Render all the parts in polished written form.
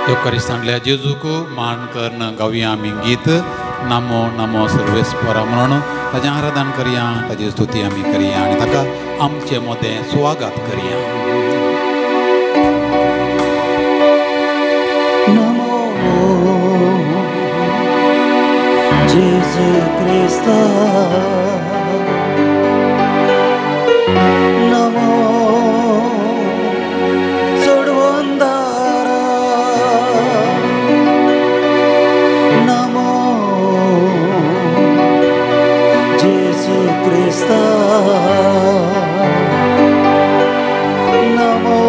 येवकारिस्तांतल्या जेजूक मान करून गावया आमी गीत नमो नमो सर्वेस्परा म्हणून ताजें आराधन करया, ताजी स्तुती आमी करया आनी ताका आमचे मदें स्वागत करया. नमो जेजू क्रिस्ता, नमो सोडवंदारा, नमो जेजू क्रिस्ता, नमो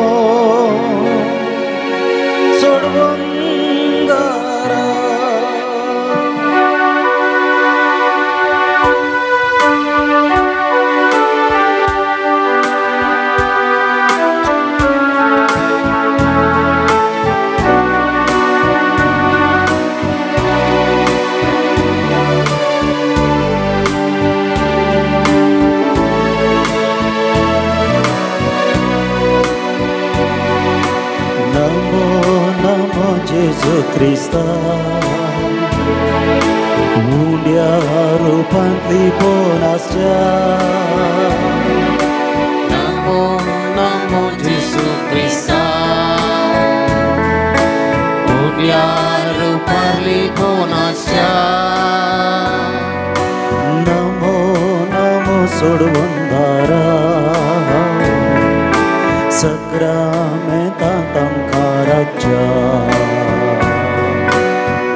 सोडवंदारा. जेजू क्रिस्ता, उंड्या रुपांतली पोनासच्या, नमो नमो जेजू क्रिस्ता, उंड्या रुपांतली पोनासच्या, नमो नमो सोडवंदारा, सक्रामेंतांत आमकां राखच्या,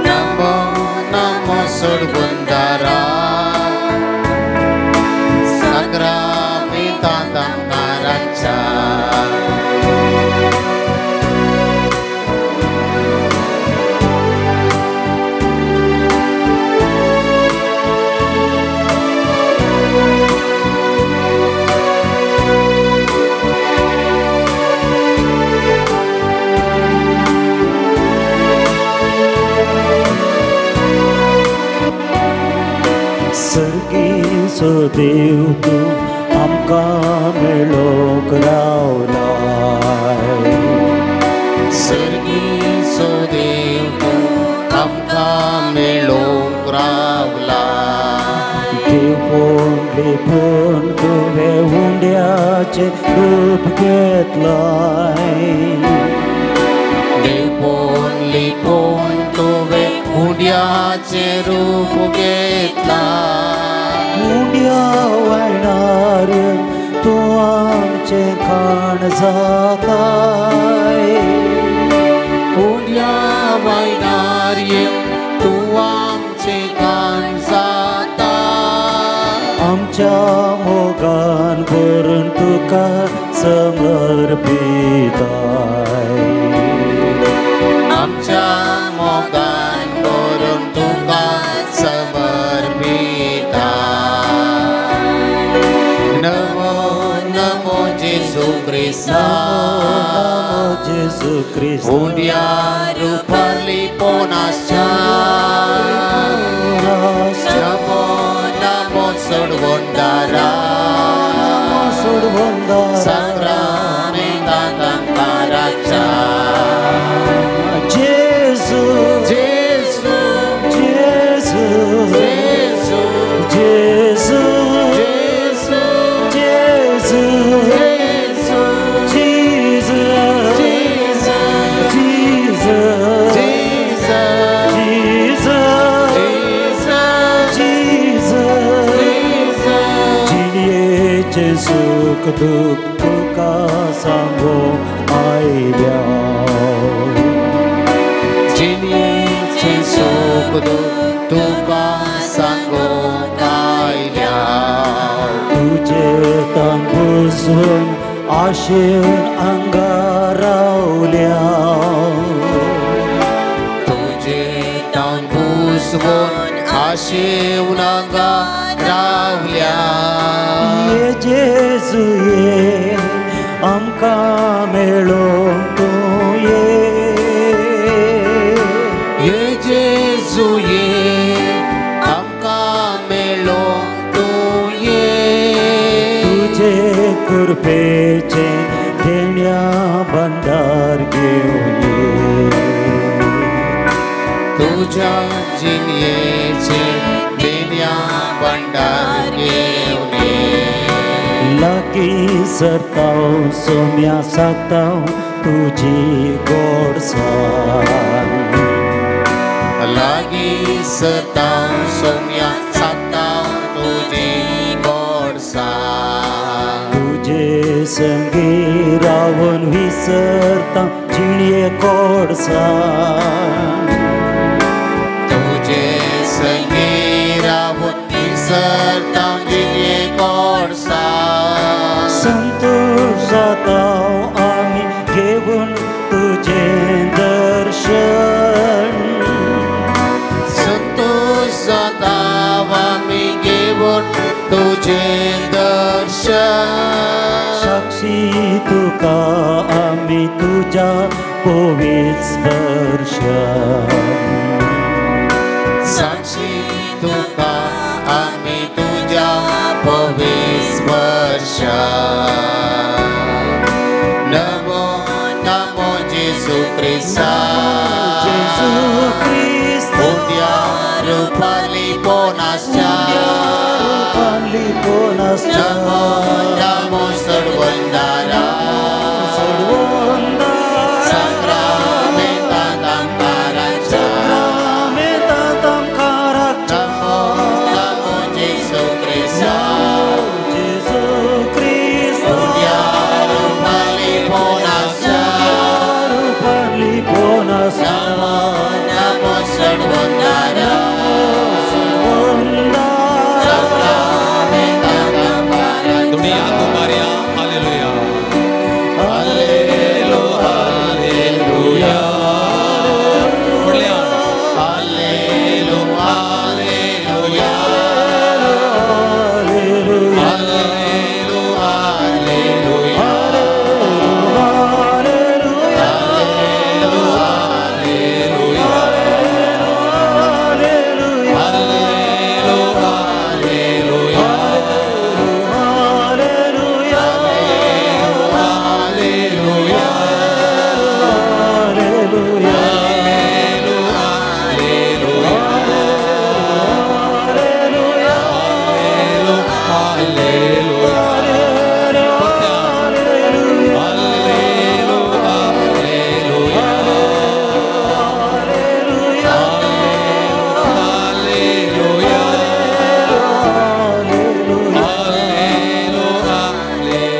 नमो नमो सोडवंदारा, सक्रामेंतांत आमकां राखच्या. सर्गीचो देव तूं आमकां मेळोंक रावलाय, सर्गीचो देव तूं आमकां मेळोंक रावलाय, देवपोण लिपून तुवें उंड्याचें रूप घेतलाय, देवपोण लिपून तुवें उंड्याचें रूप घेतलाय, उंड्या वायणार तूं आमचें खाण जाताय, उंड्या वायणार तूं आमचें खाण जाताय, आमच्या मोगान भरून तुका समर्पिताय, आमच्या मोगान भरून तुका समर्पिताय. नमो नमो जेजू क्रिस्ता, नमो जेजू क्रिस्ता, उंड्या रुपांतली पोनासच्या, नमो नमो सोडवंदारा, सोडवंदारा, सक्रामेंतांत आमकां राखच्या. जेजू जेजू जेजू जेजू जेजू जेजू जेजू जेजू जेजू जेजू जेजू जेजू जेजू जेजू जेजू जेजू. जिणयेचें सूख दूख तुका सांगूंक आयल्या, जिणयेचें सूख दूख तुका सांगूंक आयल्या, तुजें तांबूसून आशेन हांगा रावल्या, तुजें तांबूसून आशेन हांगा रावल्या, ये जेजू ये आमकां मेळोंक तूं ये, ये जेजू ये आमकां मेळोंक तूं ये, तुजे कृपेचें देण्या भंडार घेवन ये. तुझ्या जिणयेचे देण्या भंडार घेवन ये. लागीं सरताव सोम्या साताव तुजी गोडसाण. लागीं सरताव सोम्या साताव तुजी गोडसाण. तुजे संगी रावन विसरता जिणये गोडसाण. तुजे संगी रावन विसरता जिणये गोडसाण. संतोष जाता आमी घेवन तुजें दर्शन. संतोष जाता आमी घेवन तुजें दर्शन. साक्षी तुका आमी तुज्या पवित्र स्पर्शान. साक्षी तुका आमी तुज्या पवित्र स्पर्शान. नमो नमो जेजू क्रिस्ता. जेजू क्रिस्ता. उद्या रुपाली पोनासच्या. रुपाली पोनासच्या. नमो नमो सडवंदारा. सडवंदारा. साक्रामेंतांत आमकाराच्या. साक्रामेंतांत आमकाराच्या. नमो नमो जेजू क्रिस्ता. जेजू क्रिस्ता. उद्या रुपाली पोनासच्या. रुपाली पोनासच्या. नमो नमो सडवंदारा. सडवंदारा. साक्रामेंतांत आमकाराच्या. दुनिया तुमारिया हालेलुया. Hallelu hallelujah. व्हडल्या hallelu hallelujah. Hallelujah. Hallelu hallelujah. Hallelujah. Hallelu hallelujah. Hallelujah. Hallelu hallelujah. Hallelujah. Hallelujah. Hallelujah. Hallelu hallelujah. Hallelujah. Hallelu hallelujah.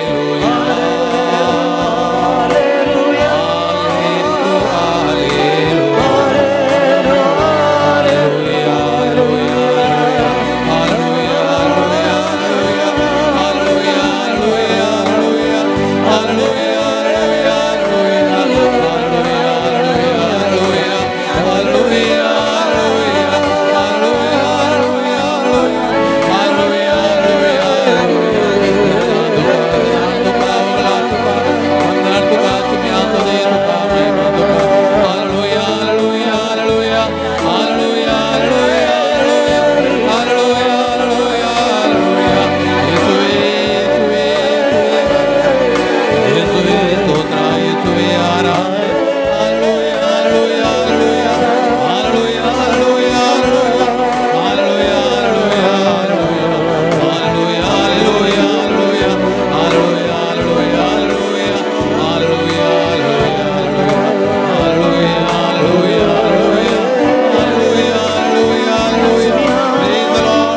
Hallelu hallelujah. Hallelujah. Hallelujah. Hallelujah.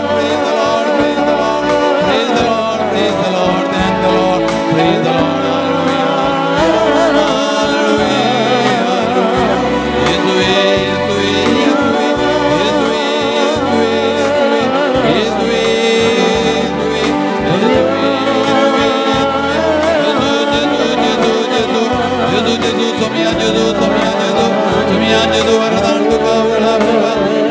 Hallelu hallelujah. Hallelujah.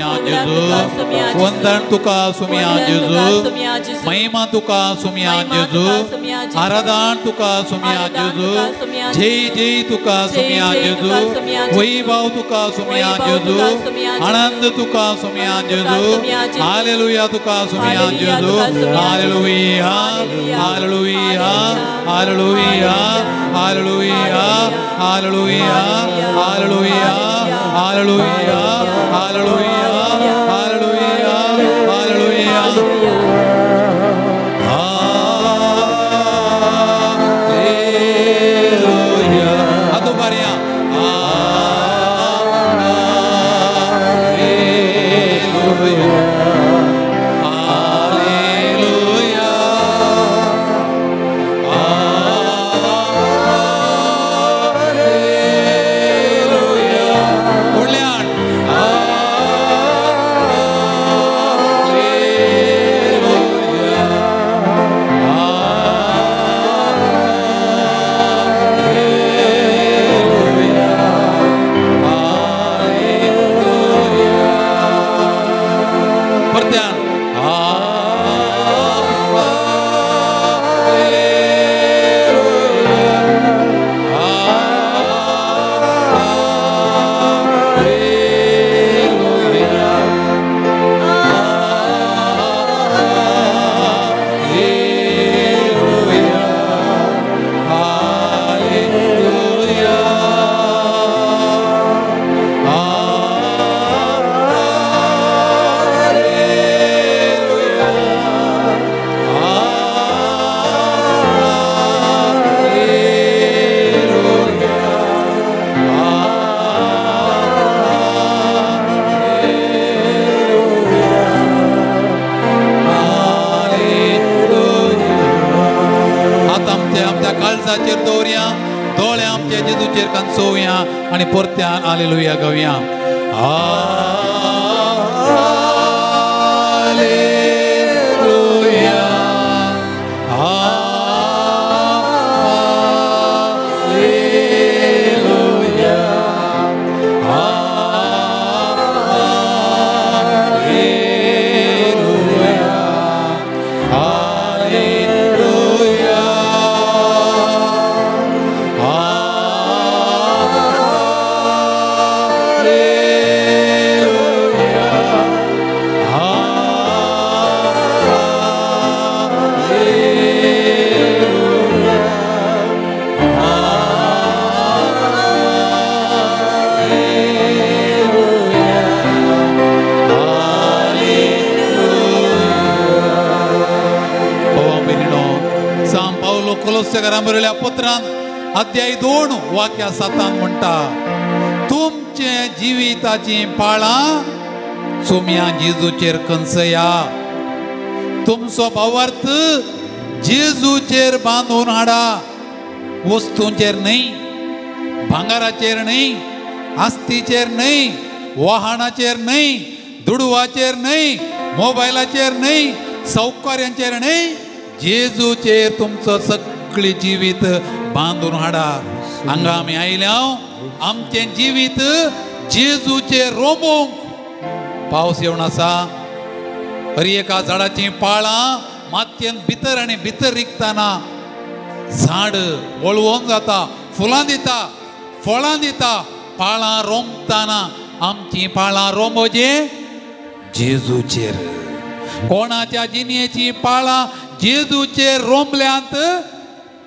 Hallelu जेजू, वंदन तुका सुमिया जेजू, महिमा तुका सुमिया जेजू, आराधन तुका सुमिया जेजू, जय जय तुका सुमिया जेजू, वैभव तुका सुमिया जेजू, आनंद तुका सुमिया जेजू, हालेलुया तुका सुमिया जेजू, hallelujah hallelujah hallelujah hallelujah hallelujah hallelujah hallelujah hallelujah hallelujah hallelujah. Hallelujah. आतां बारया हालेलुया हालेलुया हालेलुया. व्हडल्यान हालेलुया हालेलुया हालेलुया. परत्यान hallelujah hallelujah hallelujah hallelujah hallelujah hallelujah hallelujah. आतां आमच्या आमच्या काळजाचेर दवरया, दोळे आमच्या जेजूचेर कांचोवया आनी परत्यान हालेलुया गावया. Hallelujah hallelujah hallelujah hallelujah hallelujah hallelujah hallelujah hallelujah. भावा भयणीनो, सांव पावलो कोलोस्सेकारां बरयल्या पत्रांत अध्याय 2 वाक्या 7 म्हणटा, तुमचे जिविताची पाळां सुम्या जेजूचेर कंसया, तुमचो भावार्थ जेजूचेर बांदून हाडा, वस्तूंचेर न्हय, भांगराचेर न्हय, आस्तीचेर न्हय, वाहनाचेर न्हय, दुडवाचेर न्हय, मोबायलाचेर न्हय, सौकर्यांचेर न्हय, जेजूचेर तुमचो सगळें जिवीत बांदून हाडा. हांगा आमी आयल्या आमचें जिवीत जेजूचेर रोमूंक. पावस येवन आसा, हर एका झाडाचीं पाळां मातयेन भितर आनी भितर रिगतना झाड वळवोन जाता, फुलां दिता, फळां दिता. पाळां रोमतना आमचीं पाळां रोमोवचें जेजूचेर. कोणाच्या जिणेचीं पाळां जेजूचेर रोमल्यांत,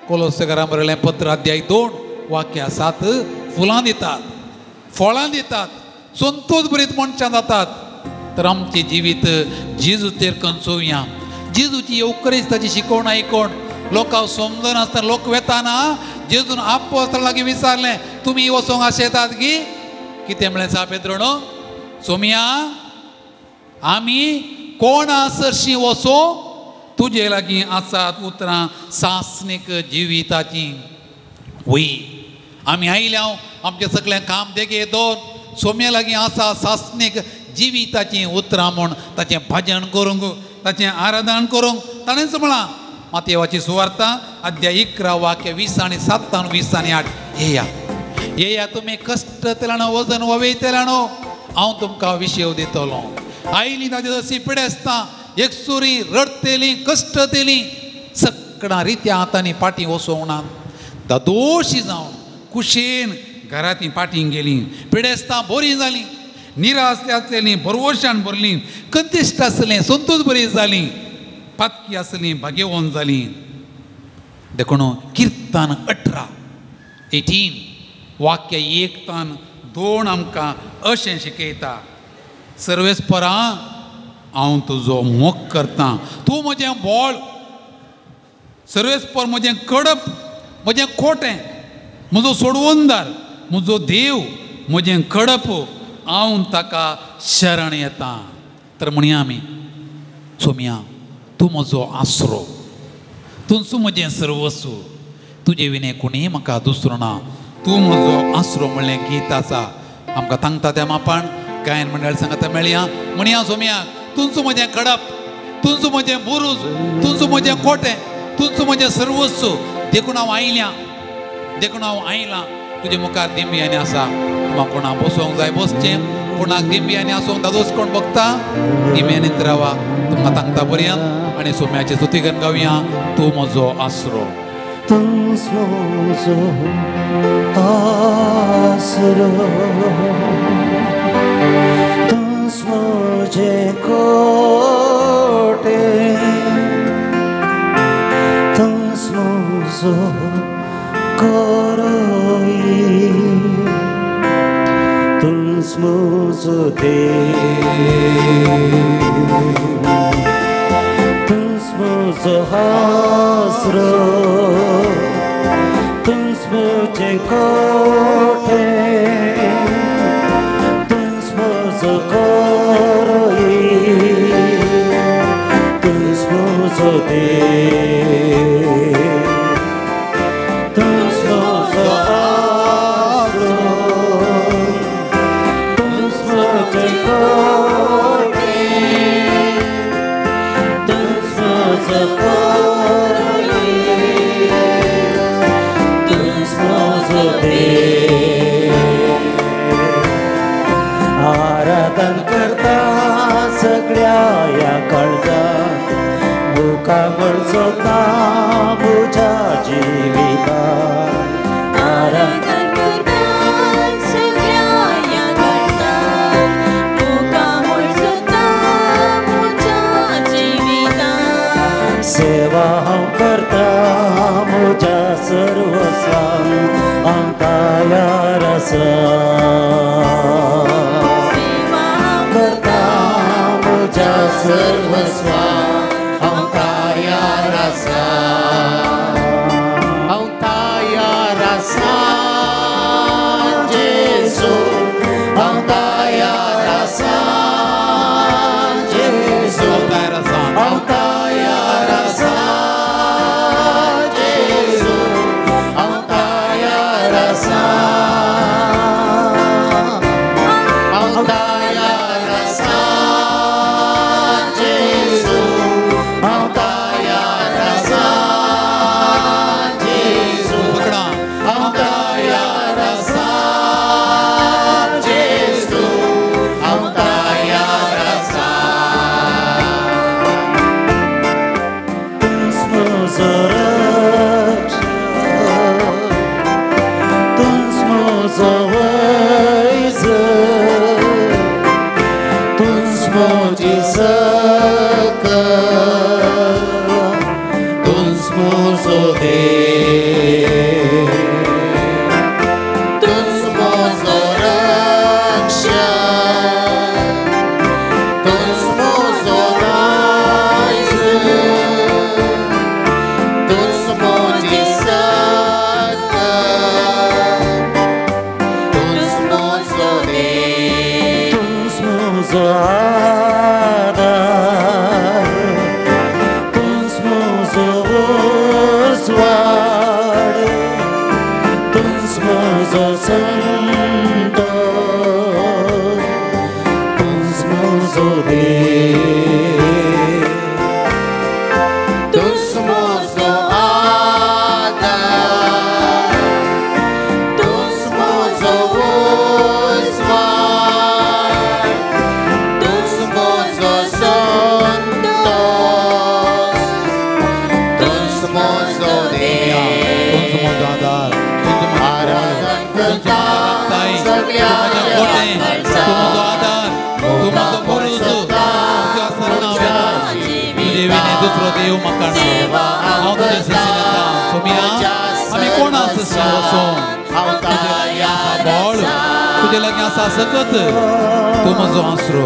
कोलोस्सेकारां बरयलें पत्र अध्याय 2 वाक्या 7, फुलां दितात, फळां दितात, संतोष भरीत मनशां जातात. तर आमचें जिवीत जेजूचेर कंचोवया. जेजूची येवकरेस्ताची शिकवण आयकोण लोकांक समजनासतना लोक वेताना जेजून आपोस्तां लागीं विचारलें, तुमी वचोंक आशेतात की? कितें म्हणलें सा पेद्रोनो? सोमिया, आमी कोणा सरशीं वचो, तुजे लागीं आसात उतरां सासणीक जिविताचीं. वय आमी आयल्या आमचें सगळें काम देगे दोन सोम्या लागीं आसा सासणीक जिविताचीं उतरां म्हूण ताचें भजन करूंक, ताचें आराधन करूंक ताणेंच म्हळां. मातेवाची सुवार्ता अध्याय 11 वाक्य 20 आनी 7 आनी 20 आनी 8. येया येया तुमी कश्ट तेलानो वजन ववेयतेलानो, हांव तुमकां विशेव दितलो. आयलीं ताजे जशी पिडेस्तां एकसुरी रडतेलीं कश्टतेलीं सकडां रित्या हातांनी पाटी वसोवंक ना दादोशी जावन कुशेन घरांती पाटीं गेलीं. पिडेस्तां बोरीं जालीं, निराश आसलेलीं भरवशान भरलीं, कंतिश्ट आसलें संतोष बरी जालीं, पातकी आसलीं भाग्यवंत जालीं. देखून किर्तन 18 वाक्य 1 तान 2 आमकां अशें शिकयता, सर्वेस्परा हांव तुजो मोग करतां, तूं म्हजें बोळ, सर्वेस्पर म्हजें कडप, म्हजें कोटें, म्हजो सोडवणदार, म्हजो देव, म्हजें कडप, हांव ताका शरण येता. तर म्हणया आमी, सोम्या तूं म्हजो आसरो, तूंच म्हजें सर्वस्व, तुजे विणे कोणीय म्हाका दुसरो ना, तूं म्हजो आसरो म्हणलें गीत आसा. आमकां तांगता त्या मापान गायन मंडळ सांगता मेळया. म्हणया सोम्या तूंच म्हजें कडप, तूंच म्हजें बुरूज, तूंच म्हजें कोटें, तूंच म्हजें सर्वस्व, देखून हांव आयल्या, देखून हांव आयलां तुजे मुखार दिंब्यांनी आसा. म्हाका कोणाक बसोवंक जाय बसचें, कोणाक दिंब्यांनी आसूंक दादोस कोण बघता दिंब्यांनीच रावा. तुमकां तांगता पर्यंत आनी सोम्याची स्तुती करून गावया, तूं म्हजो आसरो, तूंच म्हजो आसरो, तूंच म्हजें कोटें, तूंच म्हजो करोई, तूंच म्हजो देव, तूंच म्हजो आसरो, तूंच म्हजें कोटें, तूंच म्हजो करोई, तूंच म्हजो देव, तूंच म्हजो आसरो, तूंच म्हजें कोटें, तूंच म्हजो करोई, तूंच म्हजो देव. आराधन करता सगळ्या ह्या काळजात, मुखामळ सोदता म्हज्या जिवितांत. आराधन करता सगळ्या ह्या काळजात, मुखामळ सोदता म्हज्या जिवितांत. सेवा हांव करता म्हज्या सर्वस्वान, हांव तयार आसा. सेवा करता म्हज्या सर्वस्वान, हांव तयार आसा, हांव तयार आसा जेजू, हांव तयार आसा जेजू, हांव तयार आसा, हांव तयार आसा जेजू, हांव तयार आसा, हांव तयार आसा जेजू, म्हजें कोटें, तूं म्हजो आदार, तूं म्हजो बुरूज, तुज्या शरणां वेता. तुजे विणे दुसरो देव म्हाका ना. हांव तुजे सशीन येता. सोमिया, आमी कोणा सशीन वचों? तुजे लागीं आसा बळ, तुजे लागीं आसा सकत, तूं म्हजो आसरो.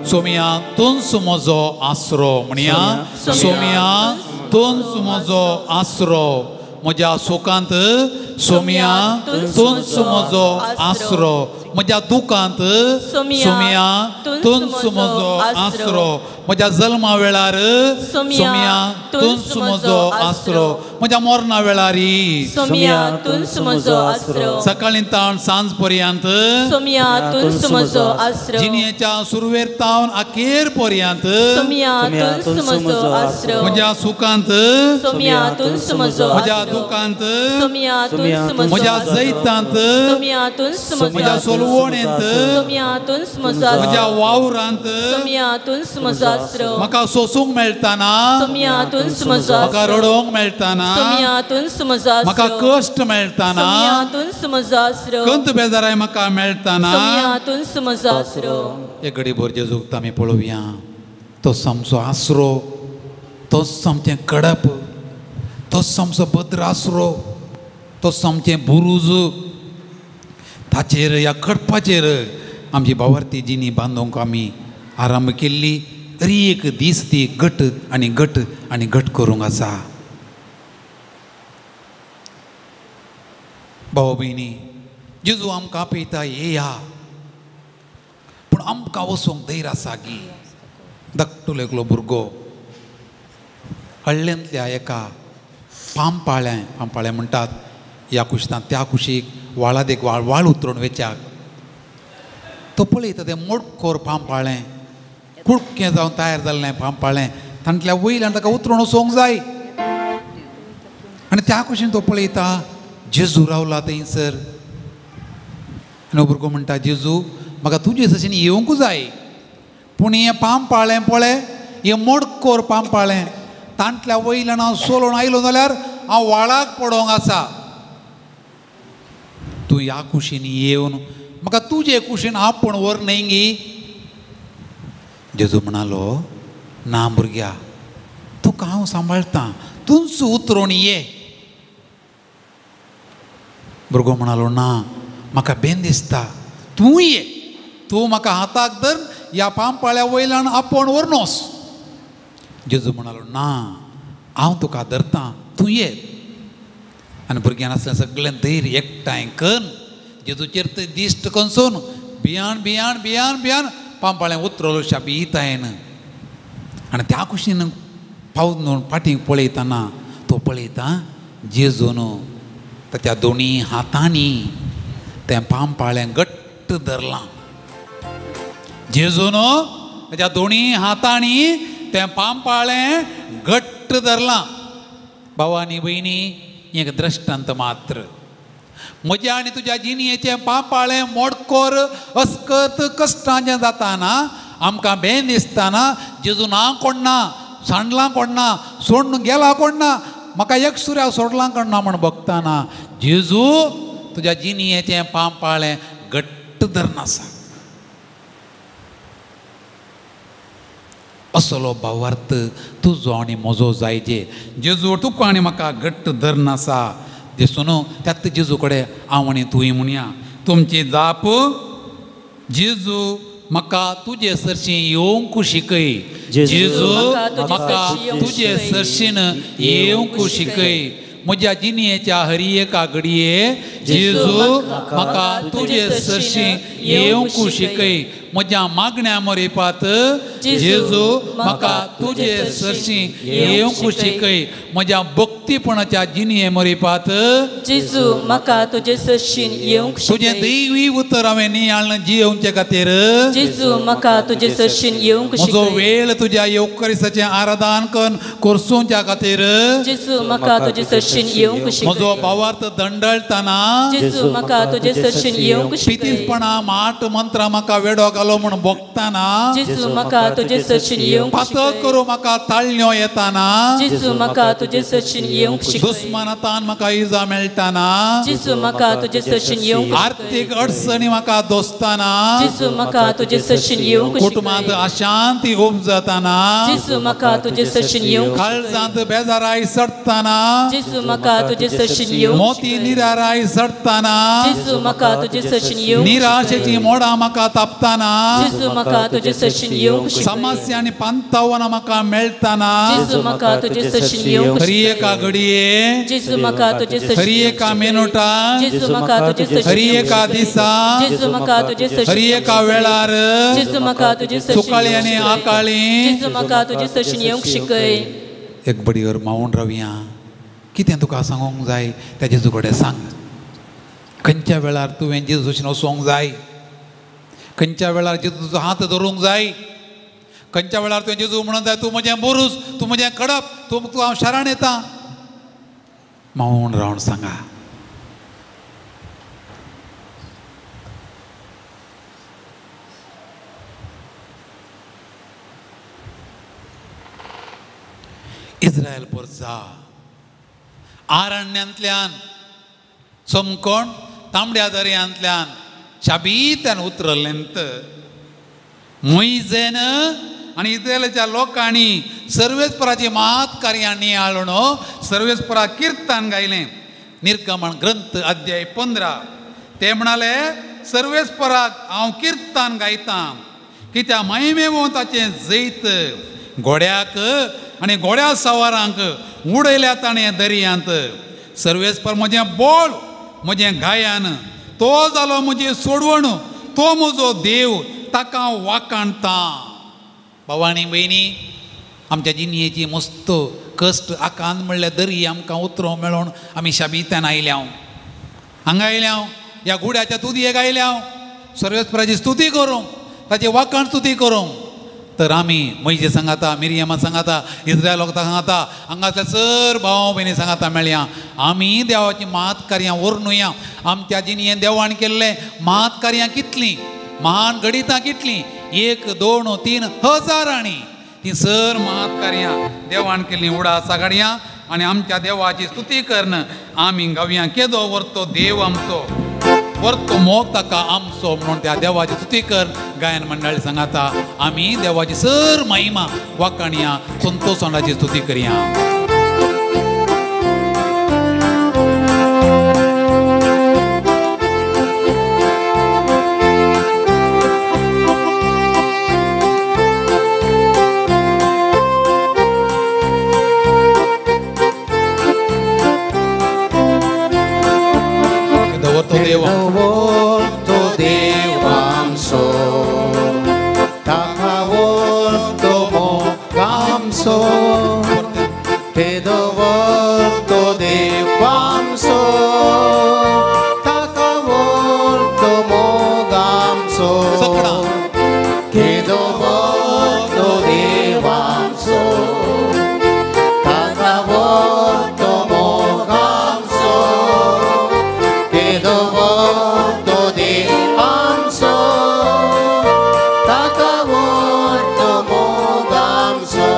सोमिया तूंच म्हजो आसरो. म्हणया, सोमिया तूंच म्हजो आसरो. म्हज्या सुखांत सोमिया तूंच म्हजो आसरो, म्हज्या दुखांत सोमिया तूंच म्हजो आसरो, म्हज्या जल्मा वेळार सोमिया तूंच म्हजो आसरो, म्हज्या मरणा वेळार सोमिया तूंच म्हजो आसरो, सकाळीं तावन सांज पर्यंत सोमिया तूंच म्हजो आसरो, जिणेच्या सुरवेर तावन अखेर पर्यंत सोमिया तूंच म्हजो आसरो, म्हज्या सुखांत सोमिया तूंच म्हजो, म्हज्या दुखांत सोमिया तूंच म्हजो, म्हज्या जैतांत सोमिया तूंच म्हजो, म्हज्या सोलवणेंत सोमिया तूंच म्हजो, म्हज्या वावरांत सोमिया तूंच म्हजो आसरो, म्हाका सोसूंक मेळटाना सोमिया तूंच म्हजो, म्हाका रडोवंक मेळटाना सोमिया तूंच म्हजो आसरो, म्हाका कश्ट मेळटाना सोमिया तूंच म्हजो आसरो, कंत बेजाराय म्हाका मेळटाना सोमिया तूंच म्हजो आसरो. एक घडी भर जेजूक आमी पळोवया. तोच आमचो आसरो, तोच आमचें कडप, तोच आमचो भद्र आसरो, तोच आमचें बुरूज. ताचेर ह्या कडपाचेर आमची भावार्थी जिणी बांदूंक आमी आरंभ केल्ली. तरी एक दीस ती घट आनी घट आनी घट करूंक आसा. भाव भयणी, जेजू आमकां आपयता येया, पूण आमकां वचूंक धैर्य आसा गी? धाकटुलो एकलो भुरगो हळ्ळेंतल्या एका पांपाळें, पांपाळें म्हणटात ह्या कुशींत त्या कुशीक वाळादेक वाळ वाळ उतरून वेच्याक तो पळयता तें मोडकोर पांपाळें कुडकें जावन तयार जाल्लें पांपाळें, तांतल्या वयल्यान ताका उतरून वचोंक जाय. आनी त्या कुशीन तो पळयता जेजू रावला थंयसर. आनी भुरगो म्हणटा, जेजू म्हाका तुजे सशीन येवंक जाय, पूण हें पांपाळें पळय, हें मोडकोर पांपाळें, तांतल्या वयल्यान हांव सोलोवन आयलो जाल्यार हांव वाळाक पडोंक आसा. तूं ह्या कुशीन येवन म्हाका तुजे कुशीन आपूण व्हर न्हय गी? जेजू म्हणालो, ना भुरग्या, तुका हांव सांबाळटां, तूंच उतरून ये. भुरगो म्हणालो, ना, म्हाका बेन दिसता, तूं ये, तूं म्हाका हाताक धर, ह्या पांपाळ्या वयल्यान आपोवन व्हरनोस. जेजू म्हणालो, ना, हांव तुका धरतां, तूं ये. आनी भुरग्यान आसलें सगळें धैर्य एकठांय करून जेजूचेर ते दिश्ट कनसून भियान भियान भियान भियान पांपाळें उतरलो शाबीतायन. आनी त्या कुशीन पावून फाटीं पळयतना तो पळयता जेजून ताच्या दोनी हातांनी तें पांपाळें घट्ट धरलां. जेजून ताच्या दोनी हातांनी तें पांपाळें घट्ट धरलां. भाव आनी भयणी, एक दृश्टांत मात्र. म्हज्या आनी तुज्या जिणेचें पांपाळें मोडकोर अस्कत कश्टांचें जाताना आमकां बेन दिसताना जेजू ना कोण ना, सांडलां कोण ना, सोडून गेला कोण ना, म्हाका एकसुऱ्या सोडलां कोण ना म्हण बघताना जेजू तुज्या जिणेचें पांपाळें घट्ट धरून आसा. असलो भावार्थ तुजो आनी म्हजो जायजे. जेजू तुका आनी म्हाका घट्ट धरून आसा दिसून त्यात जेजू कडेन हांव आनी तूंय म्हणया तुमची जाप जेजू म्हाका तुजे सरशीं येवंक शिकय. जेजू म्हाका तुजे सरशीन येवंक शिकय. म्हज्या जिणेच्या हरी एका घडये जेजू म्हाका तुजे सरशीं येवंक शिकय. म्हज्या मागण्या मरेपात जेजू म्हाका तुजे सरशीं येवंक शिकय. म्हज्या भक्तीपणाच्या जिणये मरेपात जेजू म्हाका तुजे सरशीं येवंक शिकय. तुजें दैवी उतर हांवें नियाळून जियोवचे खातीर जेजू म्हाका तुजे सरशीं येवंक शिकय. म्हजो वेळ तुज्या येवकरिसाचें आराधन करून कोर्सोवच्या खातीर जेजू म्हाका तुजे सरशीं येवंक शिकय. म्हजो भावार्थ दंडळटाना जेजू म्हाका तुजे सरशीं येवंक शिकय. पितीसपणा माट मंत्रां म्हाका वेडो घालो म्हूण भोगताना जेजू म्हाका तुजे सरशीं येवंक शिकय. पातक करूं म्हाका ताळण्यो येताना जेजू म्हाका तुजे सरशीं येवंक शिकय. दुस्मानातान म्हाका इजा मेळटाना जेजू म्हाका तुजे सरशीं येवंक शिकय. आर्थीक अडचणी म्हाका दोसताना जेजू म्हाका तुजे सरशीं येवंक शिकय. कुटुंबांत अशांती उपजताना जेजू म्हाका तुजे सरशीं येवंक शिकय. काळजांत बेजाराय चडटाना जेजू म्हाका तुजे सरशीं येवंक मोती निराराय चडटाना जेजू म्हाका तुजे सरशीं येवंक शिकय. निराशेची मोडां म्हाका तापताना जेजू म्हाका तुजे सरशीं येवंक शिकय. समस्या आनी पांतावनां म्हाका मेळटाना जेजू म्हाका तुजे सरशीं येवंक हरी शिकय. एका घडये जेजू म्हाका तुजे सरशीं हरी एका मिनुटा जेजू म्हाका तुजे सरशीं हरी एका दिसा जेजू म्हाका तुजे सरशीं हरी एका वेळार जेजू म्हाका तुजे सरशीं सुकाळी आनी आकाळी जेजू म्हाका तुजे सरशीं येवंक शिकय. एक बडीवर मावून रावया. कितें तुका सांगूंक जाय त्या जेजू कडेन सांग. खंयच्या वेळार तुवें जेजूशीन वचोंक जाय, खंयच्या वेळार जेजू तुजो हात धरूंक जाय, खंयच्या वेळार तुवें जेजू म्हणूंक जाय तूं म्हजें बोरूस, तूं म्हजें कडप, तूं हांव शरण येता. मावून रावन सांगा. इस्रायल पोरसा आरण्यांतल्यान सोमकोण तांबड्या दर्यांतल्यान शाबीत्यान उतरलेंत मोयजेन आनी इस्रायलाच्या लोकांनी सर्वेस्पराची मात कार्यां नियाळून सर्वेस्परा किर्तन गायलें. निर्गमन ग्रंथ अध्याय 15. ते म्हणाले सर्वेस्पराक हांव किर्तन गायतां कित्या महिमेवो ताचें जैत घोड्याक आनी घोड्या सवारांक उडयल्या ताणें दर्यांत. सर्वेस्पर म्हजें बोळ म्हजें गायन तो जालो म्हजी सोडवण तो म्हजो देव ताका हांव वाखाणतां. भाव आनी भयणी आमच्या जिणयेची मस्त कश्ट आकांत म्हणल्यार दर्या आमकां उतरो मेळोवन आमी शाबीत्यान आयल्या हांगा आयल्या ह्या गुड्याच्या तुदयेक आयल्या सर्वेस्पराची स्तुती करूंक ताची वाखाण स्तुती करूंक. तर आमी मोयजे सांगाता मिरियमा सांगाता इस्रायल लोकां सांगाता हांगासल्या सर भाव भयणी सांगाता मेळया आमी देवाची मात कार्यां व्हरुया. आमच्या जिणयेन देवान केल्लें मात कार्यां कितलीं महान घडितां कितलीं 1 2 3 हजारांनी ती सर मात कार्यां देवान केल्लीं उडासा काडया आनी आमच्या देवाची स्तुती करून आमी गावया केदो व्हरतो देव आमचो व्हरतो मोग ताका आमचो म्हणून त्या देवाची स्तुती कर गायन मंडळी सांगाता आमी देवाची सर महिमा वाखाणया संतोषाची स्तुती करया. तो देव आमचो ताका व्हरतो मोग आमचो तो देव आमचो ताका व्हरतो मोग आमचो तो देव आमचो ताका व्हरतो मोग आमचो तो देव आमचो ताका व्हरतो मोग आमचो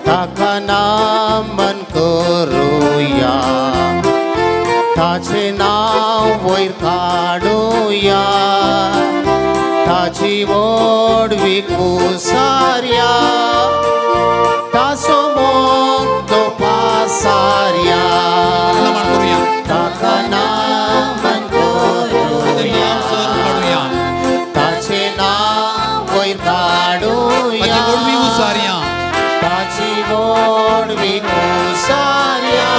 ताका नमन करुया ताचें नांव वयर काडुया ताची ताची व्हडवीक उसारया ताचो मोग तो पासारया ताका नमन करुया ताचें नांव वयर काडुया ताची व्हडवीक उसारया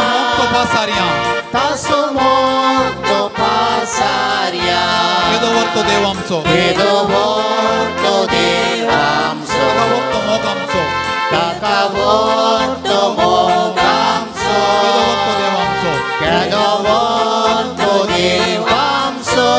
ताचो मोग तो पासारया केदो व्हडलो देव आमचो केदो व्हडलो देव आमचो ताका व्हडलो मोग आमचो ताका व्हडलो मोग आमचो केदो व्हडलो देव आमचो केदो व्हडलो देव आमचो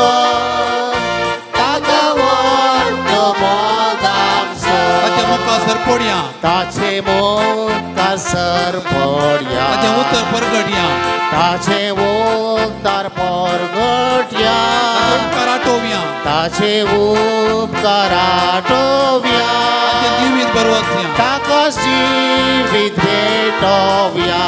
ताका व्हडलो मोग आमचो ताचे मुखार सरपडया ताचे मुखार सरपडया ताचें उतर परगटया ताचे उतर परगटया उपकार आठोवया ताचे उपकार आठोवया ताचें जिवीत बरवसया ताका जिवीत भेटोवया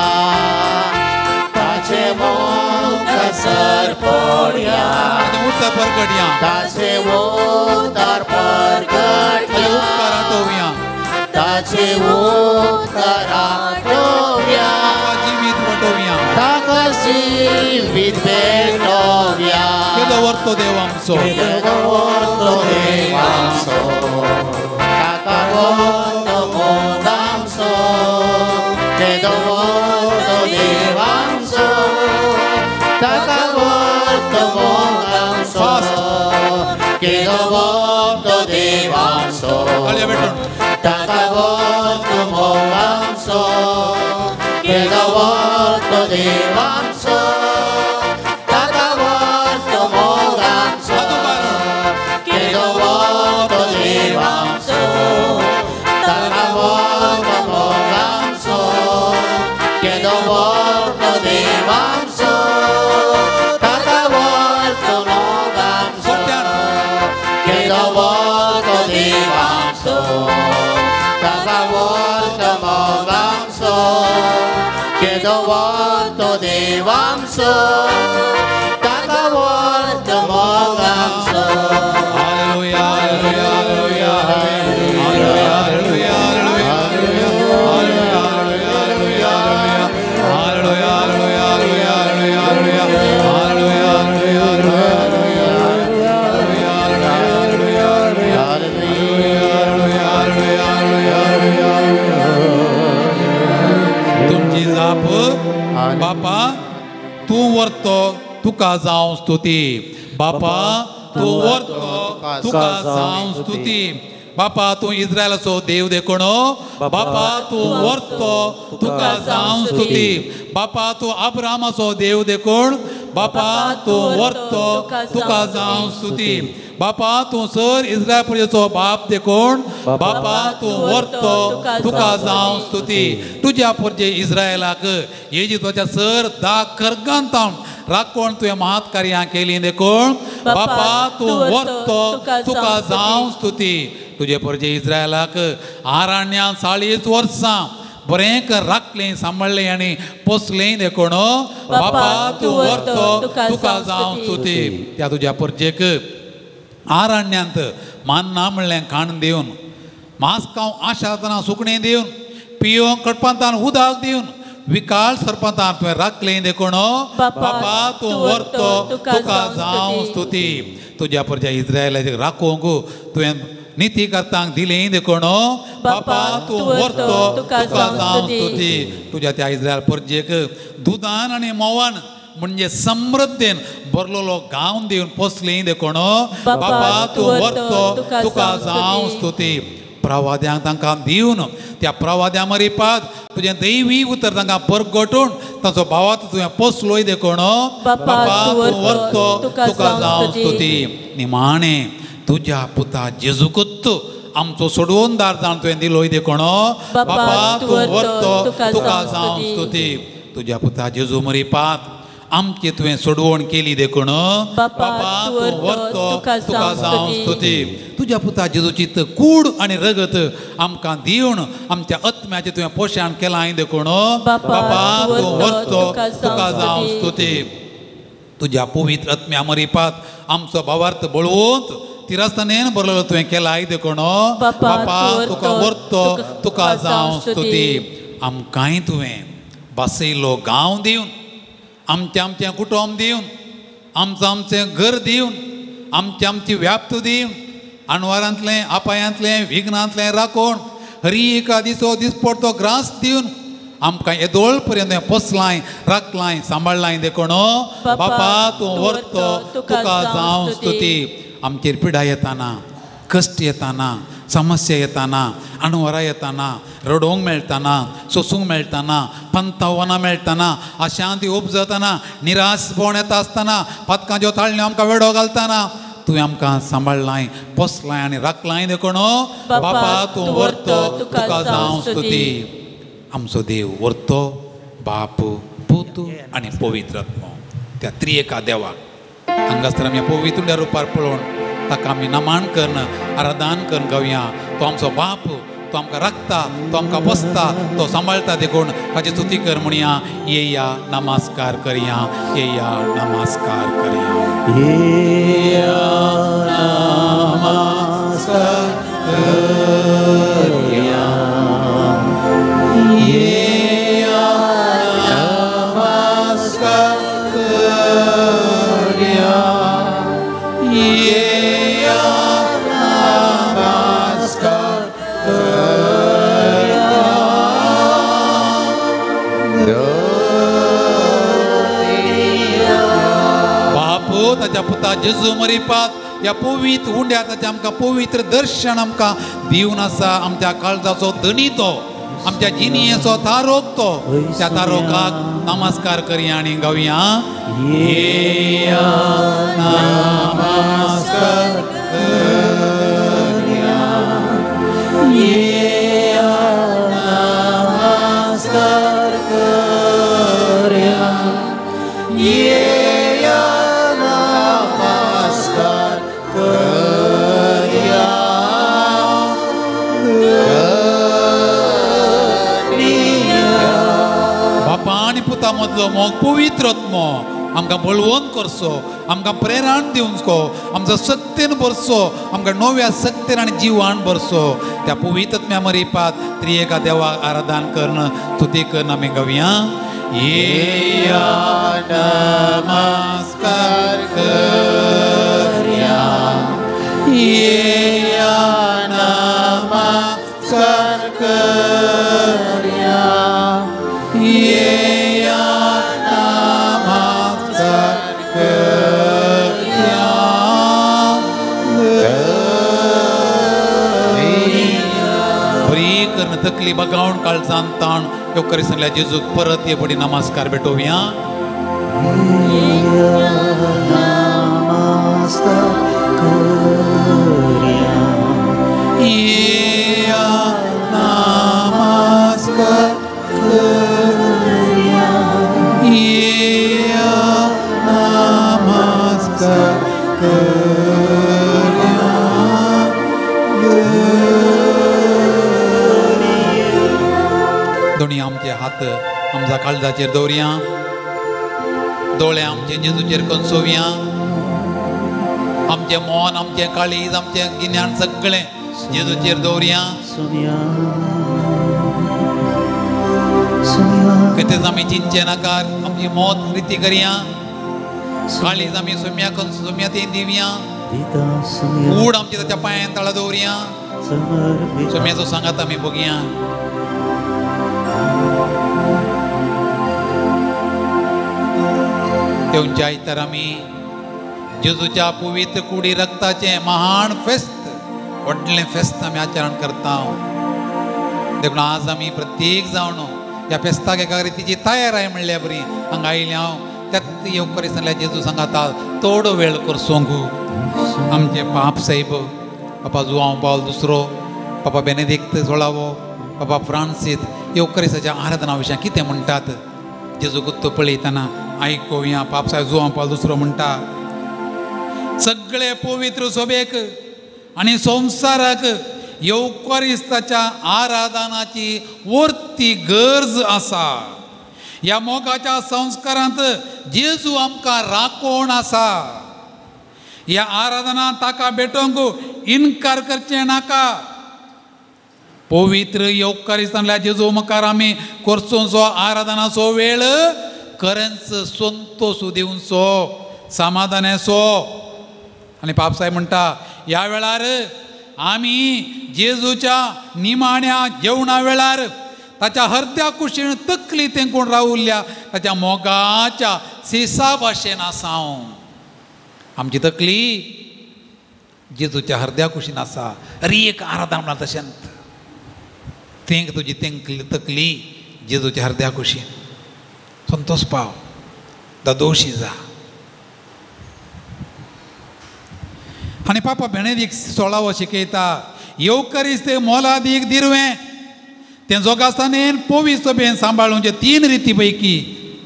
ताचे मुखार सरपडया ताचें उतर परगटया ताचे उतर परगटया उपकार आठोवया ताचे उपकार आठोवया जिवीत वटोवया ताका जिवीत भेटोवया केदो व्हडलो देव आमचो केदो व्हडलो देव आमचो ताका व्हडलो मोग आमचो केदो व्हडलो देव आमचो ताका व्हडलो मोग आमचो केदो व्हडलो देव आमचो ताका व्हडलो मोग आमचो केदो व्हडलो देव आमचो ताका व्हडलो मोग आमचो केदो व्हडलो देव आमचो ताका व्हडलो मोग आमचो केदो व्हडलो देव आमचो ताका व्हडलो मोग आमचो केदो व्हडलो देव आमचो ताका व्हडलो मोग आमचो केदो व्हडलो देव आमचो ताका व्हडलो मोग आमचो. Hallelujah hallelujah hallelujah hallelujah hallelujah hallelujah hallelujah hallelujah hallelujah hallelujah तुमची जाप बापा तूं व्हरतो तुका जावं स्तुती बापा तूं व्हरतो तुका जावं स्तुती बापा तूं इस्रायलाचो देव देखून बापा तूं व्हरतो तुका जावं स्तुती बापा तूं अब्रामाचो देव देखून बापा तूं व्हरतो तुका जावं स्तुती बापा तूं सर इस्रायल प्रजेचो बाप देखून बापा तूं व्हरतो तुका जावं स्तुती तुज्या परजे इस्रायलाक येजितोच्या सर दा खर्गांतावन राखण तुवें महात कार्यां केलीं देखून बापा तूं व्हरतो तुका जावं स्तुती तुजे परजे इस्रायलाक आरण्यान 40 वर्सां बरें कर राखलें सांबाळ्ळें आनी पोसलें देखून बापा तूं व्हरतो तुका जावं स्तुती त्या तुज्या परजेक आरण्यांत मान्ना म्हणलें खाण दिवन मांस खावंक आशातना सुकणें दिवन पियोंक कडपांतान उदक दिवन विकाळ सरपंतान तुवें राखलें देखून बापा तूं व्हरतो तुका जावं स्तुती तुज्या परज्या इस्रायलाचेर राखूंक तुवें निती करतांक दिलें देखून बापा तूं व्हरतो तुका जावं स्तुती तुज्या त्या इस्रायल परजेक दुदान आनी म्होंवान म्हणजे समृद्धेन भरलेलो गांव दिवन पोसलें देखून बापा तूं व्हरतो तुका जावं स्तुती प्रवाद्यांक तांकां दिवन त्या प्रवाद्यां मरिपात तुजें दैवी उतर तांकां परगटून ताचो भावात तुवें पोसलोय देखून बापा तूं व्हरतो तुका जावं स्तुती निमाणें तुज्या पुता जेजूकूच आमचो सोडवणदार जावन तुवें दिलोय देखून बापा तूं व्हरतो तुका जावं स्तुती तुज्या पुता जेजू मरिपात आमची तुवें सोडवण केली देखून बापा तूं व्हरतो तुका जावं स्तुती तुज्या पुता जेजूची कूड आनी रगत आमकां दिवन आमच्या आत्म्याचें तुवें पोशण केलां देखून बापा तूं व्हरतो तुका जावं स्तुती तुज्या पवित्र आत्म्या मरिपात आमचो भावार्थ बळवंत तिरस्तानेन बरलो तुवें केलाय देखून बापा तुका व्हरतो तुका जावं स्तुती. आमकांय तुवें बसयलो गांव दिवन, आमचें आमचें कुटुंब दिवन, आमचें आमचें घर दिवन, आमची आमची व्याप्त दिवन, अणवारांतलें आपायांतलें विघ्नांतलें राखून हरी एका दिसो दिसपडतो ग्रास दिवन आमकां येदोळ पर्यंत पोसलाय राखलाय सांबाळलाय देखून बापा तूं व्हरतो तुका जावं स्तुती. आमचेर पिडा येताना, कश्ट येताना, समस्या येताना, अणवरां येताना, रडोवंक मेळटाना, सोसूंक मेळटाना, पंतावनां मेळटाना, अशांती उपजताना, निराशपण येता आसतना, पातकांच्यो ताळण्यो आमकां वेडो घालताना तुवें आमकां सांबाळलाय पोसलाय आनी राखलाय देखून बापा तूं व्हरतो तुका जावं स्तुती. आमचो देव व्हरतो बाप पूत आनी पवित्र आत्मो त्या त्रिएका देवाक हांगासर आमी पवित्र रुपार पळोवन ताका आमी नमन करून आराधन करून गावया. तो आमचो बाप, तो आमकां राखता, तो आमकां पोसता, तो सांबाळटा देखून ताची स्तुती कर म्हणया. येया नमस्कार करया, येया नमस्कार करया, येया नमस्कार करया, येया नमस्कार करया, येया नमस्कार करया. बापू ताच्या पुता जेजू मरिपात ह्या पवित्र उंड्या ताचें आमकां पवित्र दर्शन आमकां दिवन आसा. आमच्या काळजाचो धनी तो, आमच्या जिणेचो तारोक तो, त्या तारोकाक नमस्कार करया आनी गावया. येया नमस्कार करया, येया नमस्कार करया, येया नमस्कार करया. बापा आनी पुता मदलो मोग पवित्र आत्मो आमकां बळवंत करचो, आमकां प्रेरण दिवचो, आमचो शक्तीन भरचो, आमकां नव्या शक्तीन आनी जिवान भरचो. त्या पवित्र आत्म्या मरिपात त्रिएका देवाक आराधन करून स्तुती करून आमी गावया. येया नमस्कार करया, येया नमस्कार करया, येया नमस्कार करया. बरी करून तकली बगावन काळजान ताण येवकरिसल्या जेजूक परत ये पडी नमस्कार भेटोवया. नमस्कार करया, येया नमस्कार करया, येया नमस्कार करया. दोनी आमचे हात आमच्या काळजाचेर दवरया, दोळे आमचे जेजूचेर कंसोवया, आमचें मन, आमचें काळीज, आमचें गिन्यान सगळें जेजूचेर दवरया. कितेंच आमी चिंतचें नाकार, आमची मौत रिती करया, काळीज आमी सुम्या सुम्या ती दिवया, कूड आमची ताच्या पांयान तळा दवरया, सुम्याचो सांगात आमी बघया. तेवच्या आयतार आमी जेजूच्या पवित्र कुडी रक्ताचें महान फेस्त, व्हडलें फेस्त आमी आचरण करता. देखून आज आमी प्रत्येक जावन ह्या फेस्ताक एका रितीची तयार म्हणल्या बरी हांगा आयलें हांव त्यात येवकरिसल्या जेजू सांगाता थोडो वेळ करसोंक आमचे पाप साहेब पापा जुआंव पावल दुसरो, पापा बेनेदिक्त सोळावो, पापा फ्रांसीस येवकरिसाच्या आराधना विशयां कितें म्हणटात जेजू गुत्तो पळयतना आयकोया. पाप साहेब जुआंव पावल दुसरो म्हणटा, सगळे पवित्र सोबेक आनी संवसाराक येवकरिस्ताच्या आराधनाची वर्ती गरज आसा. ह्या मोगाच्या संस्कारांत जेजू आमकां राखण आसा. ह्या आराधना ताका भेटोवंक इनकार करचें नाका. पवित्र येवकारिस्तांतल्या जेजू मुखार आमी करचो आराधनाचो वेळ खरेंच संतोश दिवचो, समाधानाचो. आनी पापसाहेब म्हणटा ह्या वेळार आमी जेजूच्या निमाण्या जेवणा वेळार ताच्या हरद्या कुशीन तकली तेंकून रावल्या ताच्या मोगाच्या सिसा भाशेन आसा. आमची तकली जेजूच्या हरद्या कुशीन आसा. अरे एक आराधना म्हणा तशेंच तेंक तुजी तेंकली तकली जेजूच्या हरद्या कुशीन संतोष पाव, दादोशी जा. आनी पापा बेनेदीक सोळावो शिकयता येवकरीस ते मोलादीक दिरवें तें जोगासतानेन पोवीस सभेन सांबाळूंचे तीन रिती पैकी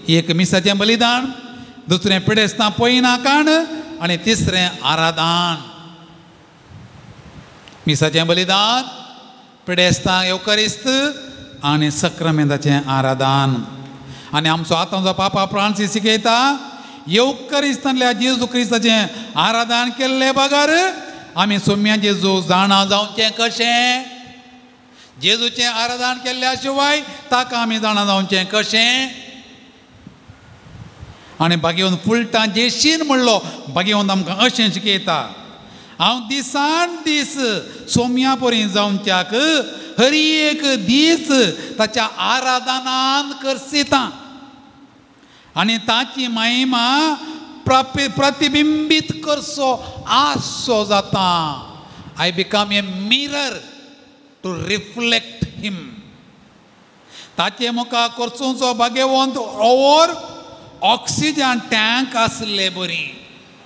एक मिसाचें बलिदान, दुसरें पिडेस्तां पयना काण आनी तिसरें आराधान. मिसाचें बलिदान, पिडेस्तां येवकरिस्त आनी सक्रामेंताचें आराधान. आनी आमचो आतांचो पापा फ्रांसीस शिकयता येवकरिस्तांतल्या जेजू क्रिस्ताचें आराधन केल्ले बगर आमी सोम्या जेजू जाणा जावचें कशें? जेजूचें आराधन केल्ल्या शिवाय ताका आमी जाणा जावचें कशें? आनी भागेवन फुलटां जेशीन म्हणलो भागेवन आमकां अशें शिकयता हांव दिसान दीस सोम्या परी जावच्याक हर एक दीस ताच्या आराधनान करसितां आनी ताची महिमा प्रतिबिंबीत करसो आसो जाता. I become a mirror to reflect him. ताचे मुखार करचो भाग्यवंत ओवर ऑक्सिजन टँक आसले बरी.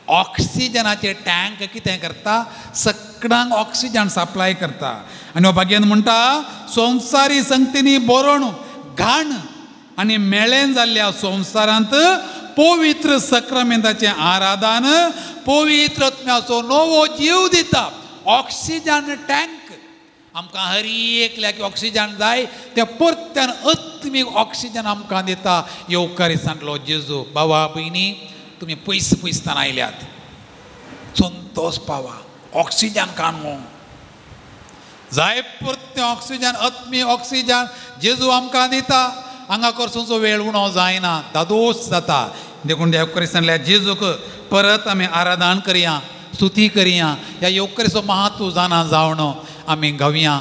ऑक्सिजनाचे टँक कितें करता? सगळ्यांक ऑक्सिजन सप्लाय करता. आनी हो भाग्यवंत म्हणटा संवसारी संगतींनी बरोवन घाण आनी मेळेन जाल्ल्या संवसारांत पवित्र सक्रामेंताचें आराधन पवित्र आत्म्याचो नवो जीव दिता. ऑक्सिजन टँक आमकां हर एकल्याक ऑक्सिजन जाय त्या परत्यान आत्मीक ऑक्सिजन आमकां दिता. येवकारिस्तांतलो जेजू. बाबा भयणी तुमी पयस पयसतान आयल्यात, संतोष पावा, ऑक्सिजन काडूं जाय परतें ऑक्सिजन, आत्मीक ऑक्सिजन जेजू आमकां दिता. हांगा करचो वेळ उणो जायना, दादोस जाता. देखून त्या येवकारिस्तांतल्या जेजूक परत आमी आराधन करया, स्तुती करया. ह्या येवकारिस्ताचो महत्व जाणा जावन आमी गावया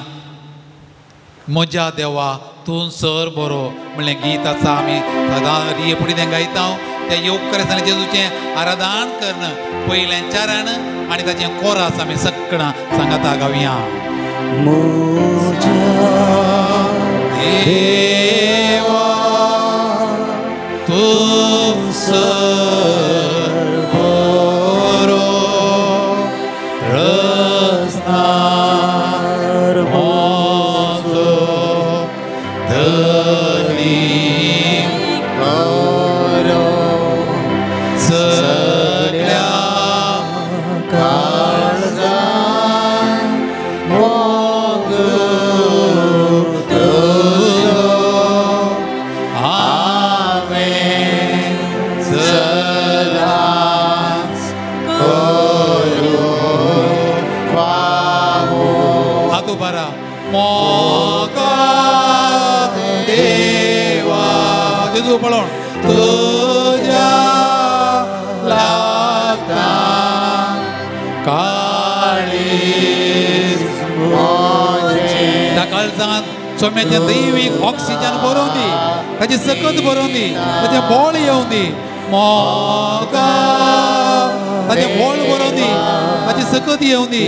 म्हज्या देवा तूं सर बरो म्हणलें गीत आसा. आमी सदां रिये फुडें तें गायता. त्या येवकारिस्तांतल्या जेजूचें आराधन करून पयलें चरण आनी ताचें कोरास आमी सगळां सांगाता गावया. देवा तूं सर बरो रसनार म्हजो धनी बरो सगळ्या काळजान मोग तुजो हांवें सदांच करूंक फावो. हात उबारा मोगा देवा जेजू पळोवन तुज्या लागता काळीज म्हजें. त्या काळजांत सोम्याचें दैवीक ऑक्सिजन भरोवन दी, ताची सकत भरोवन दी, ताचें बळ येवं दी. मोगा ताचें बळ भरोवन दी, ताची सकत येवं दी,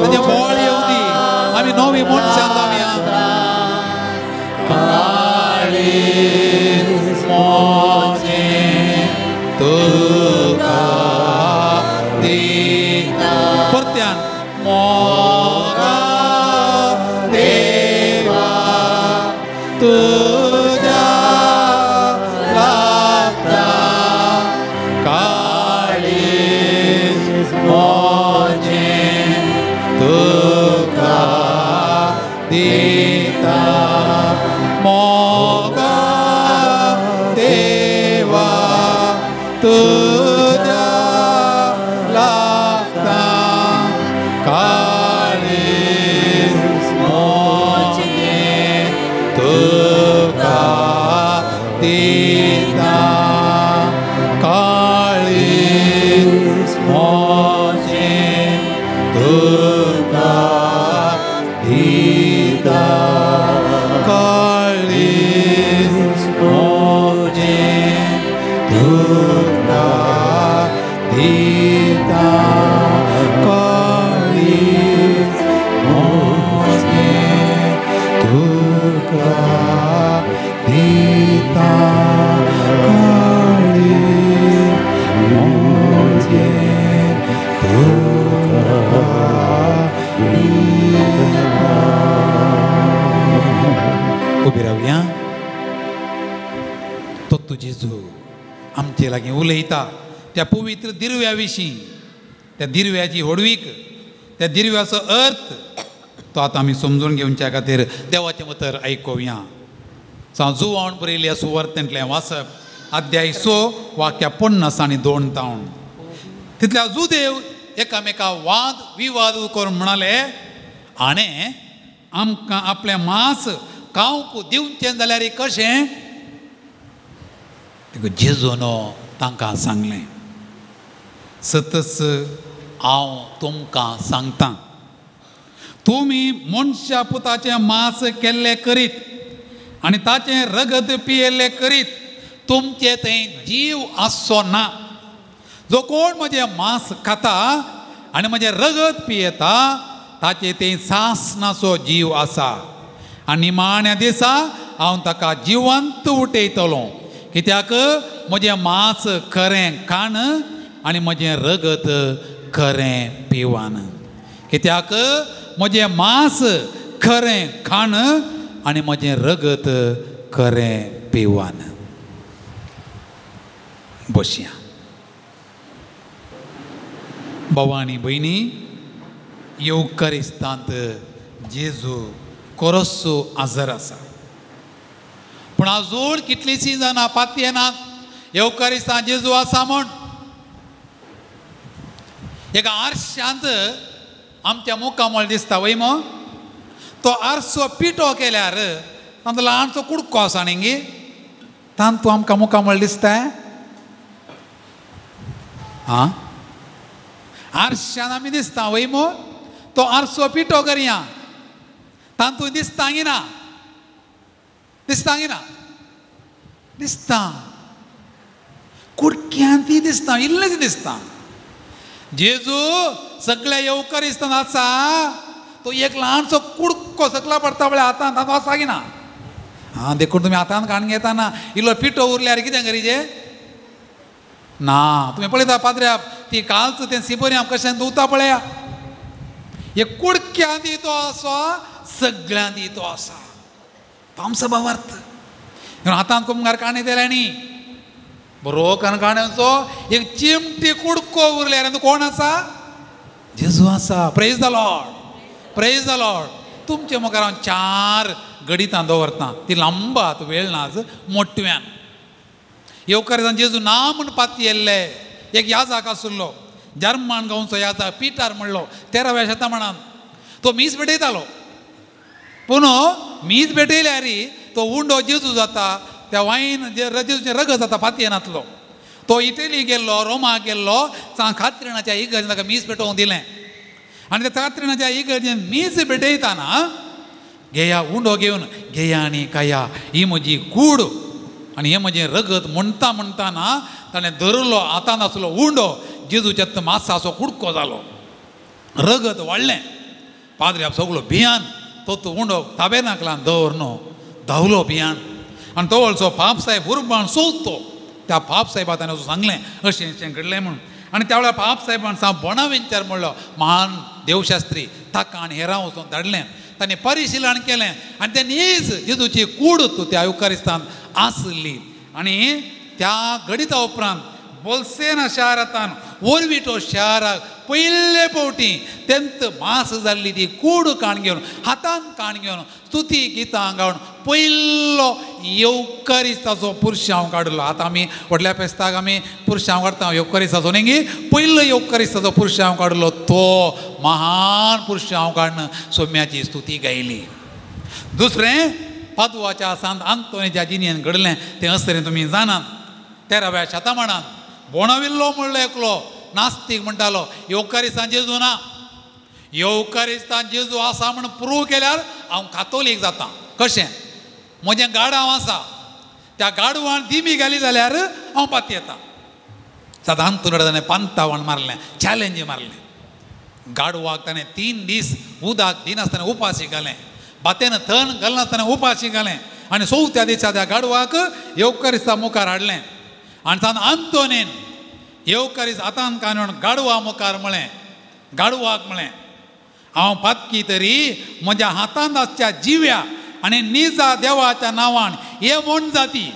ताचें बळ येवं दी. आमी नवी मनशां जावया. काळीज म्हजें तुका दिता. परत्यान मोगा देवा तुज्या लागता काळीज म्हजें तुका दिता. मोगा देवा तुज्या लागता तुका दिता काळीज म्हजें तुका दिता काळीज म्हजें तुका दिता. उबी रावया. तो तूं जेजू आमचे लागीं उलयता त्या पवित्र दिरव्या विशीं, त्या दिरव्याची होडवीक, त्या दिरव्याचो अर्थ तो आतां आमी समजून घेवच्या खातीर देवाचें उतर आयकुया. जुवान बरयल्ल्या सुवार्तेंतलें वाचप अध्याय 6 वाक्या 52 तावन. तितल्या जुदेव एकामेका वाद विवाद करून म्हणाले, आणे आमकां आपलें मांस खावंक दिवचें जाल्यार कशें? जेजून तांकां सांगलें, सतच हांव तुमकां सांगता, तुमी मनशा पुताचें मांस केल्लें करीत आनी ताचें रगत पियेल्लें करीत तुमचें थंय जीव आसचो ना. जो कोण म्हजें मांस खाता आनी म्हजें रगत पियेता ताचें थंय सासणाचो जीव आसा, आनी निमाण्या दिसा हांव ताका जिवंत उठयतलो. कित्याक म्हजें मांस खरें खाण आनी म्हजें रगत खरें पिवान. कित्याक म्हजें मांस खरें खाण आनी म्हजें रगत खरें पिवान. बसया. भाव आनी भयणी, येवकारिस्तांत जेजू कोरसो आजर आसा, पूण आजून कितलींशीं जाणां पातयेनात येवकारिस्तांत जेजू आसा म्हूण. एका आरशांत आमच्या मुखामळ दिसता वय मो, तो आरसो पिठो केल्यार तांचो ल्हानसो कुडको आसा न्ही गे, तांतू आमकां मुखामळ दिसता. आं, आरशान आमी दिसता वय मो, तो आरसो पिठो करया तांतू दिसता ना, दिसता ना, दिसता कुडक्यान ती दिसता, इल्लें दिसता. जेजू सगळ्या येवकारिस्तान आसा, तो एक ल्हानसो कुडको सकला पडटा पळय हातान, तातूंत आसा की ना. आं, देखून तुमी हातान काडून घेताना इल्लो पिठो उरल्यार कितें करीजे ना. तुमी पळयता पाद्र्या ती कालच तें सिबोरी आमकां कशें धुवता पळया. एक कुडक्यांत तो आसा, सगळ्यांत तो आसा. आमचो भावार्थ हातान कुमगार काणी दिल्या न्ही, बरो काणकाण्याचो एक चिमटी कुडको उरल्यार कोण आसा? जेजू आसा. Praise the Lord, praise the Lord. तुमचे मुखार हांव 4 गणितां दवरतां, ती लांबात वेळ नाच मोटव्यान. येवकारिस्तान जेजू ना म्हूण पातयेल्ले एक याजाक आशिल्लो, जर्मन गांवचो याजाक, पिटार म्हणलो, 13व्या शतमानान. तो मीस भेटयतालो, पूण मीस भेटयल्यार तो उंडो जेजू जाता, त्या वायन जेजूचें रगत जाता पातयेनातलो. तो इटली गेल्लो, रोमा गेल्लो, कात्रिणाच्या इगर्जेन ताका मीस भेटोवंक दिलें. आनी त्या कात्रिणाच्या इगर्जेन मीस भेटयताना घेया उंडो घेवन घेया आनी खाया, ही म्हजी कूड आनी हें म्हजें रगत म्हणटा म्हणटाना ताणें धरलो हातान आसलो उंडो, जेजूच्या मासाचो कुडको जालो, रगत वाडलें. पाद्र्याब सगलो भियान तो तो उंडो ताबेनाकलान दवर न्हू धांवलो भियान. आनी तवळचो पाप साहेब उर्बान सोदतो त्या पाप साहेबा ताणें सांगलें अशें अशें घडलें म्हूण. आनी त्या वेळार पाप साहेबान सांग बोनावेंचर म्हणलो महान देवशास्त्री, ताका आनी हेरां वचून धाडलें. ताणें परिशिलन केलें आनी ते नीज जेजूची कूड त्या येवकारिस्तान आसली. आनी त्या घडिता उपरांत बोलसेना शारांतान ओरविटो शाराक पयले फावटी तेंत मास जाल्ली ती कूड काण घेवन हातान काण घेवन स्तुती गितां गावन पयलो येवकारिस्ताचो पुरशांव काडलो. आतां आमी व्हडल्या फेस्ताक आमी पुरशांव काडटा येवकारिस्ताचो न्ही गी, पयलो येवकारिस्ताचो पुरशांव काडलो तो महान पुरशांव काडून सोम्याची स्तुती गायली. दुसरें पादवाच्या सांत आंतोनीच्या जिणेन घडलें तें असरें तुमी जाणात. 13व्या शतमानान बोणाविल्लो म्हणलो एकलो नास्तीक म्हणटालो येवकारिस्तान जेजू ना, येवकारिस्तान जेजू आसा म्हण प्रूव केल्यार हांव कातोलीक जाता. कशें? म्हजें गाडांव आसा, त्या गाडवान दिमी घाली जाल्यार हांव पातयेता. सादारण ताणें पांतावण मारलें, चॅलेंज मारलें. गाडवाक ताणें 3 दीस उदक दिनासतना उपाशी घालें, भातेन थण घालनासतना उपाशी घालें आनी चवथ्या दिसा त्या गाडवाक येवकारिस्ता मुखार हाडलें आनी सान आंतोनीन येवकारिस्त हातान कानून गाडवा मुखार म्हळें, गाडवाक म्हळें, हांव पातकी तरी म्हज्या हातांत आसच्या जिव्या आनी निजा देवाच्या नांवान हे म्हण जाती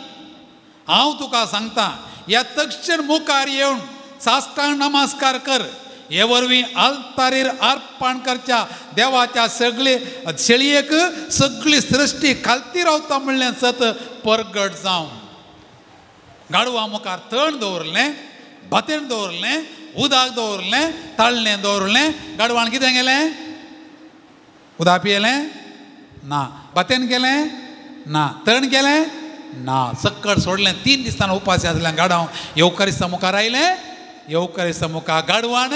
हांव तुका सांगता, ह्या तक्षण मुखार येवन साश्टांग नमस्कार कर, हे वरवीं आल्तारीर अर्पण करच्या देवाच्या सगळे शेळयेक सगळी सृश्टी खालती रावता म्हणलें सत परगट जावन. गाडवा मुखार तण दवरलें, भातेण दवरलें, उदक दवरलें, ताळणें दवरलें. गाडवान कितें केलें? उदक पियेलें ना, भातेन केलें ना, तण केलें ना, सक्कड सोडलें. 3 दिसांनी उपाशी आसल्यान गाडव येवकारिस्ता मुखार आयलें. येवकारिस्ता मुखार गाडवान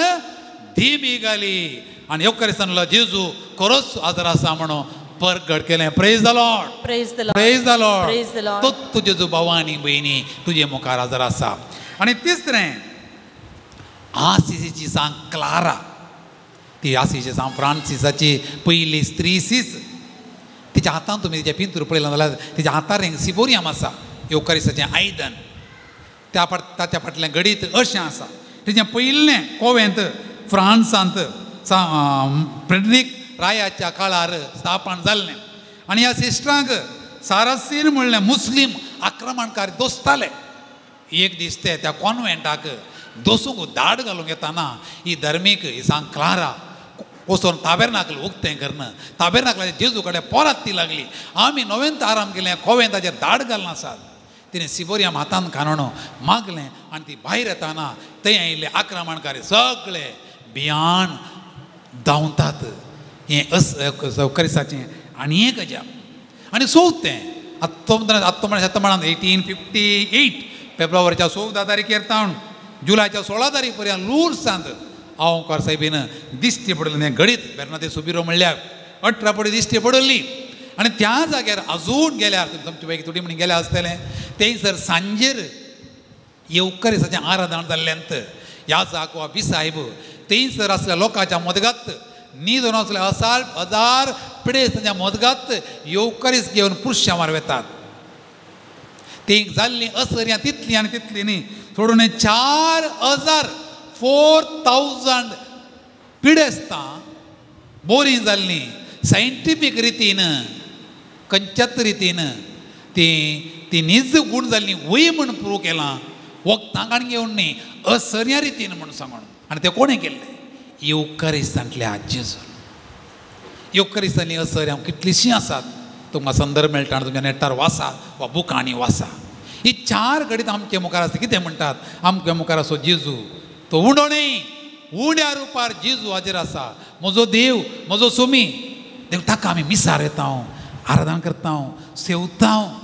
धीमी घाली आनी येवकारिस्तान म्हणलो, जेजू खरोच आजर आसा म्हणून परगट केलें. Praise the Lord, praise the Lord, praise the Lord. Praise the Lord. तो तुजे जो भाव आनी भयणी तुजे मुखार आजर आसा. आनी तिसरें आसिसीची सांग क्लारा, ती आसिसी सांग फ्रांसिसाची पयली स्त्री सीस. तिच्या हातान तुमी तिचें पिंतूर पळयलां जाल्यार तिच्या हातार एक सिबोरियम आसा, येवकारिस्ताचें आयदन. त्या ताच्या फाटलें गणीत अशें आसा. तिचें पयलें कोवेंत फ्रांसांत फ्रेडरीक रायाच्या काळार स्थापन जाल्लें आनी ह्या सिस्टरांक सारासीन म्हणलें मुस्लीम आक्रमणकारी दोसताले. एक दीस ते त्या कॉन्वेंटाक दोसूंक दाड घालूंक येताना ही धर्मीक ही सांग क्लारा वचून ताबेरनाकल उक्तें करून ताबेरनाकलाच्या जेजू कडेन पोरात ती लागली. आमी नोवेंत आराम केलें, कोवेंताचेर दाड घालना आसात. तिणें सिबोरियम हातान कानून मागलें आनी ती भायर येताना थंय आयिल्ले आक्रमणकारी सगळे भियान धांवतात. हें येवकारिस्ताचें आनी एक अजाप. आनी चवथें 19 1858 फेब्रुवारीच्या 14 तारखेर तावन जुलायच्या 16 तारीख पर्यंत लूर्सांत हांव साहेबीन दिश्टी पडलें हें गणीत बेर्नादे सुबिरो म्हणल्यार 18 पडी दिश्टी पडली. आनी त्या जाग्यार अजून गेल्यार तुमचे पैकी थोडी म्हणून गेल्या आसतलें, थंयसर सांजेर येवकारिस्ताचें आराधन जाल्ल्यांत ह्या जाग वा बिसायब थंयसर आसल्या लोकांच्या मदगात न्हीद आसल्या हजार पिडेस्तांच्या मदगात येवकारिस्त घेवन पुरुशांवार वेतात. ती जाल्लीं असर्यां तितलीं आनी तितलीं न्ही सोडून 4000 4000 पिडेस्तां बोरीं जाल्लीं सायंटिफीक रितीन खंयच्याच रितीन ती ती नीज गूण जाल्लीं वय म्हूण प्रूव केलां, वखदां काडून घेवन न्ही असर्या रितीन म्हूण सांगून. आनी तें कोणें केल्लें? येवकारिस्तांतल्या जेजून. येवकारिस्तांतलीं असर्यां कितलींशीं आसात, तुमकां संदर्भ मेळटा आनी तुमच्या नेटार वाचा वा बुकांनी वाचा. ही 4 घडीत आमचे मुखार आसा. कितें म्हणटात? आमच्या मुखार आसो जेजू, तो उंडो न्ही, उंड्या रुपार जेजू हाजेर आसा. म्हजो देव, म्हजो सुमी देव, ताका आमी मिसार येता, आराधन करता, सेवता.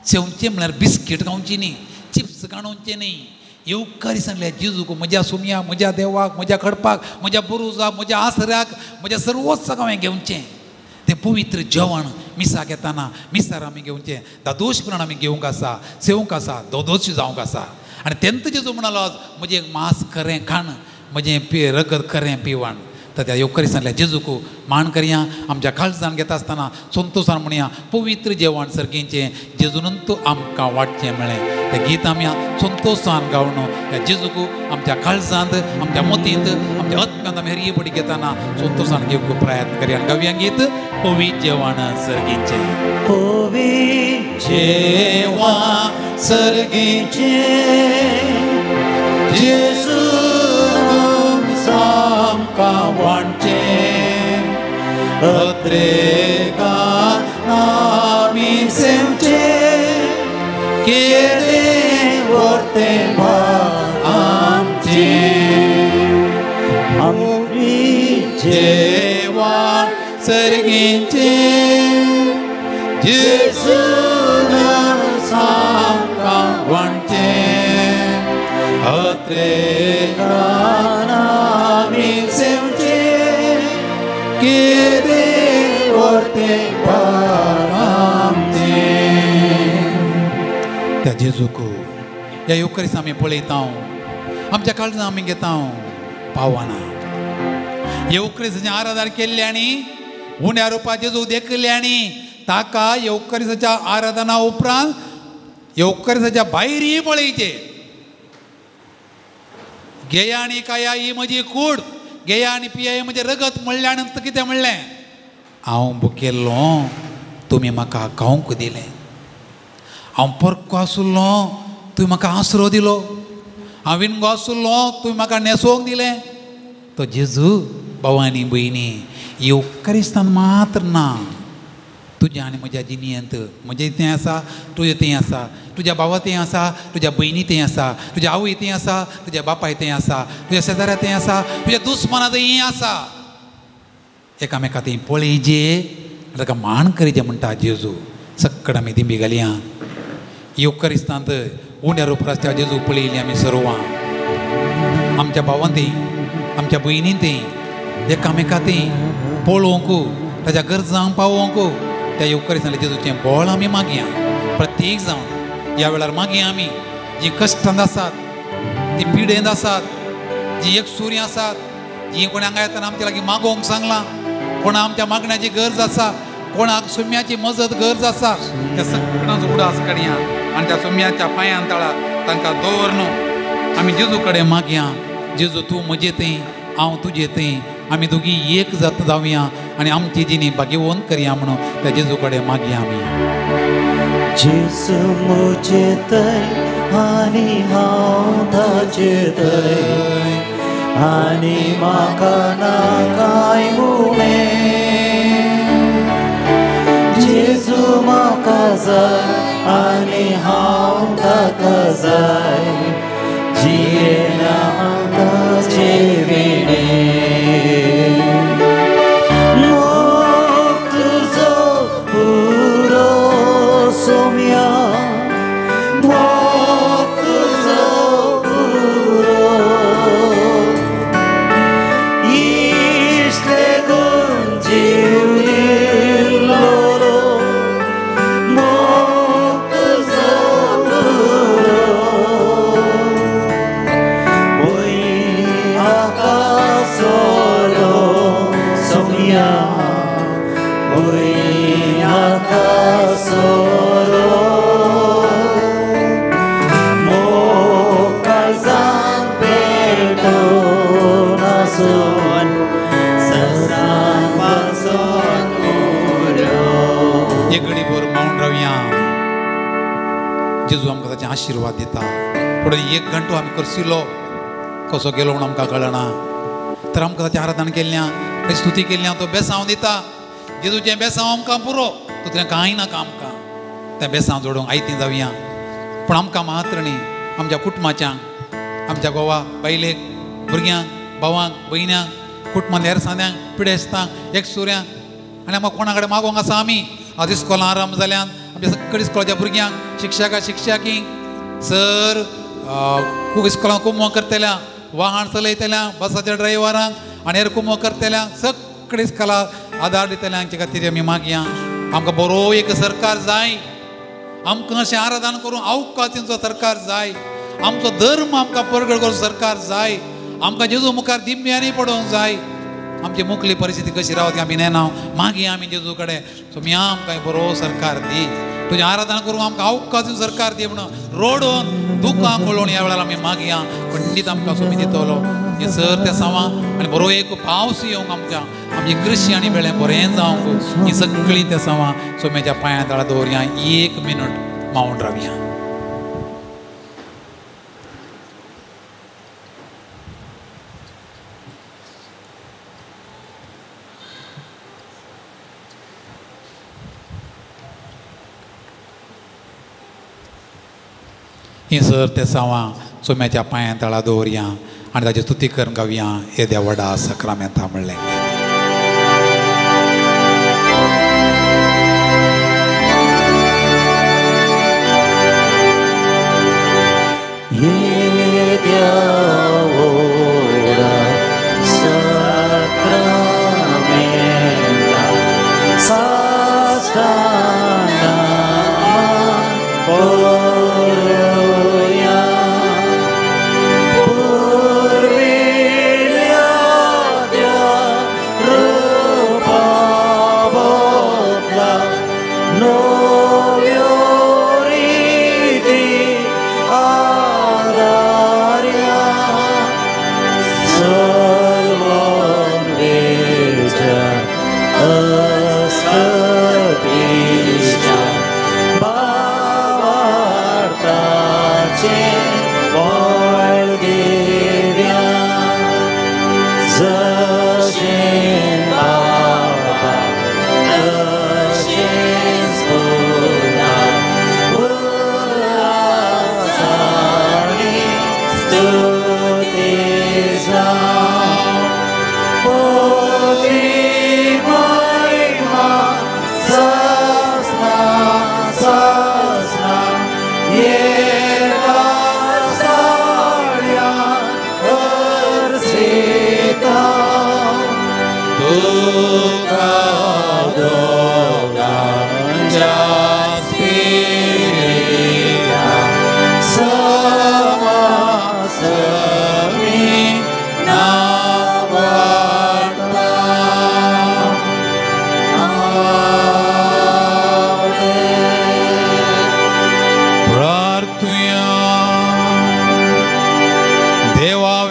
सेवचें म्हळ्यार बिस्कीट खावची न्ही, चिप्स काणोवचें न्ही. येवकारिस्तांतल्या जेजूक, म्हज्या सुमयाक, म्हज्या देवाक, म्हज्या खडपाक, म्हज्या बुरुजाक, म्हज्या आसऱ्याक, म्हज्या सर्वोत्साक हांवें घेवचें. तें पवित्र जेवण मिसाक येताना मिसार आमी घेवचें. दादोशपणान आमी घेवंक आसा, सेवंक आसा, दोदोशी जावंक आसा. आनी तेन्ना जेजू म्हणालो, म्हजें मांस खरें खाण, म्हजें रगत खरें पिवण. तर त्या येवकारिस्तांतल्या जेजूक मान करया. आमच्या काळजान घेता आसतना संतोशान म्हणया, पवित्र जेवण सर्गींचें जेजूनंत आमकां वांटचें म्हळें. तें गीत आमी संतोशान गावन ह्या जेजूक आमच्या काळजांत, आमच्या मतींत, आमच्या आत्म्यांत आमी हरये पडी घेतना संतोशान घेवंक प्रयत्न करया. आनी गावया गीत पवित्र जेवण सर्गींचें. पवित्र जेवण सर्गींचें जेजू आमकां वांटचें, अत्रेगान आमी सेवचें, केदें व्हरतें भाग आमचें. आमी जेवण सर्गींचें जेजून आमकां वांटचें, अत्रेगान आमी सेवचें, केदें व्हरतें भाग आमचें. त्या जेजूक ह्या येवकारिस्त आमी पळयता. आमच्या काळजां आमी घेता पावना. येवक्रिस्ताचें आराधन केल्लें आनी उण्या रुपा जेजू देखिल्लें आनी ताका येवक्रिस्ताच्या आराधना उपरांत येवक्रिस्ताच्या भायरीय पळयचें. घेया आनी काया ही म्हजी कूड, घेया आनी पिया ही म्हजें रगत म्हणलें आनी कितें म्हणलें, हांव भुकेल्लो तुमी म्हाका खावंक दिलें, हांव परको आसुल्लो तुवें म्हाका आसरो दिलो, हांव विणगो आसुल्लो तुवें म्हाका न्हेसोवंक दिलें. तो जेजू भावानी भयणी येवक्रिस्तान मात्र ना, तुज्या आनी म्हज्या जिणेंत म्हजें तें आसा, तुजें तें आसा, तुज्या भावा तें आसा, तुज्या भयणी तें आसा, तुज्या आवय तें आसा, तुज्या बापाय तें आसा, तुज्या शेजाऱ्या तें आसा, तुज्या दुस्मना तें आसा. एकामेका तें पळयजे, ताका मान करीजे म्हणटा जेजू. सक्कड आमी दिंबी घालया. येवक्रिस्तांत उण्या रुपराच्या जेजू पळयली आमी सर्वां, आमच्या भावां ती, आमच्या भयणी ती, एकामेका ती पळोवंक, ताच्या गरजांक पावोवंक त्या येवक्रिस्तांतलें जेजूचें बळ आमी मागया. प्रत्येक जावन ह्या वेळार मागया आमी जीं कश्टांत आसात, तीं पिडेंत आसात, जीं एकसुरीं आसात, जीं कोण हांगा येतना आमच्या लागीं मागोवंक सांगलां, कोणा आमच्या मागण्याची गरज आसा, कोणाक सुम्याची मजत गरज आसा, त्या सगळ्यांचो उडास काडया आनी त्या सुम्याच्या पांयान तळा तांकां दवर न्हू. आमी जेजू कडेन मागया, जेजू तूं म्हजे थंय, हांव तुजे थंय, आमी दोगी एक जात जावया आनी आमची जिणी भाग्यवंत करया म्हणून त्या जेजू कडेन मागया आमी. जेजू म्हजे थंय आनी हांव ताजे थंय, आनी म्हाका ना कांय उणें. जेजू म्हाका जाय आनी हांव ताका जाय, जियेना हांव ताजे विणें. मोग तुजो पुरो सोम्या, मोग तुजो पुरो, इश्ट लेगून जीव दिलो, मोग तुजो पुरो. वय आकासोलो सोम्या, वय आकासोलो, मोग काळजांत पेटोवन आसून सदां पासून उरो. एक घडी भर मावन रावया. जेजू आमकां ताचे आशिर्वाद दिता. पूण एक घंटो आमी करसिलो कसो गेलो म्हूण आमकां कळना, तर आमकां ताचें आराधन केल्ल्या, ताची स्तुती केल्ल्या, तो बेसांव दिता. जेजूचें बेसांव आमकां पुरो, दुसरें कांय नाका आमकां. तें बेसांव जोडूंक आयतीं जावया. पूण आमकां मात्र न्ही, आमच्या कुटुंबाच्यांक, आमच्या घोवा बायलेक, भुरग्यांक, भावांक, भयण्यांक, कुटुंबांत हेर सांद्यांक, पिडेस्तांक, एकसुऱ्यांक, आनी आमकां कोणा कडेन मागोवंक आसा आमी. आज इस्कोलां आरंभ जाल्यान आमच्या सगळीं इस्कोलाच्या भुरग्यांक, शिक्षका शिक्षकींक, सर खूब इस्कोलां कुमो करतल्या, वाहन चलयतल्या, बसाच्या ड्रायव्हरांक आनी हेर कुमो करतल्या, सगळीं इस्कोलां आदार दितल्यांचे खातीर आमी मागया. आमकां बरो एक सरकार जाय, आमकां अशें आराधन करूंक अवकाशींचो सरकार जाय, आमचो धर्म आमकां परगट करूंक सरकार जाय, आमकां जेजू मुखार दिम्यांनी पडोवंक जाय. आमची मुखली परिस्थिती कशी रावत आमी नेना. मागीर आमी जेजू कडेन सोम्या आमकां बरो सरकार दी, तुजें आराधना करूंक आमकां अवकाश सरकार दी म्हणून रोडून दुकां पळोवन ह्या वेळार आमी मागया. खंडीत आमकां सोमी दितलो हे सर त्या सावां आनी बरो एक पावस येवंक आमच्या आमची कृशी आनी बेळें बरें जावंक ही सगळीं त्या सावां सोम्याच्या पांयां तळा दवरया. एक मिनट मावन रावया. ही सर ते सावां सोम्याच्या पांयां तळा दवरया आनी ताची स्तुती करून गावया. येद्या व्हडा सक्रामेंता म्हणलें. येद्या व्हडा सक्रामेंता साश्टांगां पळोवया.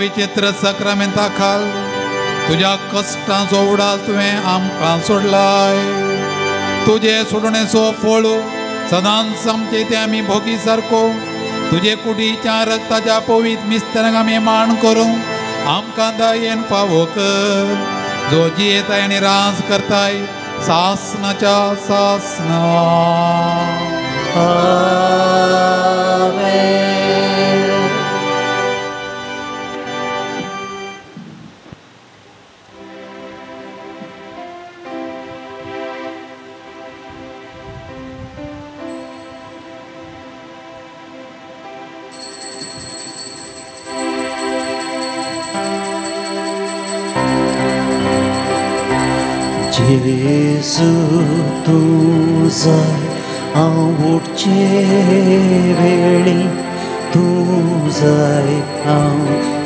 विचित्र साक्रामेंता खाल तुज्या कश्टांचो उडास तुवें आमकां सोडलाय. तुजे सोडणेचो फळ सदांच आमचे ते आमी भोगी सारको तुजे कुडीच्या रक्ताच्या पवित्र मिस्तरांक आमी मान करूं आमकां दयेन फावो कर. जो जियेताय आनी राज करताय सासनाच्या सासना. आमेन. जेजू तूं जाय हांव उठचे वेळी, तूं जाय हांव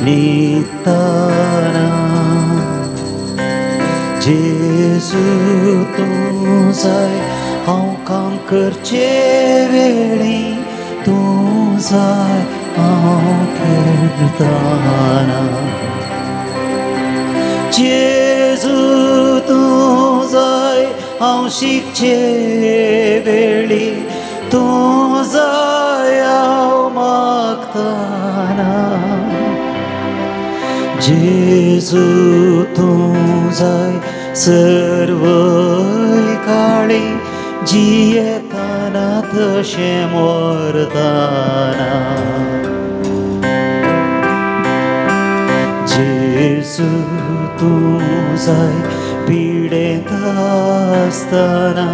न्हिदतना. जेजू तूं जाय हांव काम करचे वेळी, तूं जाय हांव खेळतना. जेजू तूं जाय हांव शिकचे वेळी, तूं जाय हांव मागतना. जेजू तूं जाय सर्वय काळी जियेतना तशें मरतना. जेजू तूं जाय पिडेंत आसतना,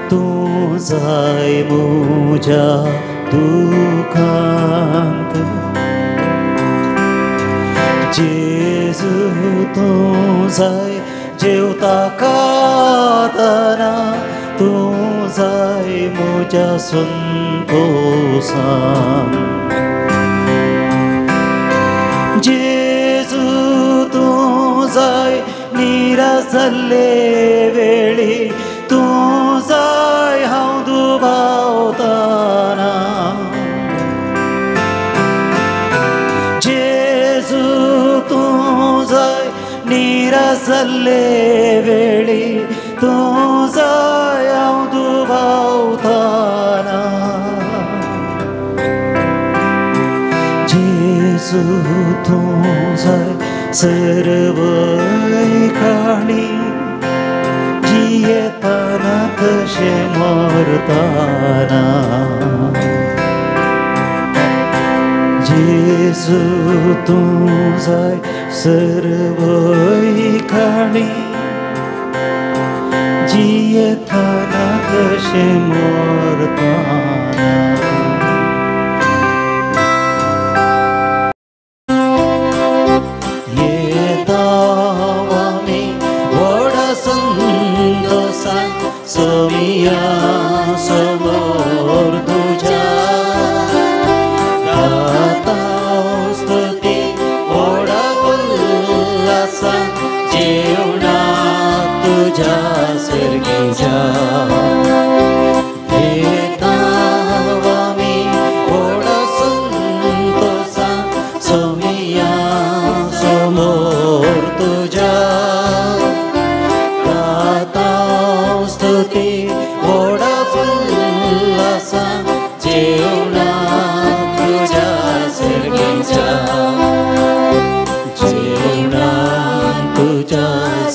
तूं जाय म्हज्या दुखांत. जेजू तूं जाय जेवता खातना, तूं जाय म्हज्या संतोसान. जेजू तूं जाय निराश जाल्ले वेळी, तूं जाय हांव दुबावतना. जेजू तूं जाय निराश जाल्ले वेळी, तूं जाय हांव दुबावतना. जेजू तूं जाय सर्वय काळी जियेतना तशें मरतना. जेजू तूं जाय सर्वय काळी जियेतना तशें मरतना. सोमिया समोर तुझ्या गाता स्तुती व्हडा उल्हासान जेवणा तुझ्या सर्गीच्या. येता आमी व्हडा संतोसान सोमिया समोर तुझ्या गाता स्तुती व्हडा उल्हासान जेवणा तुझ्या सर्गीच्या. जेवणा तुझ्या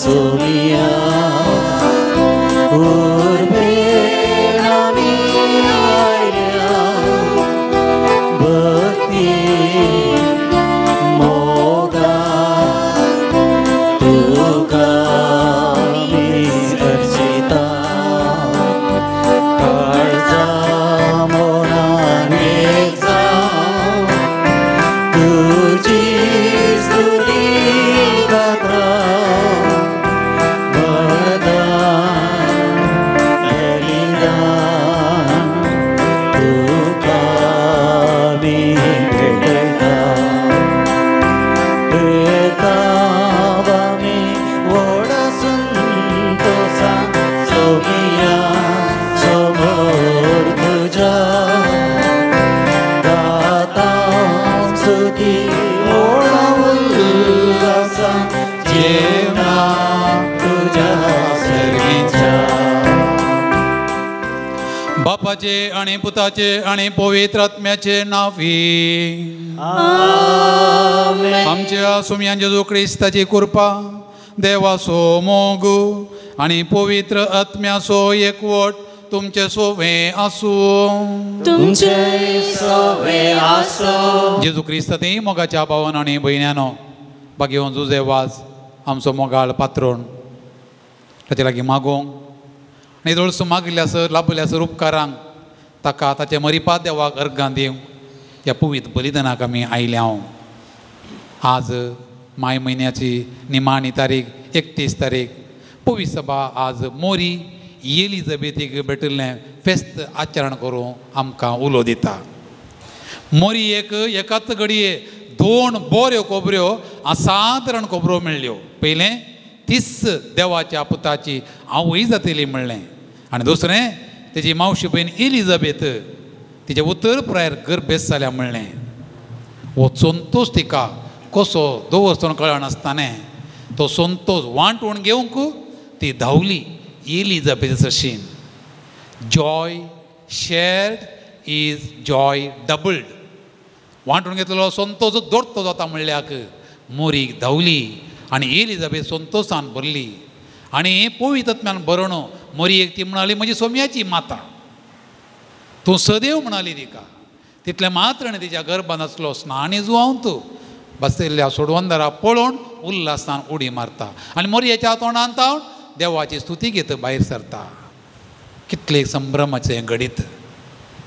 सोमिया उर्बेन आमी आयल्या भक्ती मोगान. बापाचे आनी पुताचे आनी पवित्र आत्म्याचे नांवी आमच्या सुमयान जेजू क्रिस्ताची कृपा, देवाचो मोग आनी पवित्र आत्म्याचो एकवट तुमचे सोवे आसूं. तुमचे सोवे आसूं. जेजू क्रिस्तांतय मोगाच्या भावान आनी भयण्यानो, बागेवन जुजे वाज आमचो मोगाळ पात्रोण ताचे लागीं मागोवंक आनी थोडसो मागिल्ल्यासर लाभिल्ल्यासर उपकारांक ताका ताचे मरिपा देवाक अर्गां दिवंक ह्या पवित्र बलिदानाक आमी आयल्या. आज माय म्हयन्याची निमाणी तारीख 31 तारीख. पवित्र सभा आज मोरी एलिझाबेथीक भेटिल्लें फेस्त आचरण करूं आमकां उलो दिता. मोरी एक एकाच घडये दोन बऱ्यो खबऱ्यो असाधारण खबरो मेळ्ळ्यो. पयलें 30 देवाच्या पुताची आवय जातली म्हणलें आनी दुसरें तेजी मावशी भयण एलिझाबेथ तिचे उतर प्रायर गर्भेस्त जाल्या म्हणलें. हो संतोश तिका कसो दवरचो कळनासतना तो संतोश वांटून घेवंक ती धांवली Elizabeth सरशीन. Joy shared is joy doubled. वांटून घेतलेलो संतोश दोडतो जाता म्हणल्याक मोरीक धांवली आनी एलिझाबेथ संतोशान भरली आनी पवित्र आत्म्यान भरून मोरयेक ती म्हणाली, म्हजी सोम्याची माता तूं सदैव म्हणाली तिका. तितलें मात्र आनी तिच्या गर्भान आसलो स्नानी जुवांव तूं बसयल्ल्या सोडवंदरा पळोवन उल्हासान उडी मारता आनी मोरयेच्या तोंडान तावन देवाची स्तुती घेत भायर सरता. कितलें संभ्रमाचें घडीत.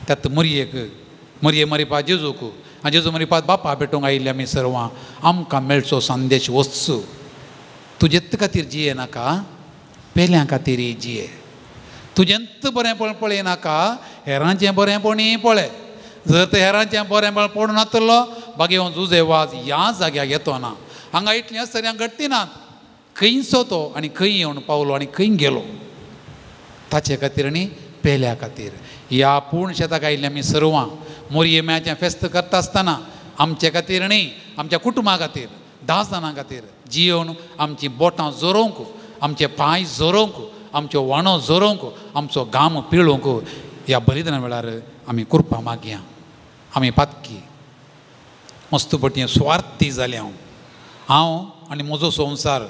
त्यात मोरयेक मोरये मरिपा जेजूक आनी जेजू मरिपा बापा भेटूंक आयिल्ल्या आमी सर्वां आमकां मेळचो संदेश वचचो. तुजेच खातीर जिये नाका, पेल्यां खातीर जिये. तुजेंच बरेंपण पळय नाका, हेरांचें बरेंपणूय पळय. जर तें हेरांचें बरेंपण पळोवन नातलो बागेवन जुजे वाज ह्या जाग्याक येतो ना. हांगा इतलीं सऱ्यां घडटी नात. खंयचो तो आनी खंय येवन पावलो आनी खंय गेलो ताचे खातीर आनी पेल्या खातीर. ह्या पूर्ण शेताक आयिल्ल्या आमी सर्वां मोरये म्याचें फेस्त करता आसतना आमचे खातीर न्ही, आमच्या कुटुंबा खातीर, 10 जाणां खातीर जियोवन आमचीं बोटां जोरोवंक, आमचे पांय जोरोवंक, आमच्यो व्हाणो जोरोवंक, आमचो घाम पिळोवंक ह्या बलिदाना वेळार आमी कृपा मागया. आमी पातकी मस्त पटी स्वार्थी जाले. हांव हांव आनी म्हजो संवसार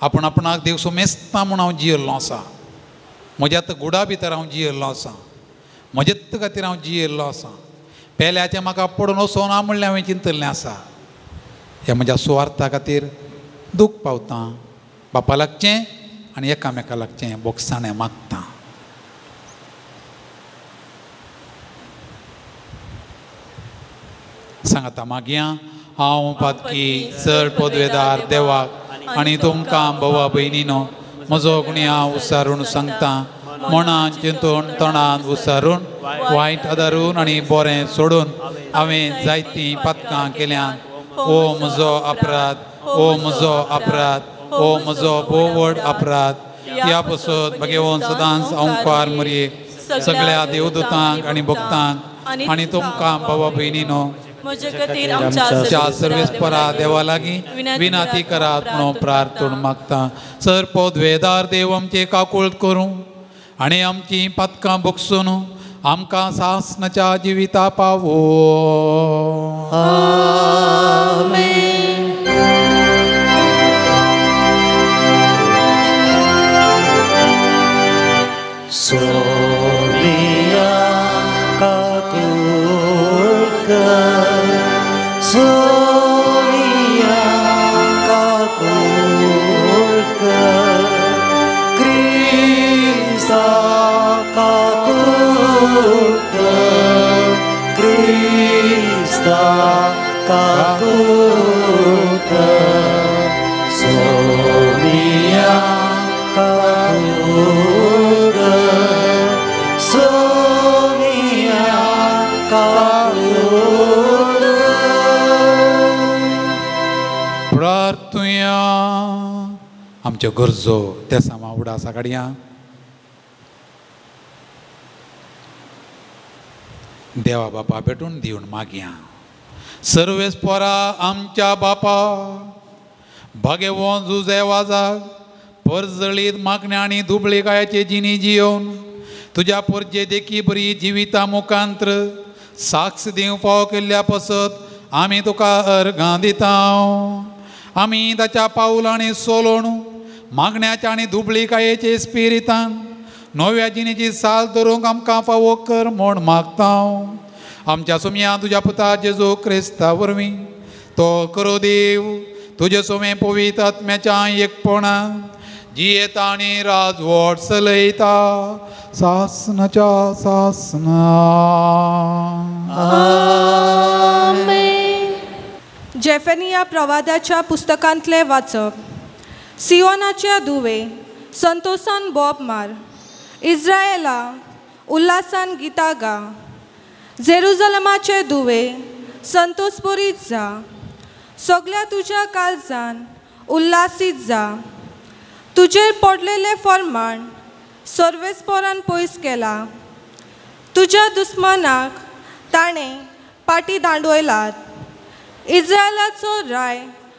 आपूण आपणाक देव सोमेस्ता म्हूण हांव जियेल्लो आसा. म्हज्या आतां गुडा भितर हांव जियेल्लो आसा. म्हजेच खातीर हांव जियेल्लो आसा. पेल्याचें म्हाका पडून वचोना म्हणलें हांवें चिंतल्लें आसा. ह्या म्हज्या सुवार्था खातीर दूख पावता, बापा लागचें आनी एकामेका लागचें बोगसाणें मागता. सांगाता मागया. हांव पातकी चड पदवेदार देवाक आनी तुमकां भावा भयणीनो म्हजो गुण्या उसारून सांगता. मनान चिंतून तणान उसारून वायट आदारून आनी बरें सोडून हांवें जायतीं पातकां केल्यांत. ओ म्हजो अपराध, ओ म्हजो अपराध, ओ म्हजो भोव व्हड अपराध. ह्या पसत भगेवन सदांच ओंकार मोरये सगळ्या देवदूतांक आनी भक्तांक आनी तुमकां भावा भयणीनो आमच्या सर्वेस्परा देवा लागीं विनाती करात म्हणून प्रार्थना मागता. सर पदवेदार देव आमचे काकूळ करूं आनी आमचीं पातकां बगसून आमकां सासणाच्या जिविता पावो. आमेन. सोनिया काकूळ कर, सोनिया काकूळ कर, क्रिस्ता काकूळ कर, क्रिस्ता काकूळ कर, सोनिया काकूळ कर, सोनिया काकूळ कर. प्रार्थुया. आमच्यो गरजो त्या सामा उडासा काडया. देवा बापा भेटून दिवन मागया. सर्वेस्परा आमच्या बापा भागेवन जुजे वाजाक परजळीत मागण्या आनी दुबळी कायाचे जिणी जियोवन तुज्या पोरजे देखी बरी जिविता मुखांत्र साक्ष दिवंक फावो केल्ल्या पसत आमी तुका अर्घां दिता. आमी ताच्या पावलांनी सोलोण मागण्याच्या आनी दुबळीकायेचे स्पिरितान नव्या जिणेची साल धरूंक आमकां फावो कर म्हूण मागता. आमच्या सुमया तुज्या पुता जेजू क्रिस्ता वरवीं तो करो देव तुजे सुमे पवित्र आत्म्याच्या एकपणान जियेता आनी राजवट चलयता सासनाच्या सासना. आमेन. जेफेनिया प्रवादाच्या पुस्तकांतलें वाचप. सियोनाच्या दुवे संतोषान बोब मार, इस्रायला उल्हासान गितां गा, जेरुजलमाचे दुवे संतोषभरीत जा, सगळ्या तुज्या काळजान उल्हासीत जा. तुजेर पडलेले फरमाण सर्वेस्परान पयस केला, तुज्या दुस्मानाक ताणें पाटी दांडवयलात. इस्रायलाचो राय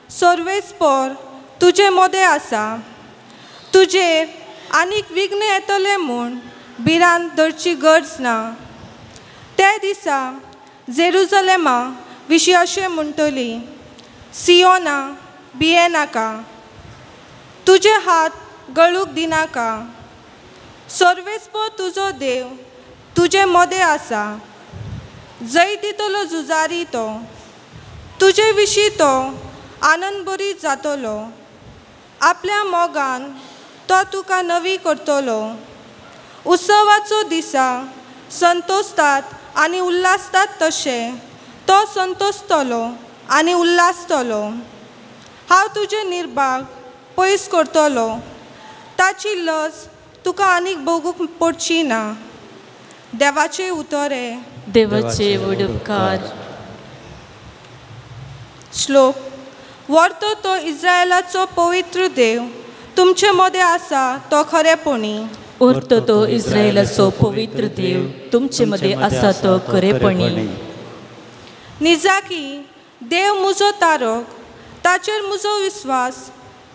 सर्वेस्पर तुजे मदें आसा, तुजेर आनीक विघ्न येतलें म्हूण भिरांत धरची गरज ना. त्या दिसा जेरुजलेमा विशीं अशें म्हणटली, सियोना भियेनाका, तुजे हात गळूंक दिनाका, सर्वेस्पर तुजो देव तुजे मदें आसा, जैत दितलो झुजारी तो, तुजे विशीं तो आनंदभरीत जातलो, आपल्या मोगान तो तुका नवी करतलो. उत्सवाचो दिसा संतोषतात आनी उल्हासतात तशें तो संतोषतलो आनी उल्हासतलो. हांव तुजें निर्भाग पयस करतलो, ताची लज तुका आनीक भोगूंक पडची ना. देवाचें उतर हें. देवाचे व्हड उपकार. श्लोक. वर्तो तो इस्रायलाचो पवित्र देव तुमचे मदें आसा तो खरेपणी. उरतो तो इस्रायलाचो पवित्र देव तुमचे मदें आसा तो खरेपणी. निजाकी देव म्हजो तारक, ताचेर म्हजो विस्वास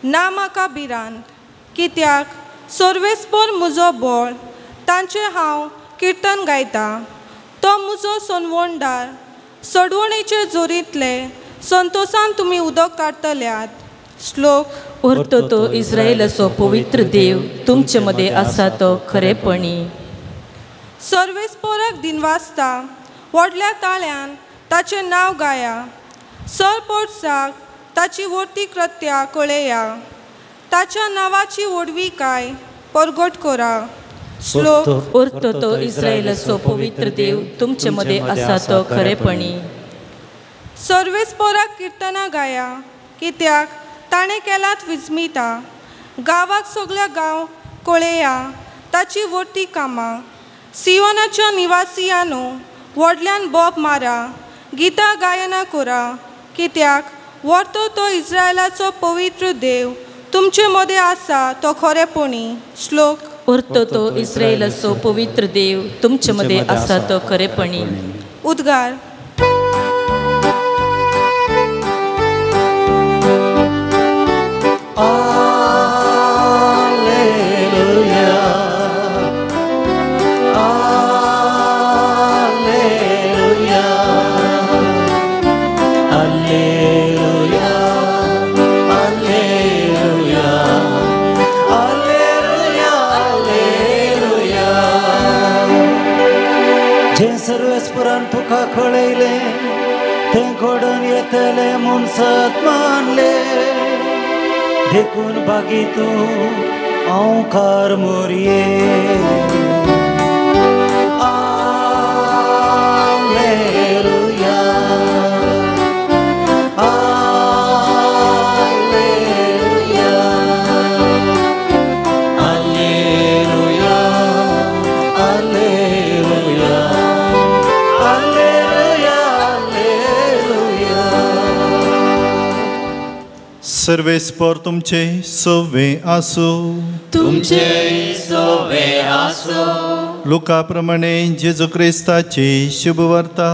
ना म्हाका भिरांत, कित्याक सर्वेस्पर म्हजो बळ, तांचें हांव किर्तन गायता. तो म्हजो सोनवणदार, सोडवणेचे जोरींतले संतोषान तुमी उदक काडटल्यात. श्लोक. उरतो तो इस्रायलाचो पवित्र देव तुमचे मदें आसा तो खरेपणी. सर्वेस्पराक दिनवासता, व्हडल्या ताळ्यान ताचें नांव गाया, सर पोटसाक ताची व्हडती कृत्या कळया, ताच्या नांवाची व्हडविकाय परगट करा. श्लोक. उरतो तो इस्रायलाचो पवित्र देव तुमचे मदें आसा तो खरेपणी. सर्वेस्पराक किर्तनां गाया, कित्याक ताणें केलात विजमिता, गांवाक सगळ्या गांव कळया ताची व्हडती कामां. सियोनाच्या निवासियानो व्हडल्यान बोब मारा, गितां गायना करा, कित्याक व्हरतो तो इस्रायलाचो पवित्र देव तुमचे मदें आसा तो खरेपणी. श्लोक. उरतो तो इस्रायलाचो पवित्र देव तुमचे मदें आसा तो खरेपणी. उद्गार. तुका कळयलें तें घडोवन येतलें म्हूण सत मानलें, देखून बागी तूं ओंकार मोरये. आलेलुया, आलेलुया, आलेलुया, आलेलुया, आलेलुया, आलेलुया. सर्वेस्पर तुमचे सवे आसो, तुमचे सवे आसो. लुका प्रमाणे जेजू क्रिस्ताची शुभवार्ता.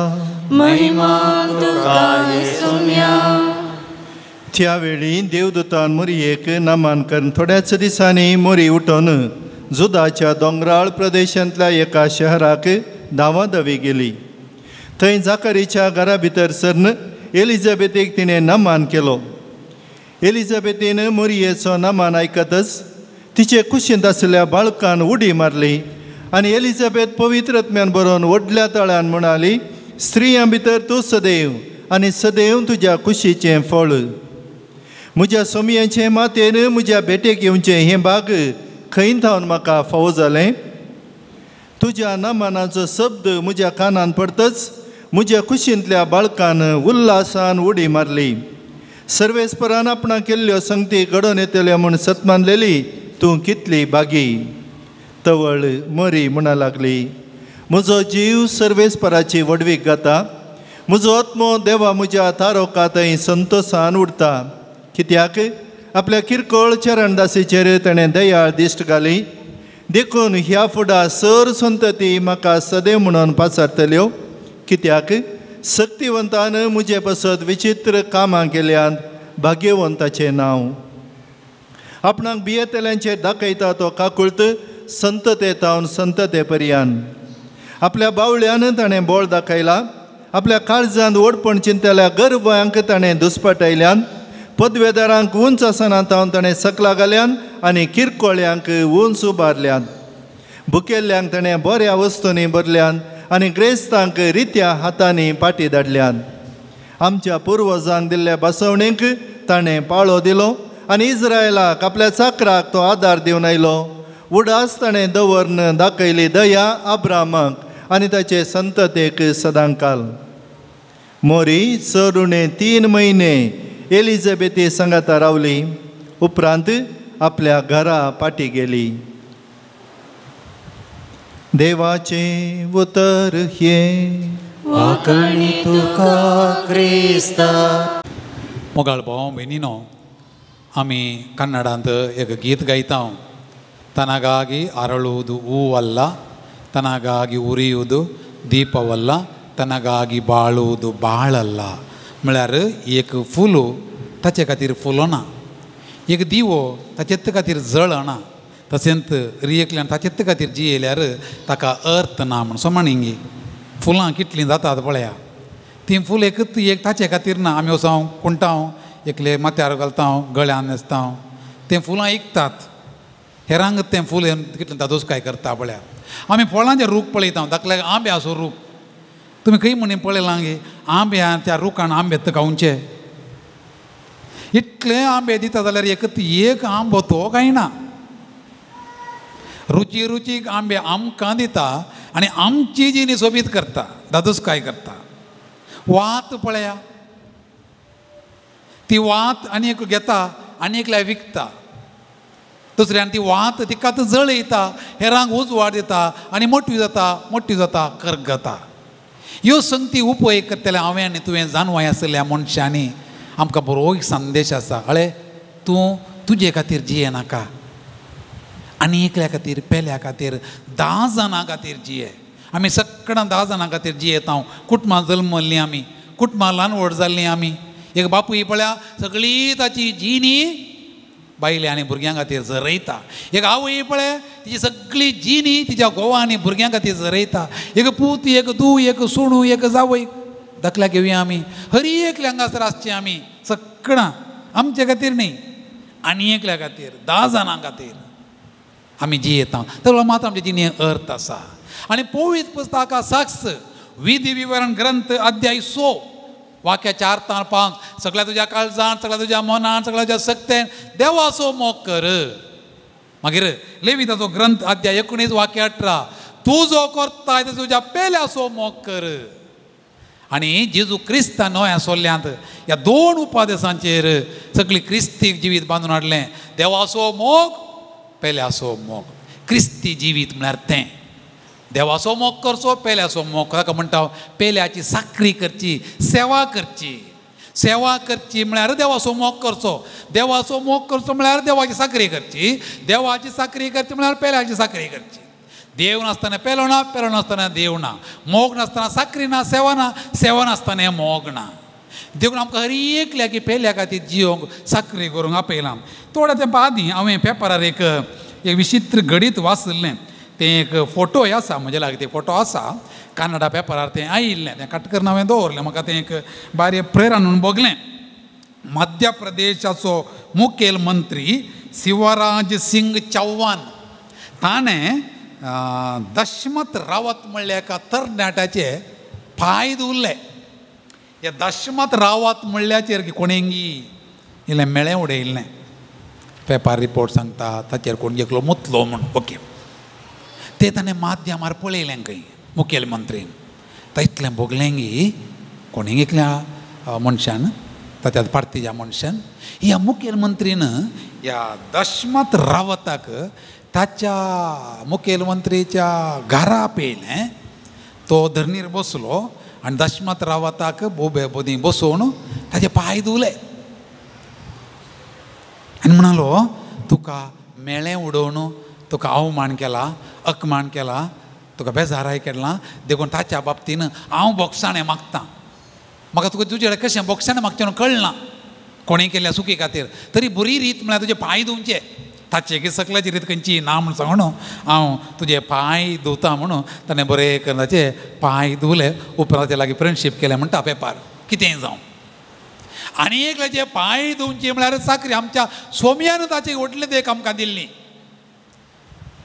महिमा तुका येसुम्या. त्यावेळी देवदूतान मोरयेक नामान करून थोड्याच दिसांनी मोरी उठोवन जुदाच्या दोंगराळ प्रदेशांतल्या एका शहराक धांवाधावी गेली. थंय जाकारीच्या घरा भितर सरन एलिझाबेथीक तिणें नमान केलो. एलिझाबेथीन मोरयेचो नमान आयकतच तिचे कुशींत आशिल्ल्या बाळकान उडी मारली आनी एलिझाबेथ पवित्र आत्म्यान बरोवन व्हडल्या ताळ्यान म्हणाली, स्त्रियां भितर तूं सदैव आनी सदैव तुज्या कुशीचें फळ. म्हज्या सोमयेचें मातेन म्हज्या भेटेक येवचें हें भाग खंय थावन म्हाका फावो जालें? तुज्या नमानाचो शब्द म्हज्या कानान पडतच म्हज्या कुशींतल्या बाळकान उल्हासान उडी मारली. सर्वेस्परान आपणाक केल्ल्यो संगती घडोवन येतल्यो म्हूण सतमानलेली तूं कितली बागी. तवळ मरी म्हणा लागली, म्हजो जीव सर्वेस्पराची व्हडवीक गाता, म्हजो आत्मो देवा म्हज्या तारोका थंय संतोसान उरता. कित्याक आपल्या किरकोळ चरणदासीचेर ताणें दयाळ दिश्ट घाली, देखून ह्या फुडा सर संतती म्हाका सदैव म्हणून पाचारतल्यो. कित्याक शक्तिवंतान म्हजे पासत विचित्र कामां केल्यान भाग्यवंताचें नांव. आपणाक भियेतल्यांचेर दाखयता तो काकुळत संतते तावन संतते पर्यान. आपल्या बावळ्यान ताणें बोळ दाखयला, आपल्या काळजान व्हडपण चिंतल्या गर्वांक ताणें दुस्पाटयल्यान, पदवेदारांक उंच आसना तावन ताणें सकला घाल्यान आनी किरकोळ्यांक उंच उबारल्यान. भुकेल्ल्यांक ताणें बऱ्या वस्तूंनी भरल्यान आनी ग्रेस्तांक रित्या हातांनी पाटी धाडल्यान. आमच्या पुर्वजांक दिल्ल्या बसवणेक ताणें पाळो दिलो आनी इस्रायलाक आपल्या चाकराक तो आदार दिवन आयलो. उडास ताणें दवरन दाखयली दया अब्रामाक आनी ताचे संततेक सदांकाल. मोरी चड उणें 3 म्हयने एलिझाबेथी सांगाता रावली, उपरांत आपल्या घरा पाटी गेली. देवाचें उतर हें. वाखाणी तुका क्रिस्ता. मोगाळ भाव भयणीनो, आमी कन्नडांत एक गीत गायता. ತನಗಾಗಿ ಅರಳುವುದು ಹೂವಲ್ಲ, ತನಗಾಗಿ ಉರಿಯುವುದು ದೀಪವಲ್ಲ, ತನಗಾಗಿ ಬಾಳುವುದು ಬಾಳಲ್ಲ. म्हळ्यार एक फुलू ताचे खातीर फुलना, एक दिवो ताचेच खातीर जळना, तशेंच रियकल्यान ताचेच खातीर जियेल्यार ताका अर्थ ना म्हण सोमाणिंगी. फुलां कितलीं जातात पळया, तीं फुल एकच एक ताचे खातीर ना. आमी वचों कुंटाव एकले माथ्यार घालता, गळ्यान न्हेसता, तें फुलां इकतात. हेरांक तें फूल कितलें दादोसकाय करता पळया. आमी फळांचे रूख पळयता, धाकल्या आंब्याचो रूख तुमी खंय म्हणून पळयलां गे? आंब्या त्या रुखान आंबे खावचे इतले आंबे दिता जाल्यार एकच एक आंबो तो कांय ना. रुची रुचीक आंबे आमकां दिता आनी आमची जिणी सोबीत करता, दादोसकाय करता. वात पळया, ती वात आनी एक घेता आनी एकल्या विकता, दुसऱ्यान ती वात तिकाच जळयता, हेरांक उजवाड दिता आनी मोटी जाता, मोटी जाता, करगता. ह्यो संगती उपयोग करतले हांवें आनी तुवें जाणवाय आसल्या मनशांनी आमकां बरो एक संदेश आसा. अळे तूं तुजे खातीर जिये नाका, आनी एकल्या खातीर, पेल्या खातीर, 10 जाणां खातीर जिये. आमी सगळ्यां 10 जाणां खातीर जियेता. कुटुंबां जल्मल्लीं आमी, कुटुंबां ल्हान व्हड जाल्लीं आमी. एक बापूय पळया सगळी ताची जिणी बायले आनी भुरग्यां खातीर जरयता. एक आवय पळय तिची सगळी जिणी तिच्या घोवा आनी भुरग्यां खातीर जरयता. एक पूत, एक धूव, एक सुणू, एक जावय धाकल्या घेवया आमी. हर एकल्या हांगासर आसचें आमी सगळां आमचे खातीर न्ही, आनी एकल्या खातीर, 10 जाणां खातीर आमी जियेता. तर मात आमचे जिणे अर्थ आसा. आनी पवित्र पुस्तका साक्ष विधी विवरण ग्रंथ अध्याय 6 वाक्या 4 ते 5, सगळ्या तुज्या काळजान, सगळ्या तुज्या मनान, सगळ्या तुज्या सक्तेन देवाचो मोग कर. मागीर लेविताचो ग्रंथ अध्याय 19 वाक्य 18, तूं जो करताय तो तुज्या पेल्याचो मोग कर. आनी जेजू क्रिस्तान नव्या सोल्ल्यांत ह्या 2 उपदेसांचेर सगळी क्रिस्तीक जिवीत बांदून हाडलें. देवाचो मोग, पेल्याचो मोग. क्रिस्ती जिवीत म्हळ्यार तें देवाचो मोग करचो, पेल्याचो मोग. ताका म्हणटा पेल्याची साकरी करची, सेवा करची. सेवा करची म्हळ्यार देवाचो मोग करचो, देवाचो मोग करचो म्हळ्यार देवाची साकरी करची, देवाची साकरी करची म्हळ्यार पेल्याची साकरी करची. देव नासतना पेलो ना, पेलो नासतना देव ना, मोग नासतना साकरी ना, सेवा ना, सेवा नासतना मोग ना. देखून आमकां हर एकल्या की पेल्या खातीर जियोंक साकरी करूंक आपयलां. थोड्या तेंपा आदीं हांवें पेपरार एक एक विचित्र घडीत वाचलें. तें एक फोटोय आसा म्हजे लागीं, ते फोटो आसा कानडा पेपरार तें आयिल्लें, तें कट करून हांवें दवरलें. म्हाका तें एक बारीक प्रेरणा म्हणून भोगलें. मध्य प्रदेशाचो मुखेलमंत्री शिवराज सिंग चौहान ताणें दशमत रावत म्हणल्या एका तरणाट्याचे पांय धुवले. ह्या दशमत रावत म्हणल्याचेर कोणेंगी इल्लें मेळें उडयल्लें, पेपर रिपोर्ट सांगता ताचेर कोण एकलो मुतलो म्हूण. ओके, तें ताणें माध्यमार पळयलें खंय मुखेलमंत्रीन. तो इतलें भोगलें की कोणेंगी एकल्या मनशान, ताच्या पार्टीच्या मनशान, ह्या मुखेलमंत्रीन ह्या दशमत रावताक ताच्या मुखेलमंत्रीच्या घरा पेयलें. तो धरणीर बसलो आनी दशमत रावताक बोबे बोदी बसोवन ताचे पांय धुवले आनी म्हणालो, तुका मेळें उडोवन तुका अवमान केला, अपमान केला, तुका बेजाराय केला, देखून ताच्या बाबतीन हांव बोगसाणें मागता. म्हाका तुका तुजे कडेन कशें बोगसाणें मागचें म्हणून कळना, कोणें केल्ल्या चुकी खातीर तरी बरी रीत म्हळ्यार तुजे पांय धुवचे, ताचे की सकल्याची रीत खंयची ना म्हूण सांगून हांव तुजे पांय धुवता म्हणून ताणें बरें करून ताचे पांय धुवले. उपरांत ताचे लागीं फ्रेंडशीप केलें म्हणटा पेपार. कितेंय जावं, आनी एकल्याचे पांय धुवचे म्हळ्यार चाकरी आमच्या सोम्यान ताचे व्हडलें देख आमकां दिल्ली.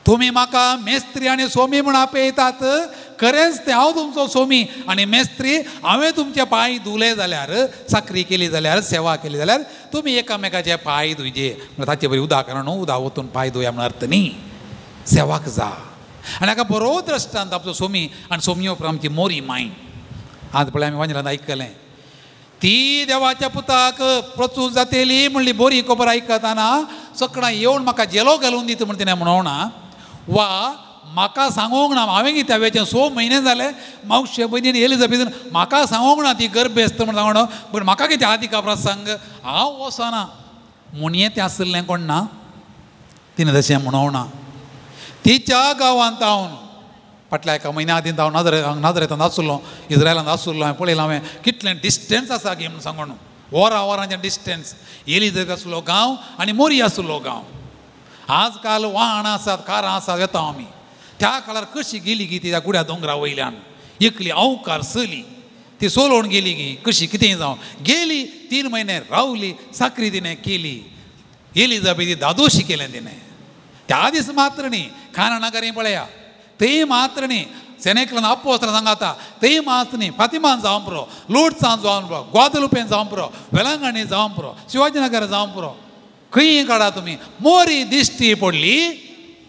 तुमी म्हाका मेस्त्री आनी सोमी म्हूण आपयतात, खरेंच तें हांव तुमचो सोमी आनी मेस्त्री. हांवें तुमचे पांय धुले जाल्यार, चाकरी केली जाल्यार, सेवा केली जाल्यार तुमी एकामेकाचे पांय धुयचे. म्हळ्यार ताचे बरी उदक न्हू, उदक वतून पांय धुया म्हण अर्थ न्ही, सेवाक जा. आनी हाका बरो दृश्टांत आमचो सोमी आनी सोमी उपरांत आमची मोरी माय. आज पळय आमी वांजलान आयकलें, ती देवाच्या पुताक प्रचूर जातेली म्हणली बरी खबर आयकतना सकडां येवन म्हाका जेलो घालून दिता म्हण तिणें म्हणोना, वा म्हाका सांगूंक ना. हांवें कितें वेचें 6 म्हयने जाले मावशे भयणीन एलिझाबेथीन म्हाका सांगूंक ना ती गर्भेस्त म्हण सांगून, पूण म्हाका कितें आदिका प्रसंग हांव वचना म्हणये तें आशिल्लें कोण ना, तिणें तशें म्हणोना. तिच्या गांवांत हांव फाटल्या एका म्हयन्या आदीं हांव नाजरेतांत आशिल्लो, इस्रायलांत आशिल्लो. हांवें पळयलां हांवें कितलें डिस्टन्स आसा गे म्हूण सांगून, वरां वरांचें डिस्टन्स. एलिझाबेथ आशिल्लो गांव आनी मोरी आशिल्लो गांव. आजकाल वाहनां आसात, कारां आसात, वेता आमी. त्या काळार कशी गेली गी ती त्या गुड्या दोंगरा वयल्यान एकली अवकार चली ती सोलोवन गेली गी कशी कितेंय जावं गेली. 3 म्हयने रावली, साकरी तिणें केली, एलिझाबेथी दादोशी केलें तिणें. त्या दीस मात्र न्ही, खाणां पळया थंय मात्र न्ही, सेनेकलान आपोस्तां सांगाता थंय मात्र न्ही, फातिमान जावन पुरो, लोटसान जावन पुरो, ग्वादलुपेन जावन पुरो, वेलंगणी जावन पुरो, शिवाजीनगर जावन पुरो, खंय काडा तुमी. मोरी दिश्टी पडली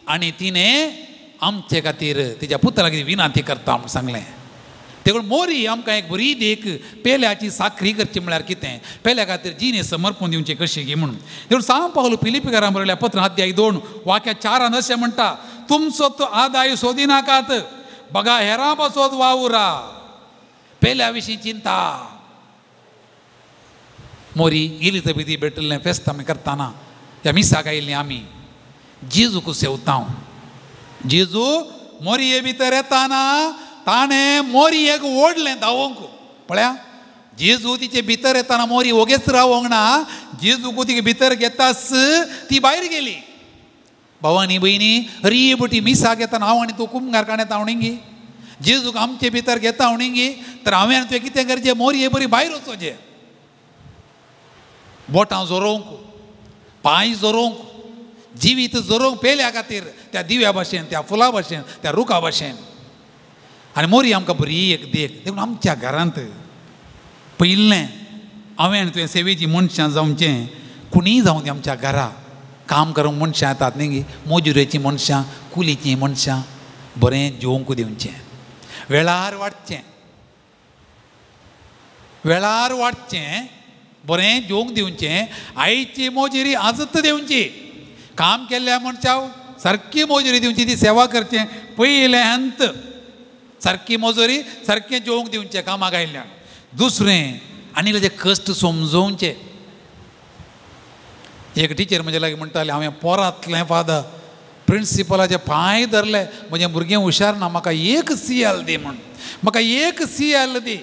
आनी तिणें आमचे खातीर तिच्या पुता लागीं विनंती करता म्हूण सांगलें. देखून मोरी आमकां एक बरी देख, पेल्याची साखरी करची म्हळ्यार कितें, पेल्या खातीर जिणे समर्पण दिवचें कशें गी म्हणून. देखून सांव पावलो फिलिपीकारां बरयल्या पत्र अध्याय 2 वाक्या 4 अशें म्हणटा, तुमचो तो आदाय सोदिनाकात, बघा हेरां पासत वावुरा, पेल्या विशीं चिंता. मोरी एलिझाबेथी भेटिल्लें फेस्त आमी करतना ह्या मिसाक आयिल्लीं आमी जेजूक सेवता. जेजू मोरये भितर येताना ताणें मोरयेक ओडलें धांवोंक. पळया, जेजू तिचे भितर येताना मोरी ओगेच रावोंक ना, जेजूक तिका भितर घेतास ती भायर गेली. भावानी भयणी, हरी बटी मिसाक येताना हांव आनी तूं कुमगार काण येता म्हणगी, जेजूक आमचे भितर घेता म्हणगी, तर हांवें आनी तुवें कितें करचें, मोरये बरी भायर वचोचें, बोटां जोरोवंक, पांय जोरोवंक, जिवीत जोरोवंक पेल्या खातीर त्या दिव्या भाशेन, त्या फुलां भाशेन, त्या रुखा भाशेन. आनी मोरी आमकां बरी एक देख. देखून आमच्या घरांत पयलें हांवें आनी तुवें सेवेची मनशां जावचें, कोणीय जावं दी आमच्या घरा काम करूंक मनशां येतात न्ही गी, मजुरेचीं मनशां, कुलीचीं मनशां, बरें जेवंक दिवचें, वेळार वाडचें, वेळार वाडचें, बरें जेवंक दिवचें, आयची मजुरी आजच दिवची, काम केल्ल्या मनशाक सारकी मजुरी दिवची, ती सेवा करचें पयलें हंत, सारकी मजुरी सारकें जेवंक दिवचें कामाक आयिल्ल्यान. दुसरें आनी ताचे कश्ट समजोवचें. एक टिचर म्हजे लागीं म्हणटाले, हांवें पोरांतलें फादर प्रिंसिपलाचे पांय धरले, म्हजें भुरगें हुशार ना, म्हाका एक CL दी म्हूण, म्हाका एक CL दी,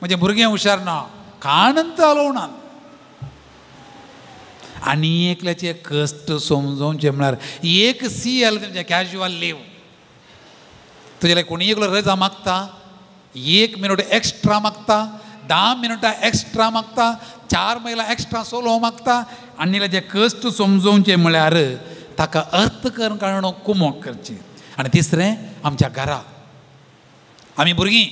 म्हजें भुरगें हुशार ना, काणंत आलोवना. आनी एकल्याचे कश्ट समजोवचें म्हळ्यार एक सी एल तुमचें कॅज्युअल लीव तुजें कोणी एकलो रजा मागता, 1 मिनट एक्स्ट्रा मागता, 10 मिनटां एक्स्ट्रा मागता, 4 मैलां एक्स्ट्रा सोलो मागता. आनी जे कश्ट समजोवचें म्हळ्यार ताका अर्थ करून काडून कुमोक करची. आनी तिसरें आमच्या घरा आमी भुरगीं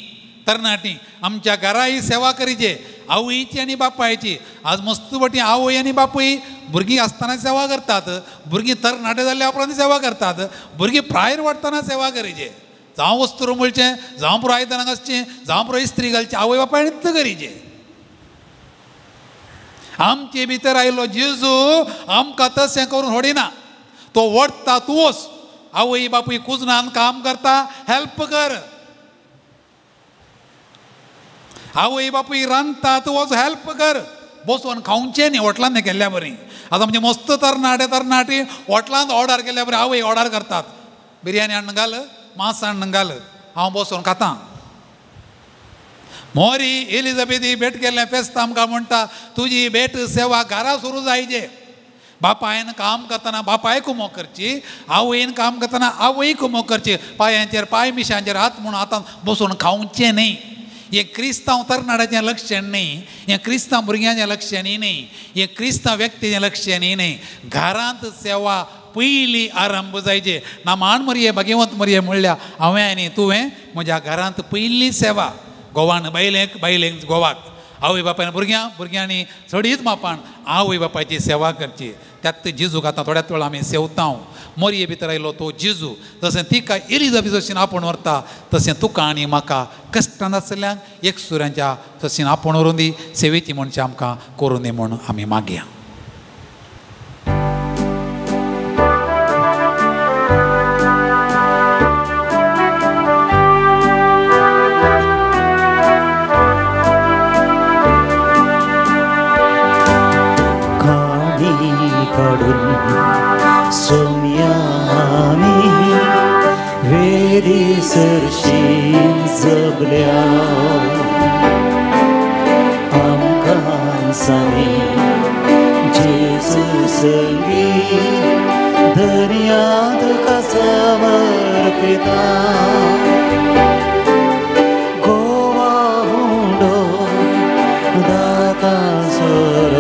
तरणाटी आमच्या घरा ही सेवा करीचे आवयची आनी बापायची. आज मस्त वाटी आवय आनी बापूय भुरगीं आसतना सेवा करतात, भुरगीं तरणाटे जाल्ल्या उपरांत सेवा करतात, भुरगीं प्रायर वाडटना सेवा करीचे. जावं वस्तू म्हणचें, जावं पुरो आयदनां घासचें, जावं पुरो इस्त्री घालचें, आवय बापायन करीचे. आमचे भितर आयलो जेजू आमकां तशें करून होडिना, तो वडटा तूं वच. आवय बापूय कुजनान काम करता, हेल्प कर. आवय बापूय रांदता, तूं वच हेल्प कर. बसोन खावचें न्ही हॉटलान केल्ल्या बरी. आतां आमचे मस्त तरणाटे तरणाटी हॉटलांत ऑर्डर केल्ल्या बरी आवय ऑर्डर करतात, बिरयानी हाडून घाल, मांस हाडून घाल, हांव बसोन खाता. मोरी एलिझाबेथी भेट केल्लें फेस्त आमकां म्हणटा तुजी भेट सेवा घरा सुरू जायचे. बापायन काम करतना बापाय कुमोक करची, आवयन काम करतना आवय कुमोक करची. पांयांचेर पांय, मिशांचेर हात म्हणून आतां बसून खावचें न्ही. हें क्रिस्तांव तरणाट्याचें लक्षण न्ही, हें क्रिस्तांव भुरग्यांचें लक्षण न्ही, हें क्रिस्तांव व्यक्तीचें लक्षण न्ही. घरांत सेवा पयली आरंभ जायचे. ना मान मरये भाग्यवंत मरये म्हणल्या हांवें आनी तुवें म्हज्या घरांत पयली सेवा. गोवान बायलेक, बायलेक गोवाक, आवय बापायन भुरग्यां, भुरग्यांनी चडीत मापान आवय बापायची सेवा करची. त्यात जेजूक आतां थोड्याच वेळा आमी सेवतांव. मोरये भितर आयलो तो जेजू जशें तिका एलिझाबेथ जशें आपोवन व्हरता तशें तुका आनी म्हाका कश्टान आसल्यान एक सुऱ्यांच्या तशें आपोवन व्हरून दी. सेवेची मनशां आमकां करून दी म्हूण आमी मागया. सोम्यामी वेदी सरशीं जबल्या आमकां सामी जेजू संगी दर्यांत समर्पिता. गोवा हुंडो दातां सोर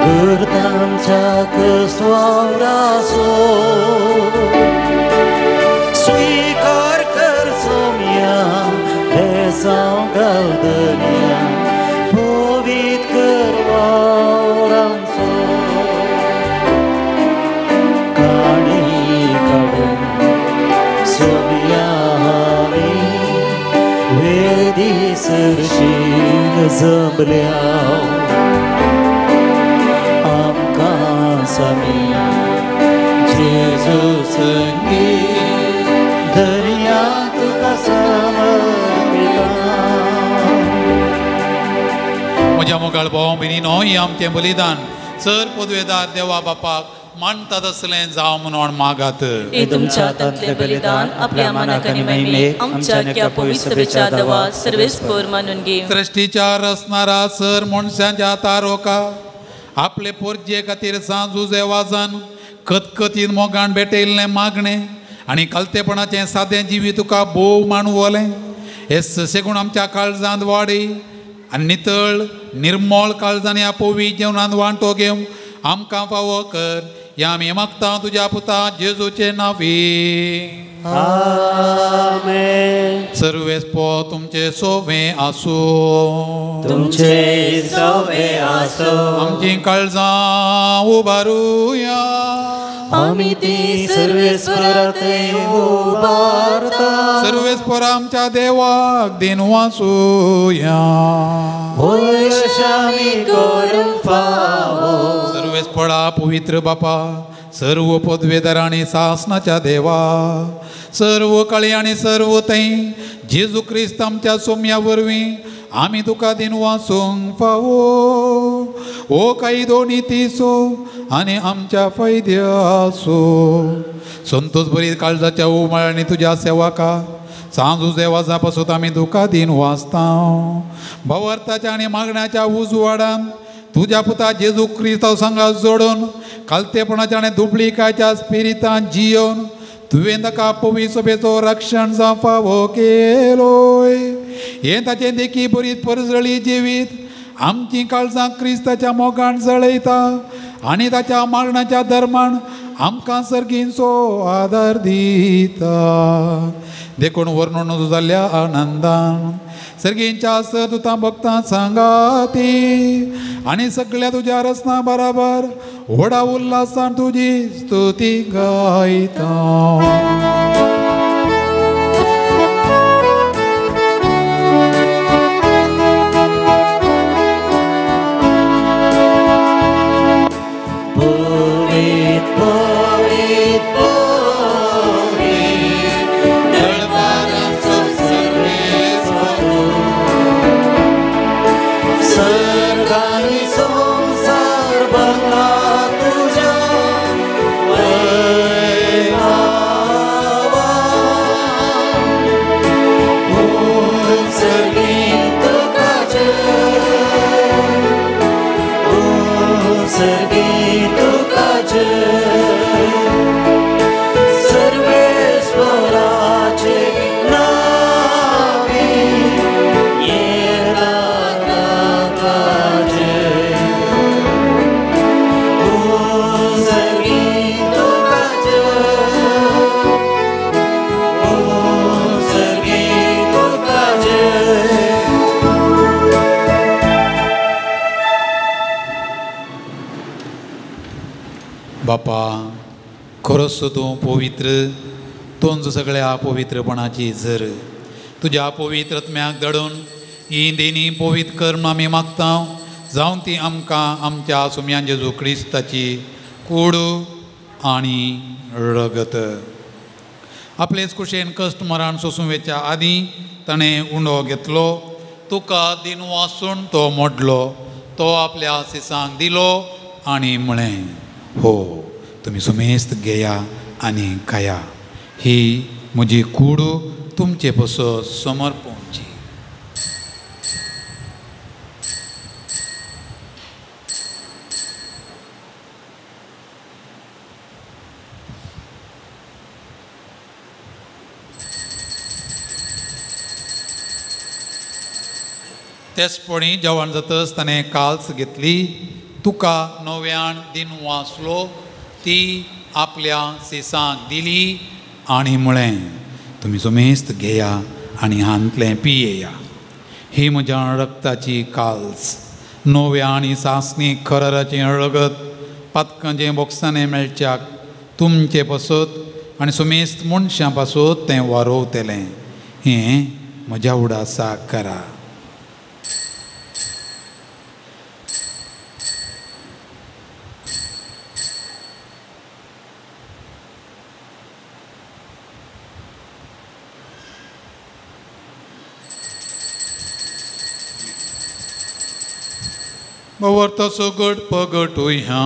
गुरतांच्या कसवावरासो स्वीकार कर सोम्या बेसांव गावदन्या पवीत कर वावरांचो. काणी काडून सोम्या आमी वेदी सरशीन जमल्या आमकां जेजू संगी दर्यांत तुका समर्पिता. म्हज्या मोगाळ भाव भयणीनो, हें आमचें बलिदान सर पदवेदार देवा बापाक मानता तसलें जावं म्हणून मागात. हे तुमच्या हातांतलें बलिदान आपल्या मानाक आनी महिमेक आमच्या नक्या पवित्र सभेच्या देवा सर्वेस्पर मानून घे. सृश्टीच्या रचणारा सर मनशांच्या तारोका आपले पोरजे खातीर सांजू वाजान कतकतीन मोगान भेटयल्लें मागणें आनी कलतेपणाचें सादें जिवीत तुका भोव मानवलें. हे सशेगूण आमच्या काळजांत वाडी आनी नितळ निर्मळ काळजान ह्या पोवी जेवणांत वांटो घेवन आमकां फावो कर. ह्या आमी मागता तुज्या पुता जेजूचे नांवी. आमेन. सर्वेस्पो तुमचे सोवे आसूं, तुमचे सोवे आसूं. आमचीं काळजां उबारुया, आमी ती सर्वेस्पराथंय उबारता. सर्वेस्पर आमच्या देवाक दिन वाचुया. होय आमी करूंक फावो. सर्वेस्परा पवित्र बापा, सर्व पदवेदार आनी सासनाच्या देवा, सर्व काळी आनी सर्व थंय जेजू क्रिस्त आमच्या सोम्या वरवीं आमी तुका दिन वाचूंक फावो. ओ कायदो नितीचो आनी आमच्या फायद्याचो संतोष बरी काळजाच्या उमाळ्यांनी तुज्या सेवाका सांजू देवाजा पासून आमी तुका दिन वाचता. भवर्थाच्या आनी मागण्याच्या उजवाडान तुज्या पुता जेजू क्रिस्तांव सांगा जोडून खालतेपणाच्या आनी दुबळीकायच्या स्पिरितान जियोवन तुवें ताका पवित्र सभेचो रक्षण जावं फावो केलोय. हें ताचें देखी बरीत परजळी जिवीत आमचीं काळजां क्रिस्ताच्या मोगान जळयता आनी ताच्या मरणाच्या धर्मान आमकां सर्गींचो आदार दिता. देखून वर्णन जाल्ल्या आनंदान सर्गींच्या सदुतां भक्तां सांगाती आनी सगळ्या तुज्या रचना बराबर व्हडा उल्हासान तुजी स्तुती गायता. बापा खरोच तूं पवित्र, तूंच सगळ्या पवित्रपणाची झर. तुज्या पवित्र आत्म्याक दडून ही देणी पवित्र कर आमी मागता, जावन ती आमकां आमच्या सुम्यान जेजू क्रिस्ताची कूड आनी रगत. आपलेच कुशेन कश्ट मरण सोसूं वेच्या आदीं ताणें उंडो घेतलो, तुका दिन वासून तो मोडलो, तो आपल्या सिसांक दिलो आनी म्हळें, हो तुमी सुमेस्त घेया आनी खाया, ही म्हजी कूड तुमचे पसो समर्पणची. तेचपणी जेवण जातच ताणें काल्स घेतली, तुका नव्यान दिन वाचलो, ती आपल्या सिसांक दिली आनी म्हळें, तुमी सुमेस्त घेया आनी हांतलें पियेया, ही म्हज्या रक्ताची काल्स, नव्या आनी सासणी खराराचें रगत पातकांचें बोक्सांनी मेळच्याक तुमचे पासत आनी सुमेस्त मनशां पासत तें वारोवतलें. हें म्हज्या उडासाक करा. वर्तसो गट पगटूया.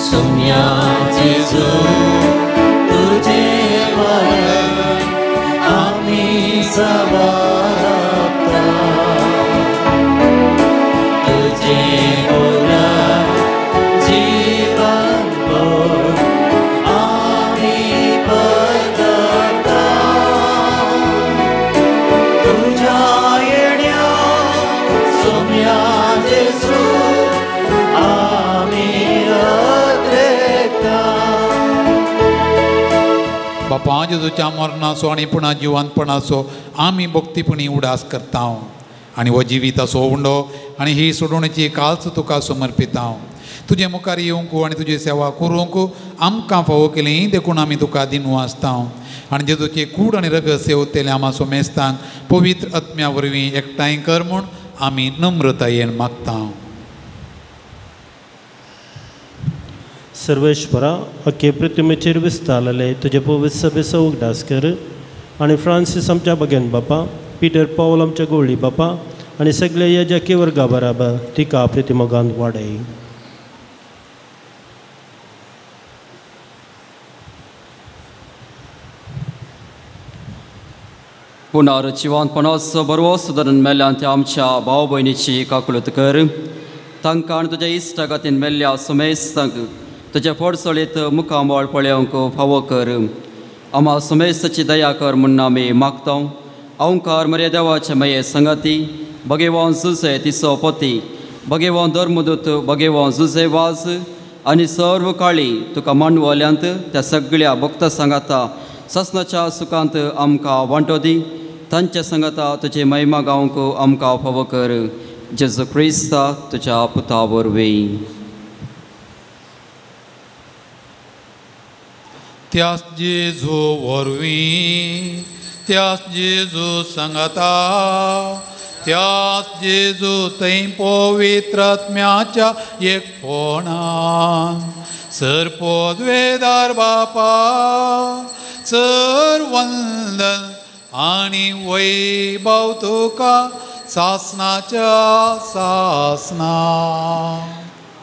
सुम्या जेजू तुझे मरण आमी सवारता, तुझे बापा जेजूच्या मरणाचो आनी पुणा जिवंतपणाचो आमी भक्तीपणी उडास करता आनी हो जिविताचो उंडो आनी ही सोडवणेची काल्स तुका समर्पिता. तुजे मुखार येवंक आनी तुजी सेवा करूंक आमकां फावो केली, देखून आमी तुका दिनू आसता. आनी जेजूची कूड आनी रगत सेवतले आमा सोमेस्तांक पवित्र आत्म्या वरवीं एकठांय कर म्हूण आमी नम्रतायेन मागता. सर्वेश्वरा, अख्खे पृथ्वीचेर विस्तारलेले तुजे पवित्र सभेचो उगडास कर आनी फ्रांसीस आमच्या बगेन बापा, पिटर पावल आमच्या गोळी बापा आनी सगळे याजकी वर्गा बराबर तिका प्रतिमोगान वाडय. पुनर्जिवंतपणाचो बरवो धरून मेल्ल्यान त्या आमच्या भाव भयणीची काकूळत कर. तांकां आनी तुज्या इश्टागतीन मेल्ल्या सुमेस्तांक तुज्या फोडसोळीत मुखामळ पळोवंक फावो कर. आमा सुमेस्ताची दया कर म्हूण आमी मागता. ओंकार मरे देवाचे मये संगती भगेवान जुजे तिसो पती भगेवान धर्मदूत भगेवान जुजे वाज आनी सर्व काळी तुका मांडवल्यांत त्या सगळ्या भक्त सांगाता ससनाच्या सुखांत आमकां वांटो दी. तांच्या सांगाता तुजी महिमा गावंक आमकां फावो कर. जेजू क्रिस्ता तुज्या पुता वरवीं. त्यास जेजू वरवीं, त्यास जेजू सांगाता, त्यास जेजू थंय पवित्र आत्म्याच्या एकपणान सर पदवेदार बापा सर वंदन आनी वैभव तुका सासनाच्या सासना.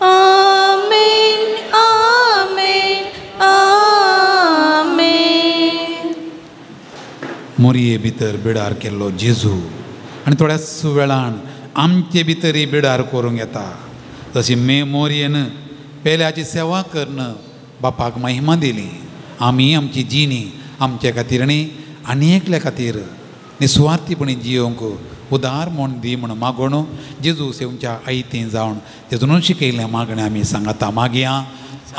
आमेन आमेन आमेन. मोरये भितर बिडार केल्लो जेजू आनी थोड्याच वेळान आमचे भितरय बिडार करूंक येता. तशी मे मोरयेन पेल्याची सेवा करून बापाक महिमा दिली. आमी आमची जिणी आमचे खातीर न्ही आनी एकल्या खातीर निस्वार्थीपणी जियोवंक उदार म्हूण दी म्हूण मागोण जेजू सेवच्या आयतीं जावन तेजून शिकयल्लें मागणें आमी सांगाता. मागया.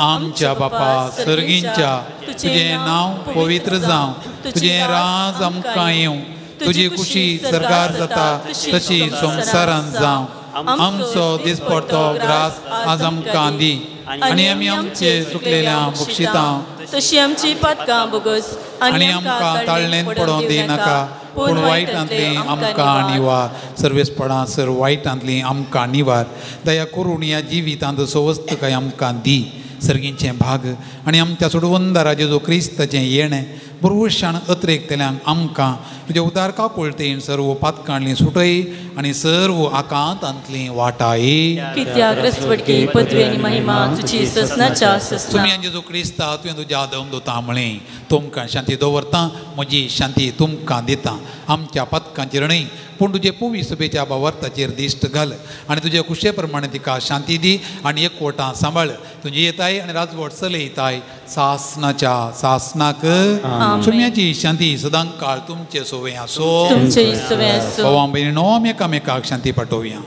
आमच्या बापा सर्गींच्या, तुजें नांव पवित्र जावं, तुजें राज आमकां येवं, तुजी खुशी सरकार जाता तशी संवसारांत जावं. आमचो दिसपडतो ग्रास आज आमकां दी आनी आमी आमचे चुकलेल्या बक्षितां तशी आमची पातकां बोगस आनी आमकां ताळणेन पडोवंक दिनाका, पूण वायटांतली आमकां निवार. सर्वेस्पणां सर वायटांतली आमकां निवार. दया करून ह्या जिवितांत सवस्तकाय आमकां दी. सर्गींचें भाग आनी आमच्या सोडवंदारा जेजू क्रिस्ताचें येणें बरवशान अत्रेकतल्यांक आमकां तुज्या उदार काकुळतेन सर्व पातकांतली सुटय आनी सर्व आकांतांतली वाटाय. कित्याक रसवडकी पदवी आनी महिमा तुजी ससनाच्या ससना. तुमी जेजू क्रिस्ता तुवें तुज्या दमदुता म्हळें, तुमकां शांती दवरता, म्हजी शांती तुमकां दिता. आमच्या पातकांचेर न्हय पूण तुजे पुवी सभेच्या बावर्ताचेर दिश्ट घाल आनी तुजे खुशे प्रमाणे तिका शांती दी आनी एकवटां सांबाळ. तुजी येताय आनी राजवट चलयताय सासनाच्या सासनाक. सुम्याची शांती सदां काळ तुमचे सोवे आसो. भावा भयणीनो, आमी एकामेकाक शांती पाठोवया.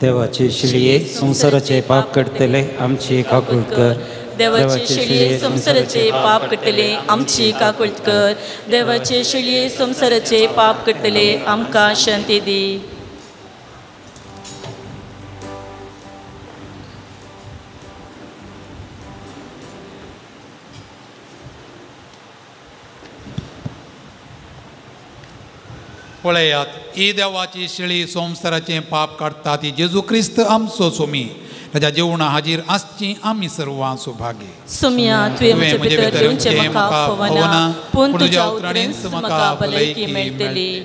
देवाचे शिळये संवसाराचे पाप काडटले आमची काकूळ कर. देवाचे शिळये संवसाराचे पाप काडटले आमची काकूळ कर. देवाचे शिळये संवसाराचे पाप काडटले आमकां शांती दी. पळयात, ही देवाची शिळी संवसाराचें पाप काडटा ती जेजू क्रिस्त आमचो सोमी. ताच्या जेवणा हाजीर आसची आमी सर्वां सुभागी. सोम्या, तुवें म्हजे भितर येवचें म्हाका फावना, पूण तुज्या उतरांनीच म्हाका भलायकी मेळटली.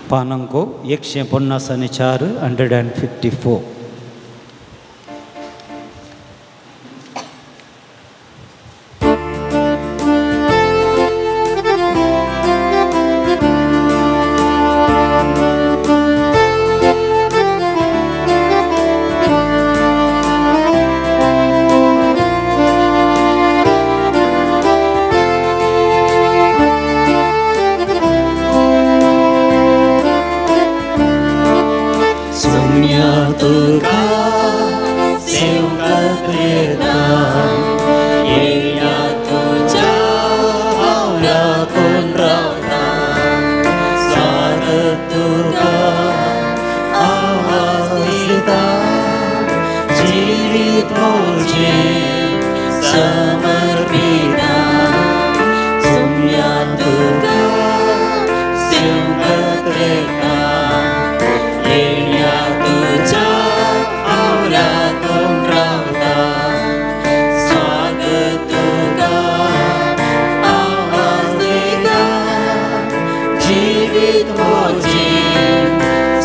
पानांको 154, 154.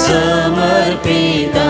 समर्पिता.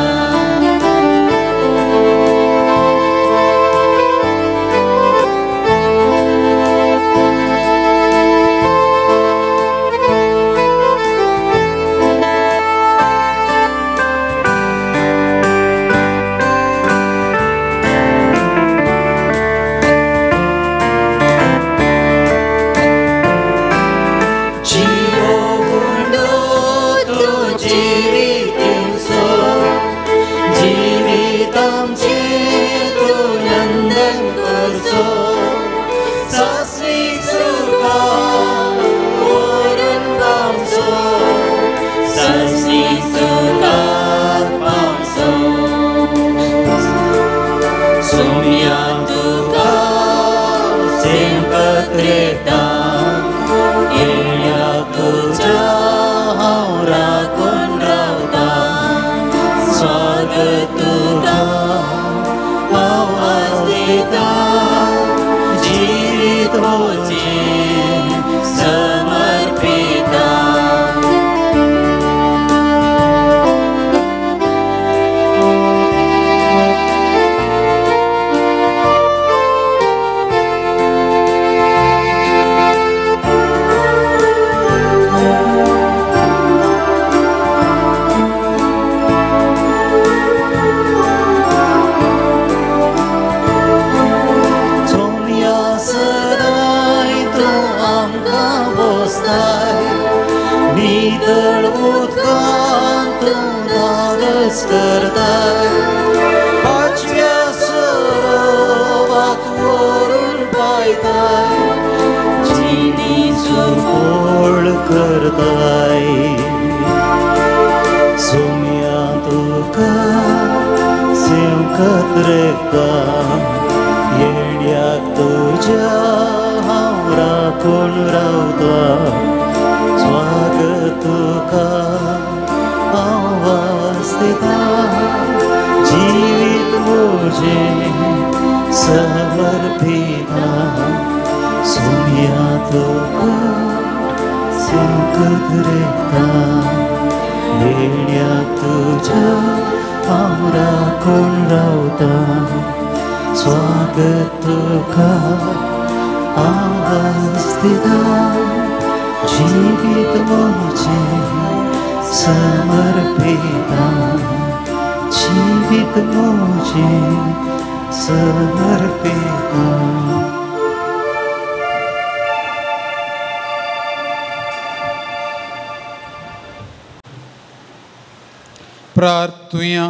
प्रार्थुया.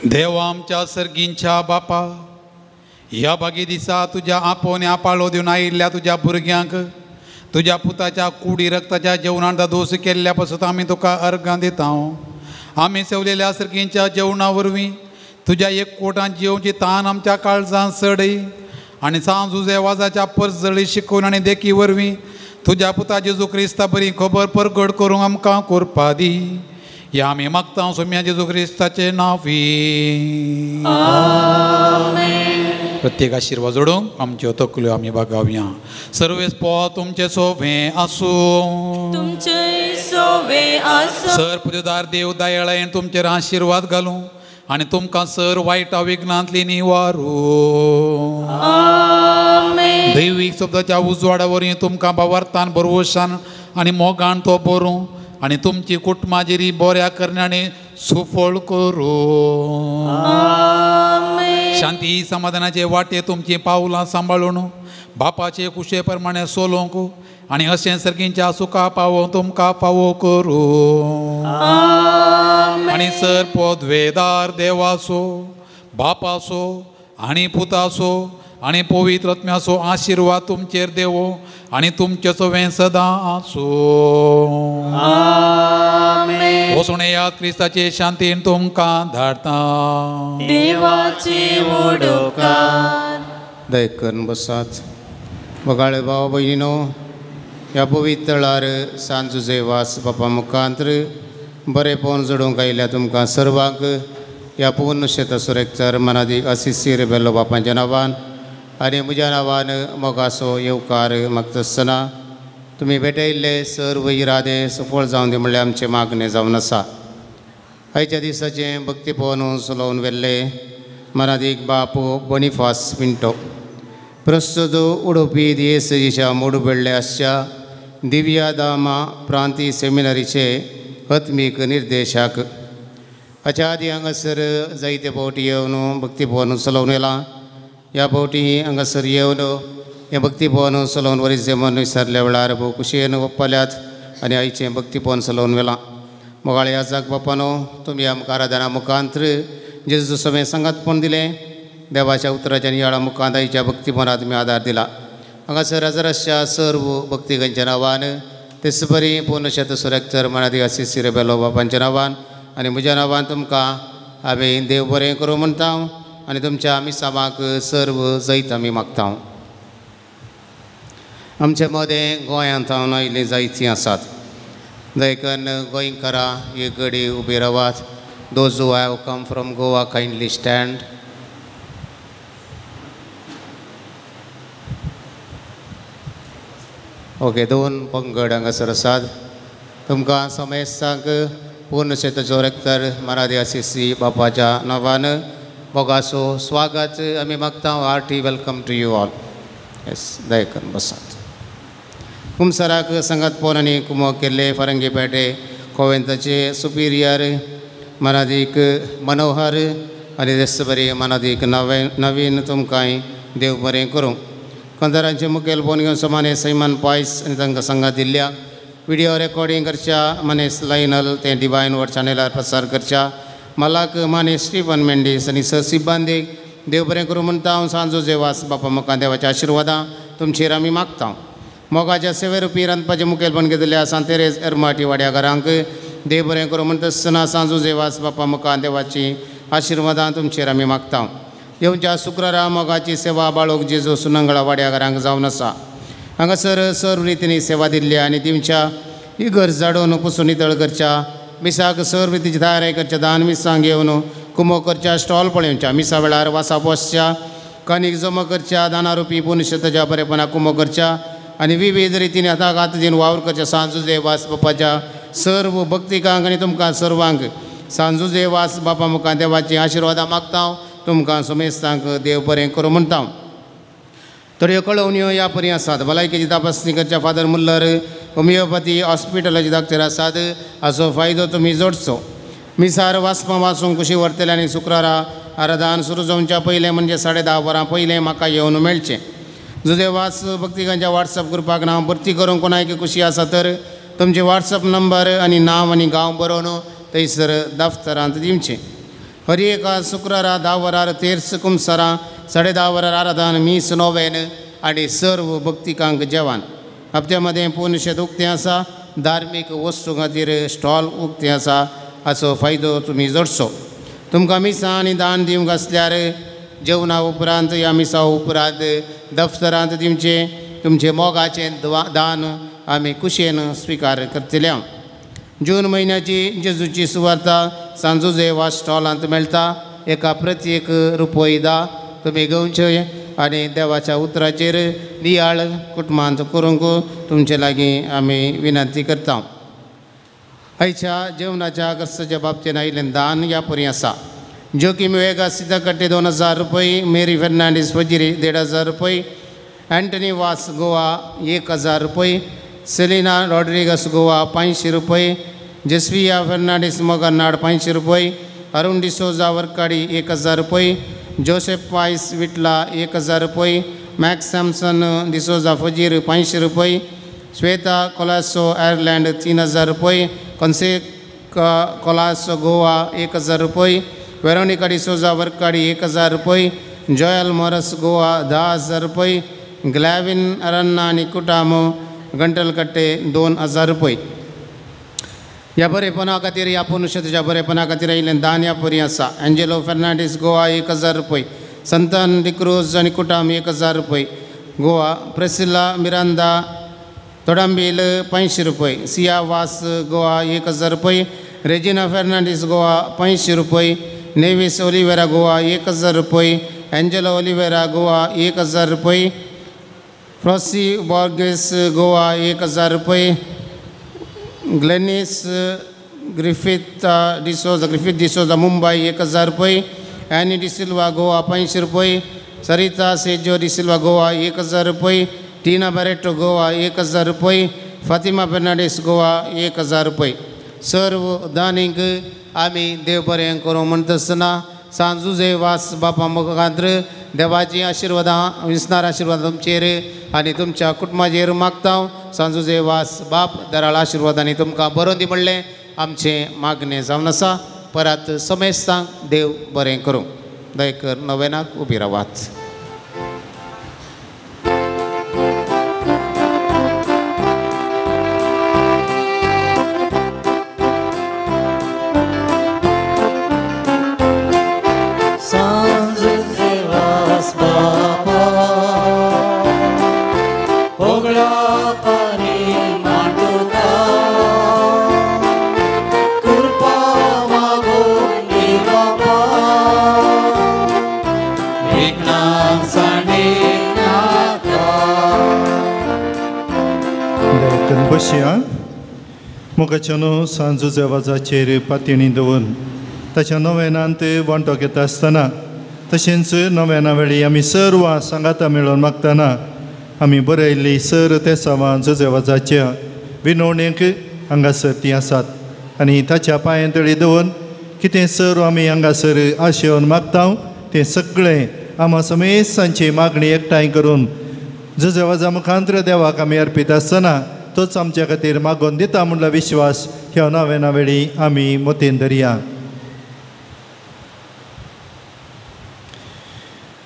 देवा आमच्या सर्गींच्या बापा, ह्या भागी दिसा तुज्या आपोवण्या पाळो दिवन आयिल्ल्या तुज्या भुरग्यांक तुज्या पुताच्या कुडी रक्ताच्या जेवणांत दोस केल्ल्या पासत आमी तुका अर्गां दिता. आमी सेवलेल्या सर्गींच्या जेवणा वरवीं तुज्या एक कोटान जेवची तान आमच्या काळजान सडय आनी सांजुजे वाजाच्या परजळी शिकोवन आनी देखी वरवीं तुज्या पुता जेजू क्रिस्ता बरी खबर परगट करूंक आमकां कोरपा दी. ह्या आमी मागता सोम्या जेजू क्रिस्ताचे नांवी. प्रत्येक आशिर्वाद जोडूंक आमच्यो तकल्यो आमी बागावया. सर्वेस पो तुमचें सोवें आसूं. तुमचें सोवें आसूं. सर पुजदार देव दयाळायेन तुमचेर आशिर्वाद घालूं आनी तुमकां सर वायट विघ्नांतली निवारूं. दैवीक शब्दाच्या उजवाडा वरवीं तुमकां भावार्थान भरवशान आनी मोगान तो बरूं आनी तुमची कुटुंबाजेरी बऱ्या करण्यानी सुफळ करूं. शांती समाधानाचे वाटे तुमची पावलां सांबाळून बापाचे कुशे प्रमाणे सोलोवंक आनी अशें सर्गींच्या सुखा पावो तुमकां फावो करूं. आनी सर पदवेदार देवाचो बापाचो आनी पुताचो आनी पवित्र आत्म्याचो आशिर्वाद तुमचेर देवो आनी तुमचे सवें सदां आसूं. वचून येयात क्रिस्ताचे शांतीन तुमकां धाडटा. देवाची उडोकार दय करून बसात. बगाळे भाव भयणीनो, ह्या पवित्र थळार सांजुजे वास बापा मुखांत्र बरेपण जोडूंक आयिल्ल्या तुमकां सर्वांक ह्या पुर्ण शेता सुरेकचार मनादीक आसिसी रेबेलो बापांच्या नांवान आनी म्हज्या नांवान मोगाचो येवकार मागता आसतना तुमी भेटयल्ले सर्व इरादे सफळ जावन दी म्हणल्यार आमचें मागणें जावन आसा. आयच्या दिसाचें भक्तीपवन चलोवन व्हेल्ले मनादीक बापू बोनिफास पिंटो, प्रस्तुत उडोवपी दियेसजीच्या मोडुबेडले आसच्या दिव्या दामा प्रांती सेमिनारीचे आत्मीक निर्देशक. हाच्या आदी हांगासर जायते फावटी येवन भक्तीभवन चलोवन येला. ह्या फावटी हांगासर येवन हें भक्तीभवन चलोवन वरीस मन विसरल्या वेळार भोव खुशयेन वप्पाल्यात आनी आयचें भक्तीभवन चलोवन व्हेलां. मोगाळे याजाक बापानो, तुमी आमकां आराधना मुखांत जेजू समें सांगातपण दिलें. देवाच्या उतराच्या नियाळा मुखांत आयच्या भक्तीपणात तुमी आदार दिला. हांगासर हजाराच्या सर्व भक्तिगांच्या नांवान, तेच बरी पुनशत सुरेक्तर मनादी आसिसी रेबेलो बापांच्या नांवान आनी म्हज्या नांवान तुमकां आमी देव बरें करूं म्हणटा आनी तुमच्या मिसांवाक सर्व जैत आमी मागता. आमचे मदें गोंयांत हांव आयिल्लीं जायतीं आसात. देखून गोंयकारां एक घडी उबी रावात. Those who have come from Goa kindly stand. Okay, दोन पंगड हांगासर आसात. तुमकां समेस्तांक पूर्ण शेताचो रेक्टर मराठी आसिसी बापाच्या नांवान मोगाचो स्वागत आमी मागता. Hearty welcome to you all. Yes, दयेकरून बसात. कुमसराक संगत पोन आनी कुमोक केल्ले फरंगी पेटे कोवेंताचे सुपिरियर मनादीक मनोहर आनी तेच बरी मनादीक नवीन तुमकांय देव बरें करूं. कंदरांचे मुखेल फोन घेवन समाने सैमान पायस आनी तांकां सांगात दिल्ल्या विडियो रेकॉर्डिंग करच्या मनेस लायनल तें डिवायन वर्ड चॅनलार प्रसार करच्या मलाक मानेस स्टीफन मेंडीस आनी सर सिब्बांदेक देव बरें करूं म्हणटा. हांव सांजो जेवास बापा मुखार देवाच्या आशिर्वादां तुमचेर आमी मागता. मोगाच्या सेवेरुपी रांदपाचें मुखेलपण घेतिल्ल्या सांतेरेज एरमाटी वाड्या घरांक देव बरें करूं म्हणटा आसतना सांजो जेवास बापा मुखार देवाची आशिर्वादां तुमचेर आमी मागता. येवच्या शुक्रारा मोगाची सेवा बाळोक जेजू सुनंगळा वाड्या घरांक जावन आसा. हांगासर सर्व रितींनी सेवा दिल्ली आनी दिवच्या इगर्ज झाडून पुसून नितळ करच्या मिसाक सर्व रितीची तयारी करच्या दान मिसांक घेवन कुमो करच्या स्टॉल पळोवच्या मिसा वेळार वासा बसच्या कणीक जमा करच्या दानारुपी पुनशताच्या बरेपणा कुमो करच्या आनी विविध रितीन हाताक हात दिवन वावर करच्या सांजू वास बापाच्या सर्व भक्तिकांक आनी तुमकां सर्वांक सांजू वास बापा मुखार देवाची आशिर्वादां मागता. तुमकां समेस्तांक देव बरें करूं म्हणटा. थोड्यो कळोवण्यो ह्या परी आसात. भलायकेची तपासणी करच्या फादर मुल्लर होमियोपॅथी हॉस्पिटलाचे डॉक्टर आसात. हाचो फायदो तुमी जोडचो. मिसार वाचपां वाचूंक कुशी व्हरतले आनी शुक्रारा आराधन सुरू जावच्या पयलें म्हणजे 10:30 वरां पयलें म्हाका येवन मेळचें. जुजे वास भक्तिकांच्या वॉट्सएप ग्रुपाक नांव भरती करूंक कोणाक खुशी आसा तर तुमचे वॉट्सएप नंबर आनी नांव आनी गांव बरोवन थंयसर दफ्तरांत दिवचें. हर एका शुक्रारा 10 वरार तेर्स कुमसरां 10:30 वरार आराधन मीस नोवेन आनी सर्व भक्तिकांक जेवण. हप्त्या मदें पूर्ण शेत उक्तें आसा. धार्मीक वस्तू खातीर स्टॉल उक्तें आसा. हाचो फायदो तुमी जोडचो. तुमकां मिसां आनी दान दिवंक आसल्यार जेवणा उपरांत ह्या मिसा उपरांत दफ्तरांत दिवचें. तुमचें मोगाचें दान आमी खुशयेन स्विकार करतले. जून म्हयन्याची जेजूची सुवार्ता सांजुजे वा स्टॉलांत मेळटा. एका प्रत्येक रुपय 10 तुमी घेवचे आनी देवाच्या उतराचेर नियाळ कुटुंबांत करूंक तुमचे लागीं आमी विनंती करता. आयच्या जेवणाच्या गस्ताच्या बाबतीन आयिल्लें दान ह्या परी आसा. जोकीम वेगा सिद्धकट्टे 2000 रुपये, मेरी फेर्नांडीस फजिरी 1500 रुपये, अँटनी वास गोवा 1000 रुपये, सेलिना रॉड्रिगस गोवा 500 रुपये, जेस्विया फेर्नांडीस मोगरनाड 500 रुपये, अरुण डिसोजा वर्काडी 1000 रुपये, जोसेफ पायस विटला 1000 रुपये, मॅक्स सॅमसन डिसोजा फजीर 500 रुपये, श्वेता कोलासो आयर्लँड 3000 रुपये, कॉन्सेका कोलासो गोवा 1000 रुपये, वेरोनिका डिसोजा वर्काडी 1000 रुपये, जॉयल मोरस गोवा 10000 रुपये, ग्लॅविन अरन्ना आनी कुटामो गंटलकट्टे 2000 रुपये. ह्या बरेपणा खातीर ह्या पुनुशेताच्या बरेपणा खातीर आयिल्लें दान ह्या परी आसा. एंजेलो फेर्नांडीस गोवा 1000 रुपये, संतान डिक्रूज आनी कुटाम 1000 रुपये गोवा, प्रेसिला मिरांदा तोडांबील 500 रुपये, सिया वास गोवा 1000 रुपये, रेजिना फेर्नांडीस गोवा 500 रुपये, नेवीस ओलिवेरा गोवा 1000 रुपये, एंजेलो ओलिवेरा गोवा 1000 रुपये, फ्रॉसी बॉर्गेस गोवा 1000 रुपये, Glenys Griffith D'Souza Griffith D'Souza Mumbai 1000 रुपये, एनी डिसिल्वा गोवा 500 रुपये, सरिता सेजो डिसिल्वा गोवा 1000 रुपये, टीना बरेटो गोवा 1000 रुपये, फातिमा फेर्नांडीस गोवा 1000 रुपये। सर्व दानींक आमी देव बरें करूं म्हणटा आसतना सांजुजे वास बापा मुखांत्र देवाची आशिर्वादां विसणार आशिर्वाद तुमचेर आनी तुमच्या कुटुंबाचेर मागता। सांजुजे वास बाप दराळ आशिर्वादांनी तुमकां बरोवन दी म्हणलें आमचें मागणें जावन आसा। परत समेस्तांक देव बरें करूं। दयकर नवेनाक उबी रावात। मोगाच्यानो सांजुजे वाजाचेर पातयेणी दवरून ताच्या नवेनांत वांटो घेता आसतना तशेंच नवेना वेळी आमी सर्वां सांगाता मेळोवन मागतना आमी बरयल्ली सर तेसावां जुजे वाजाच्या विनवणेक हांगासर तीं आसात आनी ताच्या पांयां तळी दवरून कितें सर्व आमी हांगासर आशेवन मागता तें सगळें आमा समेस्तांची मागणी एकठांय करून जुजे वाजा मुखांत्र देवाक आमी अर्पीत आसतना तोच आमच्या खातीर मागोवन दिता म्हणलो विश्वास ह्या नवेना वेळी आमी मतीन धरया।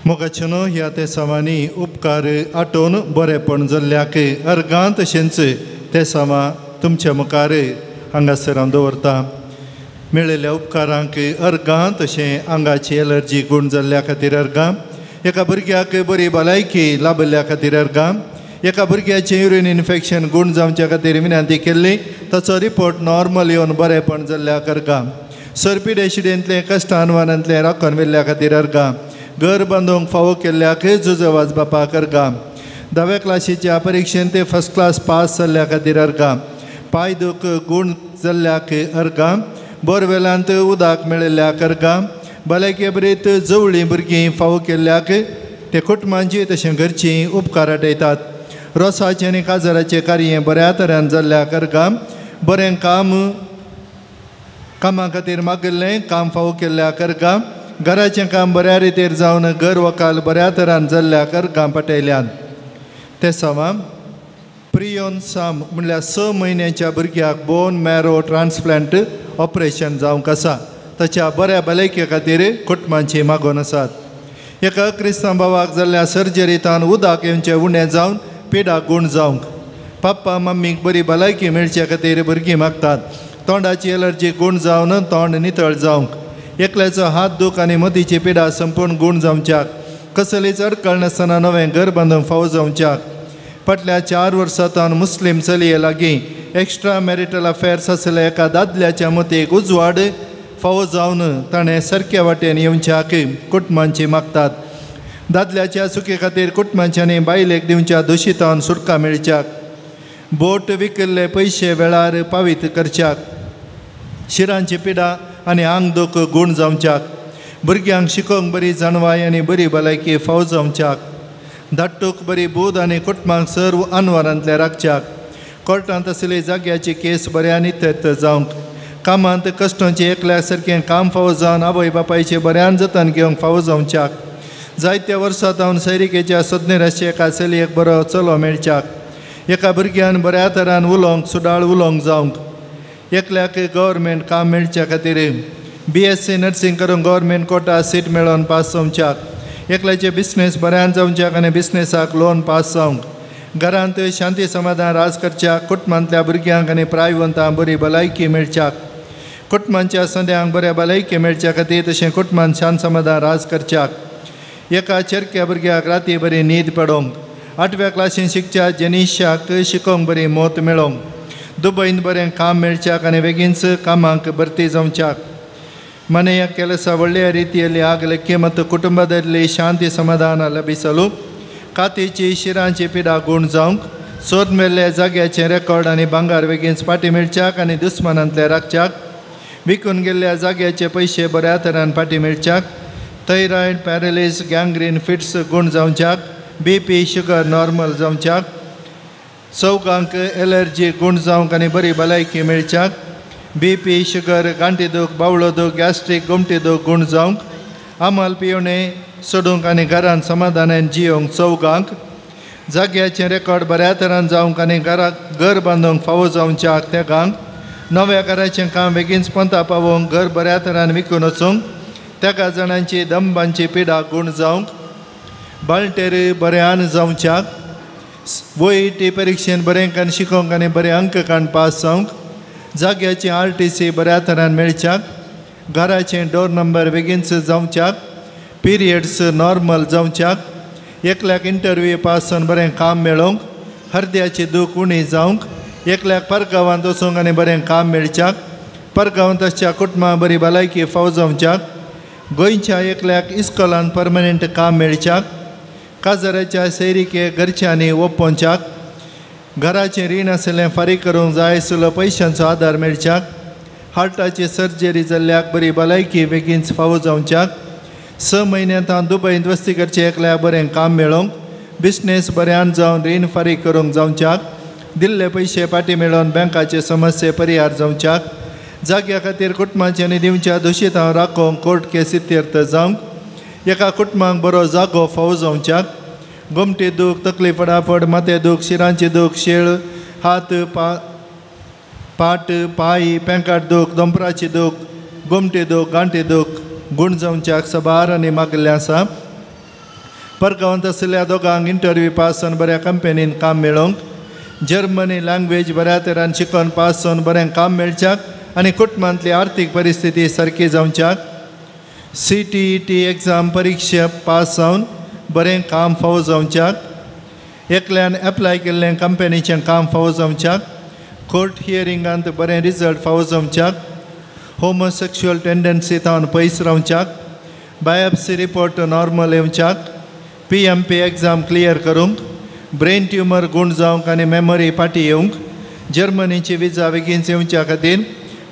मोगाच्यानो ह्या तेसावांनी उपकार आटोवन बरेपण जाल्ल्याक अर्गां तशेंच तेसावां तुमच्या मुखार हांगासर हांव दवरता। मेळिल्ल्या उपकारांक अर्गां तशें आंगाची एलर्जी गूण जाल्ल्या खातीर अर्गां, एका भुरग्याक बरी भलायकी लाबिल्ल्या खातीर अर्गां, एका भुरग्याचें युरीन इन्फेक्शन गूण जावच्या खातीर विनंती केल्ली ताचो रिपोर्ट नॉर्मल येवन बरेपण जाल्ल्या अर्गां, सरपी डेशिडेंतलें कश्टानवानांतलें राखून व्हेल्ल्या खातीर अर्गां, घर बांदूंक फावो केल्ल्याक जुजवाज बापाक अर्गां, धाव्या क्लासीच्या परिक्षेंत ते फर्स्ट क्लास पास जाल्ल्या खातीर अर्गां, पांय दूख गूण जाल्ल्याक अर्गां, बोरवेलांत उदक मेळिल्ल्याक अर्गां, भलायके बरीत जवळीं भुरगीं फावो केल्ल्याक ते कुटुंबांची तशें घरचीं उपकार आटयतात। रोसाचें आनी काजाराचें कार्य बऱ्या तरेन जाल्ल्याक अर्गां, बरें काम कामा खातीर मागिल्लें काम फावो केल्ल्याक अर्गां, घराचें काम बऱ्या रितीर जावन घर वकाल बऱ्या तरान जाल्ल्याक अर्गां पाटयल्यात। ते सवां प्रियोन साम म्हणल्यार 6 म्हयन्याच्या भुरग्याक बोन मॅरो ट्रान्सप्लांट ऑपरेशन जावंक आसा ताच्या बऱ्या भलायके खातीर कुटुंबांची मागोवन आसात। एका क्रिस्तांव भावाक जाल्ल्या सर्जरींतान उदक येवचें उणें जावन पिडा गूण जावंक, पप्पा मम्मीक बरी भलायकी मेळचे खातीर भुरगीं मागतात। तोंडाची एलर्जी गूण जावन तोंड नितळ जावंक, एकल्याचो हात दूख आनी मतीची पिडा संपूर्ण गूण जावच्याक, कसलीच अडकळ नासतना नवें घर बांदूंक फावो जावच्याक, फाटल्या 4 वर्सांतान मुस्लीम चलये लागीं एक्स्ट्रा मॅरिटल अफेर्स आसल्या एका दादल्याच्या मतीक उजवाड फावो जावन ताणें सारक्या वाटेन येवच्याक कुटुंबांची मागतात। दादल्याच्या चुके खातीर कुटुंबांच्यांनी बायलेक दिवच्या दोशितान सुटका मेळच्याक, बोट विकिल्ले पयशे वेळार पावीत करच्याक, शिरांची पिडा आनी आंग दूख गूण जावच्याक, भुरग्यांक शिकोवंक बरी जाणवाय आनी बरी भलायकी फावो जावच्याक, धाडटूक बरी बूद आनी कुटुंबांक सर्व अनवरांतले राखच्याक, कोर्टांत आशिल्ली जाग्याची केस बऱ्या नित्यर्थ जावंक, कामांत कश्टांचें एकल्या सारकें काम फावो जावन आवय बापायचें बऱ्यान जतन घेवंक फावो जावच्याक, जायत्या वर्सां जावन सैरिकेच्या सोदनेर आसच्या एका चलयेक बरो चलो मेळच्याक, एका भुरग्यान बऱ्या तरान उलोवंक सुडाळ उलोवंक जावंक, एकल्याक गव्हर्मेंट काम मेळच्या खातीर BSc nursing करून गव्हर्मेंट कोटा सीट मेळोवन पास जावच्याक, एकल्याचे बिजनेस बऱ्यान जावच्याक आनी बिजनेसाक लोन पास जावंक, घरांत शांती समाधान राज करच्याक, कुटुंबांतल्या भुरग्यांक आनी प्रायवंतांक बरी भलायकी मेळच्याक, कुटुंबांच्या संद्यांक बऱ्या भलायकी मेळच्या खातीर तशें कुटुंबांत शांत समाधान राज करच्याक, एका चेरक्या भुरग्याक राती बरी न्हीद पडोवंक, 8व्या क्लासीन शिकच्या जेनिशाक शिकोवंक बरी मोत मेळोवंक, दुबयन बरें काम मेळच्याक आनी बेगीनच कामाक भरती जावच्याक, ಮನೆಯ ಕೆಲಸ ಒಳ್ಳೆಯ ರೀತಿಯಲ್ಲಿ ಆಗಲಿಕ್ಕೆ ಮತ್ತು ಕುಟುಂಬದಲ್ಲಿ ಶಾಂತಿ ಸಮಾಧಾನ ಲಭಿಸಲು कातीची शिरांची पिडा गूण जावंक सोद मेल्ल्या जाग्याचें रेकॉर्ड आनी भांगर बेगीन फाटीं मेळच्याक आनी दुस्मानांतले राखच्याक विकून गेल्ल्या जाग्याचे पयशे बऱ्या तरान फाटीं मेळच्याक थायरॉयड पॅरलीस गँग्रीन फिट्स गूण जावच्याक बीपी शुगर नॉर्मल जावच्याक चौगांक एलर्जी गूण जावंक आनी बरी भलायकी मेळच्याक बीपी शुगर गांठी दूख बावळो दूख गॅस्ट्रीक गोमटी दूख गूण जावंक आमल पिवणे सोडूंक आनी घरान समाधानान जियोंक चौगांक जाग्याचें रेकॉर्ड बऱ्या तरान जावंक आनी घराक घर बांदूंक फावो जावच्याक तेगांक नव्या घराचें काम बेगीन पंता पावोवंक घर बऱ्या तरान विकून वचूंक तेगा जाणांची दंबांची पिडा गूण जावंक बाळटेर बऱ्यान जावच्याक वोईटी परिक्षेन बरें कान शिकोवंक आनी बरे अंक काण पास जावंक जाग्याची RTC बऱ्या तरान मेळच्याक घराचें डोर नंबर बेगीनच जावच्याक पिरियड्स नॉर्मल जावच्याक एकल्याक इंटरव्यू पास जावन बरें काम मेळोवंक हरद्याची दूख उणी जावंक एकल्याक परगांवांत वचूंक आनी बरें काम मेळच्याक परगांवांत आसच्या कुटुंबा बरी भलायकी फाव जावच्याक गोंयच्या एकल्याक इस्कोलान परमनंट काम मेळच्याक काजाराच्या सैरिके घरच्यांनी ओपोवच्याक घराचें रीण आशिल्लें फारीक करूंक जाय आशिल्लो पयशांचो आदार मेळच्याक हार्टाची सर्जरी जाल्ल्याक बरी भलायकी बेगीन फावो जावच्याक 6 म्हयन्यांत हांव दुबयंत वस्ती करचें एकल्याक बरें काम मेळोवंक बिजनेस बऱ्यान जावन रीण फारीक करूंक जावच्याक दिल्ले पयशे फाटीं मेळोवन बँकाचे समस्ये परिहार जावच्याक जाग्या खातीर कुटुंबाचे आनी दिवच्या दुशीत हांव राखोवंक कोर्ट केस इत्यर्थ जावंक एका कुटुंबाक बरो जागो फावो जावच्याक गोमटी दूख तकली फटाफट माथे दूख शिरांची दूख शेळ हात पाट पांय पेंकाट दूख दोंपराची दूख गोमटी दूख गांठी दूख गूण जावच्याक सबार आनी मागिल्लें आसा परगांवांत आशिल्ल्या दोगांक इंटरव्यू पास जावन बऱ्या कंपनीन काम मेळोवंक जर्मनी लँग्वेज बऱ्या तरान शिकोवन पास जावन बरें काम मेळच्याक आनी कुटुंबांतली आर्थीक परिस्थिती सारकी जावच्याक CTET exam परिक्षा पास जावन बरें काम फावो जावच्याक एकल्यान एप्लाय केल्लें कंपनीचें काम फावो जावच्याक कोर्ट हियरिंगांत बरें रिजल्ट फावो जावच्याक होमोसेक्शुअल टेंडन्सी थावन पयस रावच्याक बायोप्सी रिपोर्ट नॉर्मल येवच्याक PMP exam clear करूंक ब्रेन ट्युमर गूण जावंक आनी मेमरी फाटीं येवंक जर्मनीची विजा बेगीन येवच्या खातीर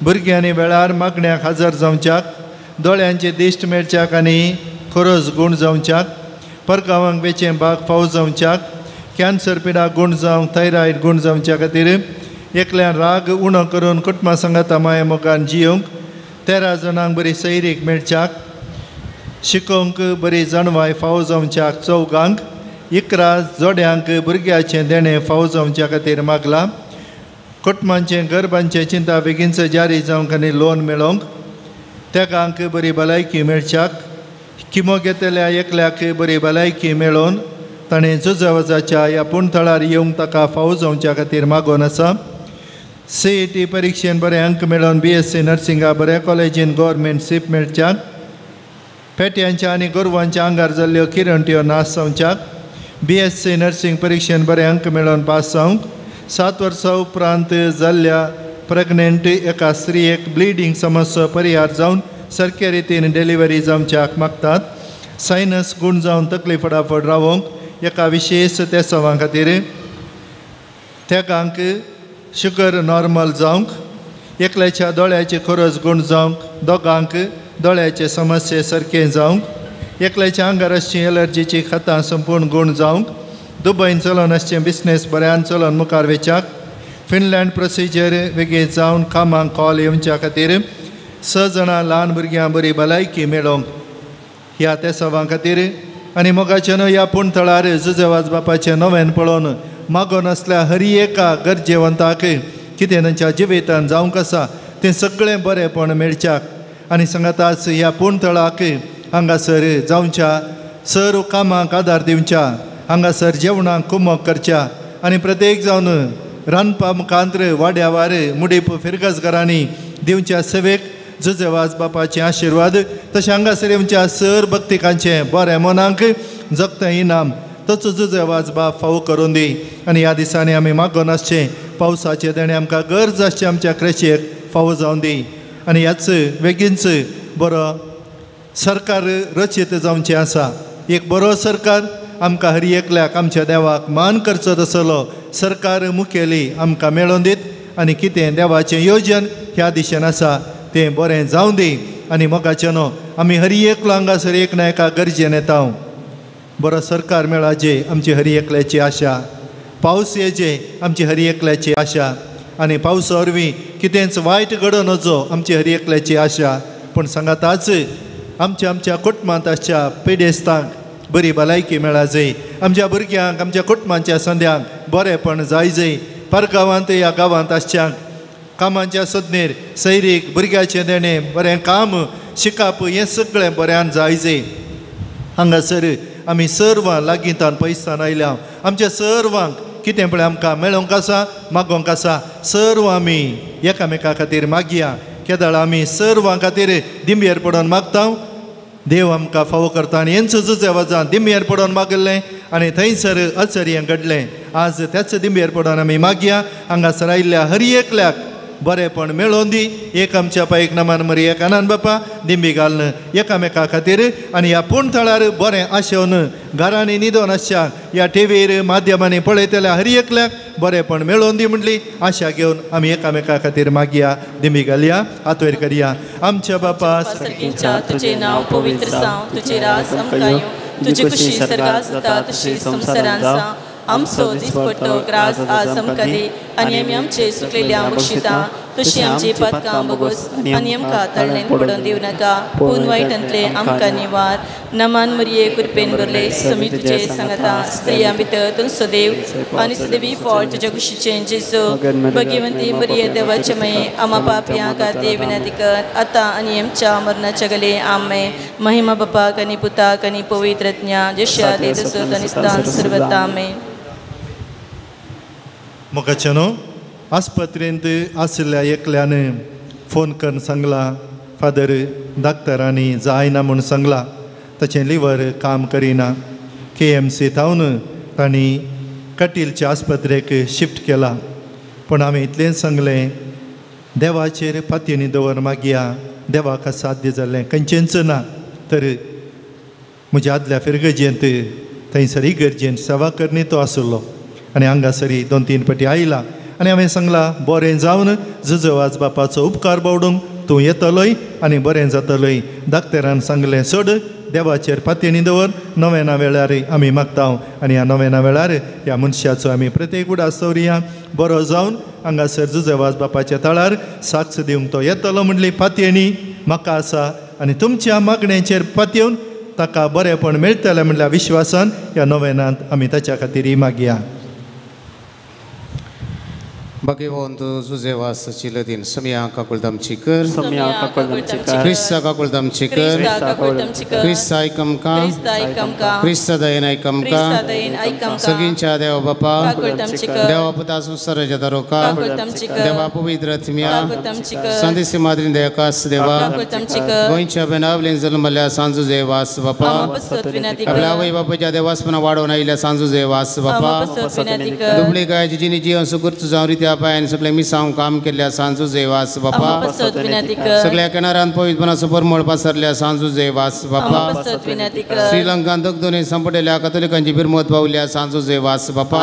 भुरग्यांनी वेळार मागण्याक हजर जावच्याक दोळ्यांची दिश्ट मेळच्याक आनी खोरोज गूण जावच्याक परगांवांक वेचें बाग फावो जावच्याक कॅन्सर पिडा गूण जावंक थायरॉयड गूण जावच्या खातीर एकल्यान राग उणो करून कुटुंबा सांगाता माया मोगान जियोवंक 13 जाणांक बरी सैरीक मेळच्याक शिकोवंक बरी जाणवाय फावो जावच्याक चौगांक 11 जोड्यांक भुरग्याचें देणें फावो जावच्या खातीर मागलां कुटुंबांचें गरबांचें चिंता बेगीनच जारी जावंक आनी लोन मेळोवंक तेगांक बरी भलायकी मेळच्याक किमो घेतल्या एकल्याक बरी भलायकी मेळोवन ताणें झुजावजाच्या ह्या पूण थळार येवंक ताका फावो जावच्या खातीर मागोवन आसा CET परिक्षेन बरे अंक मेळोवन BSc नर्सिंगा बऱ्या कॉलेजीन गव्हर्मेंट सीट मेळच्याक पेट्यांच्या आनी गोरवांच्या आंगार जाल्ल्यो किरंट्यो नाश जावच्याक BSc nursing परिक्षेन बरे अंक मेळोवन पास जावंक 7 वर्सां उपरांत जाल्ल्या प्रेग्नंट एका स्त्रियेक ब्लिडींग समस्या परिहार जावन सारके रितीन डिलिव्हरी जावच्याक मागतात सायनस गूण जावन तकली फटाफट रावोवंक एका विशेश तेसांवा खातीर तेगांक शुगर नॉर्मल जावंक एकल्याच्या दोळ्याची खोरोज गूण जावंक दोगांक दोळ्याचे समस्ये सारकें जावंक एकल्याच्या आंगार आसची एलर्जीची खतां संपूर्ण गूण जावंक दुबयन चलोवन आसचें बिजनेस बऱ्यान चलोवन मुखार वेच्याक फिनलँड प्रोसिजर वेगळी जावन कामाक कॉल येवच्या खातीर 6 जाणां ल्हान भुरग्यां बरी भलायकी मेळोवंक ह्या तेसांवा खातीर आनी मोगाचें न्हय ह्या पूण थळार जुजेवाज बापाचें नव्यान पळोवन मागोन आसल्या हर एका गरजेवंताक कितें तांच्या जिवितान जावंक आसा तें सगळें बरेंपण मेळच्याक आनी सांगाताच ह्या पूण थळाक हांगासर जावच्या सर कामाक आदार दिवच्या हांगासर जेवणाक कुमक करच्या आनी प्रत्येक जावन रांदपा मुखांत्र वाड्यावार मुडीप फिरगजघरांनी दिवच्या सेवेक जुजेवाज बापाचे आशिर्वाद तशें हांगासर येवच्या सर भक्तिकांचें बरें मनाक जगतें इनाम तसो जुजेवाज बाप फावो करून दी आनी ह्या दिसांनी आमी मागोन आसचें पावसाचें देणें आमकां गरज आसचें आमच्या क्रेशेक फावो जावन दी आनी ह्याच बेगीनच बरो सरकार रचीत जावचें आसा एक बरो सरकार आमकां हर एकल्याक आमच्या देवाक मान करचो तसलो सरकार मुखेली आमकां मेळोवन दीत आनी कितें देवाचें योजन ह्या दिशेन आसा तें बरें जावं दी. आनी मोगाचें न्हू आमी हर एकलो हांगासर एक ना एका गरजेन येता. बरो सरकार मेळाचे आमची हर एकल्याची आशा, पावस येचे आमची हर एकल्याची आशा, आनी पावसा वरवीं कितेंच वायट घडोवन वचो आमची हर एकल्याची आशा. पूण सांगाताच आमच्या आमच्या कुटुंबांत आसच्या पिडेस्तांक बरी भलायकी मेळाजय, आमच्या भुरग्यांक आमच्या कुटुंबांच्या संद्यांक बरेंपण जायजय. परगांवांत ह्या गांवांत आसच्यांक कामांच्या सोदनेर सैरीक भुरग्याचें देणें बरें काम शिकप हें सगळें बऱ्यान जायजय. हांगासर आमी सर्वां लागींतान पयसान आयल्या आमच्या सर्वांक कितें पळय आमकां मेळोंक आसा मागोंक आसा सर्व आमी एकामेका खातीर मागया. केदळ आमी सर्वां खातीर दिंबेर पडोन मागता देव आमकां फावो करता. आनी हेंच जुजे वजान दिंबेर पडोन मागिल्लें आनी थंयसर अचर्य घडलें. आज त्याच दिंबेर पडोन आमी मागया. हांगासर आयिल्ल्या हर एकल्याक बरेंपण मेळोवन दी. एक आमच्या पायक नमान मरी एक आनंद बापा दिंबी घालून एकामेका खातीर आनी ह्या पूण थळार बरें आशेवन घरांनी न्हिदोन आसच्या ह्या टिवीर माध्यमांनी पळयतल्या हर एकल्याक बरेंपण मेळोवन दी म्हटली आशा घेवन आमी एकामेका खातीर मागया. दिंबी घालया, हात वयर करया. आमच्या बापा तुजें नांव पवित्र जावं, तुजें राज आमकां येवं, तुजी खुशी सर्गात जाता तशी संवसारांत जावं. आमचो दिसपट्टो ग्रास आज आमकां दी आनी आमी आमचे सुकलेल्या बक्षिता तशी आमची पातकां बोगोस आनी आमकां तळणेन पडोवन दिवं नाका, पूण वायटांतले आमकां निवार. नमान मरिये कृपेन भरले, समी तुजे सांगता, स्त्रियां भितर तूं सदैव आनी सदैवी फळ तुज्या कुशीचें जेजू. भगिवंती मरिये देवाचे मये, आमा पापयां खातीर विनंती कर आतां आनी आमच्या मरणाच्या गले. आमेन. महिमा बापाक आनी पुताक आनी पवित्र आत्म्या, जशें आदी तसोच आनी सदांच सर्वथा. आमेन. मोगाचें न्हू आस्पत्रेंत आशिल्ल्या एकल्यान फोन करून सांगला, फादर डाक्टरांनी जायना म्हूण सांगला, ताचें लिवर काम करिना. के एम सी थावन तांणी कटीलच्या आस्पत्रेक शिफ्ट केला. पूण हांवें इतलेंच सांगलें, देवाचेर पातयेनी दवर मागया, देवाक साध्य जाल्लें खंयचेंच ना. तर म्हज्या आदल्या फिरगजेंत थंयसर इगर्जेंत सेवा करणी तो आशिल्लो आनी हांगासरी 2-3 पटी आयला आनी हांवें सांगलां, बरें जावन जुजवाज बापाचो उपकार बावडूंक तूं येतलोय आनी बरें जातलोय. डाक्टरान सांगलें सोड, देवाचेर पातयेनी दवर, नोवेना वेळार आमी मागता आनी ह्या नोवेना वेळार ह्या मनशाचो आमी प्रत्येक उडास दवरया. बरो जावन हांगासर जुजवाज बापाच्या तळार साक्ष दिवंक तो येतलो म्हणली पातयेनी म्हाका आसा आनी तुमच्या मागण्यांचेर पातयेवन ताका बरेंपण मेळटलें म्हणल्या विश्वासान ह्या नोवेनांत आमी ताच्या खातीर मागया. भगवंत जुजेवास चिलदीन सम्या काकुलदमची कर, क्रिस्ता काकुलदमची कर, क्रिस्ता आयकमका, क्रिस्ता दयेन आयकमका, सगळींच्या देवा बापा, देवा पुता संवसाराच्या दारोका, देवा पवित्र आत्म्या, संदेसी माद्रीन दयाकास देवा, गोंयच्या बेनावलेन जल्मल्या सांजू जेवास बापा, आपल्या आवय बापाच्या देवासपणा वाडोवन आयिल्ल्या सांजू जेवास बापा, दुबळी गायची जिनी जीवन सुकृत जावं रित्या पायान सगळे मिसांव काम केल्ल्या सांजू जेवास बापा, सगळ्या किनाऱ्यान पवित्रपणाचो परमळ पसरल्या सांजू जेवास बापा, श्रीलंकान दगदोनी संपटेल्या कथोलिकांची बिरमत पावल्या सांजू जेवास बापा,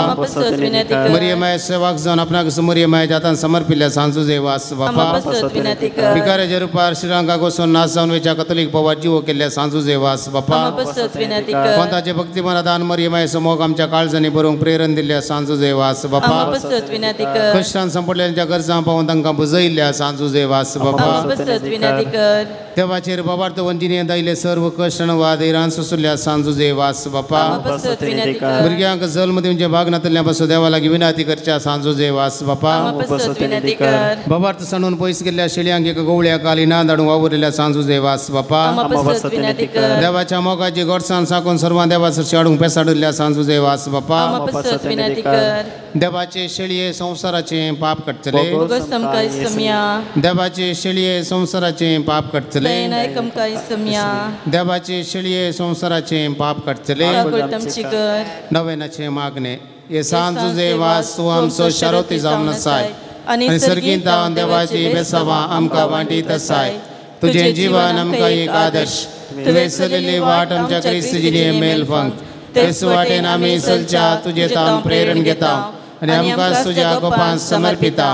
मरियमाय सेवाक जावन आपणाक मरियमाय जातान समर्पिल्ल्या सांजू जेवास बापा, भिकाऱ्याच्या रुपार श्रीलंकाक वचून नाश जावन वयच्या कथोलीक पवार जिवो केल्ल्या सांजू जेवास बापा, पंथाचे भक्तिमनादान दान मरियमाय समोग आमच्या काळजांनी बरोवंक प्रेरण दिल्ल्या सांजू जेवास बापा, कश्टान संपडल्यांच्या गरजां पावून तांकां बुजयिल्ल्या सांजू जेवास बापा, देवाचेर बाबार्थ वंजिनी दायले सर्व कश्ट वा धैरान सोसुल्ल्या सांजू जेवास बापा, भुरग्यांक जल्म दिवचे भाग नातल्या पासून देवा लागीं विनंती करच्या सांजू जेवास बापा, बाबार्थ सांडून पयस गेल्ल्या शेळयांक एक गवळ्या काली ना धाडून वावुरिल्ल्या सांजू जेवास बापा, देवाच्या मोगाची गोडसान साकून सर्वां देवा सरशी हाडूंक पेसाडिल्ल्या सांजू जेवास बापा, देवाचे शेळये संवसाराचे पाप काडटले, देवाचे शेळये संवसाराचे पाप काडटले, देवाचे शेळये संवसाराचे पाप काडटले. नवेनाचे मागणे हे सांजू जेवास तूं आमचो शरोती जावन आसाय आनी सर्गींत देवाची बेसावां आमकां वांटीत आसाय. तुजें जीवन आमकां एक आदर्श, तुवें चलयल्ली वाट आमच्या क्रिस्त जिणये मेल फंक. तेच वाटेन आमी चलच्या तुजे तावन प्रेरण घेता आनी आमकां तुज्या गोपान समर्पिता.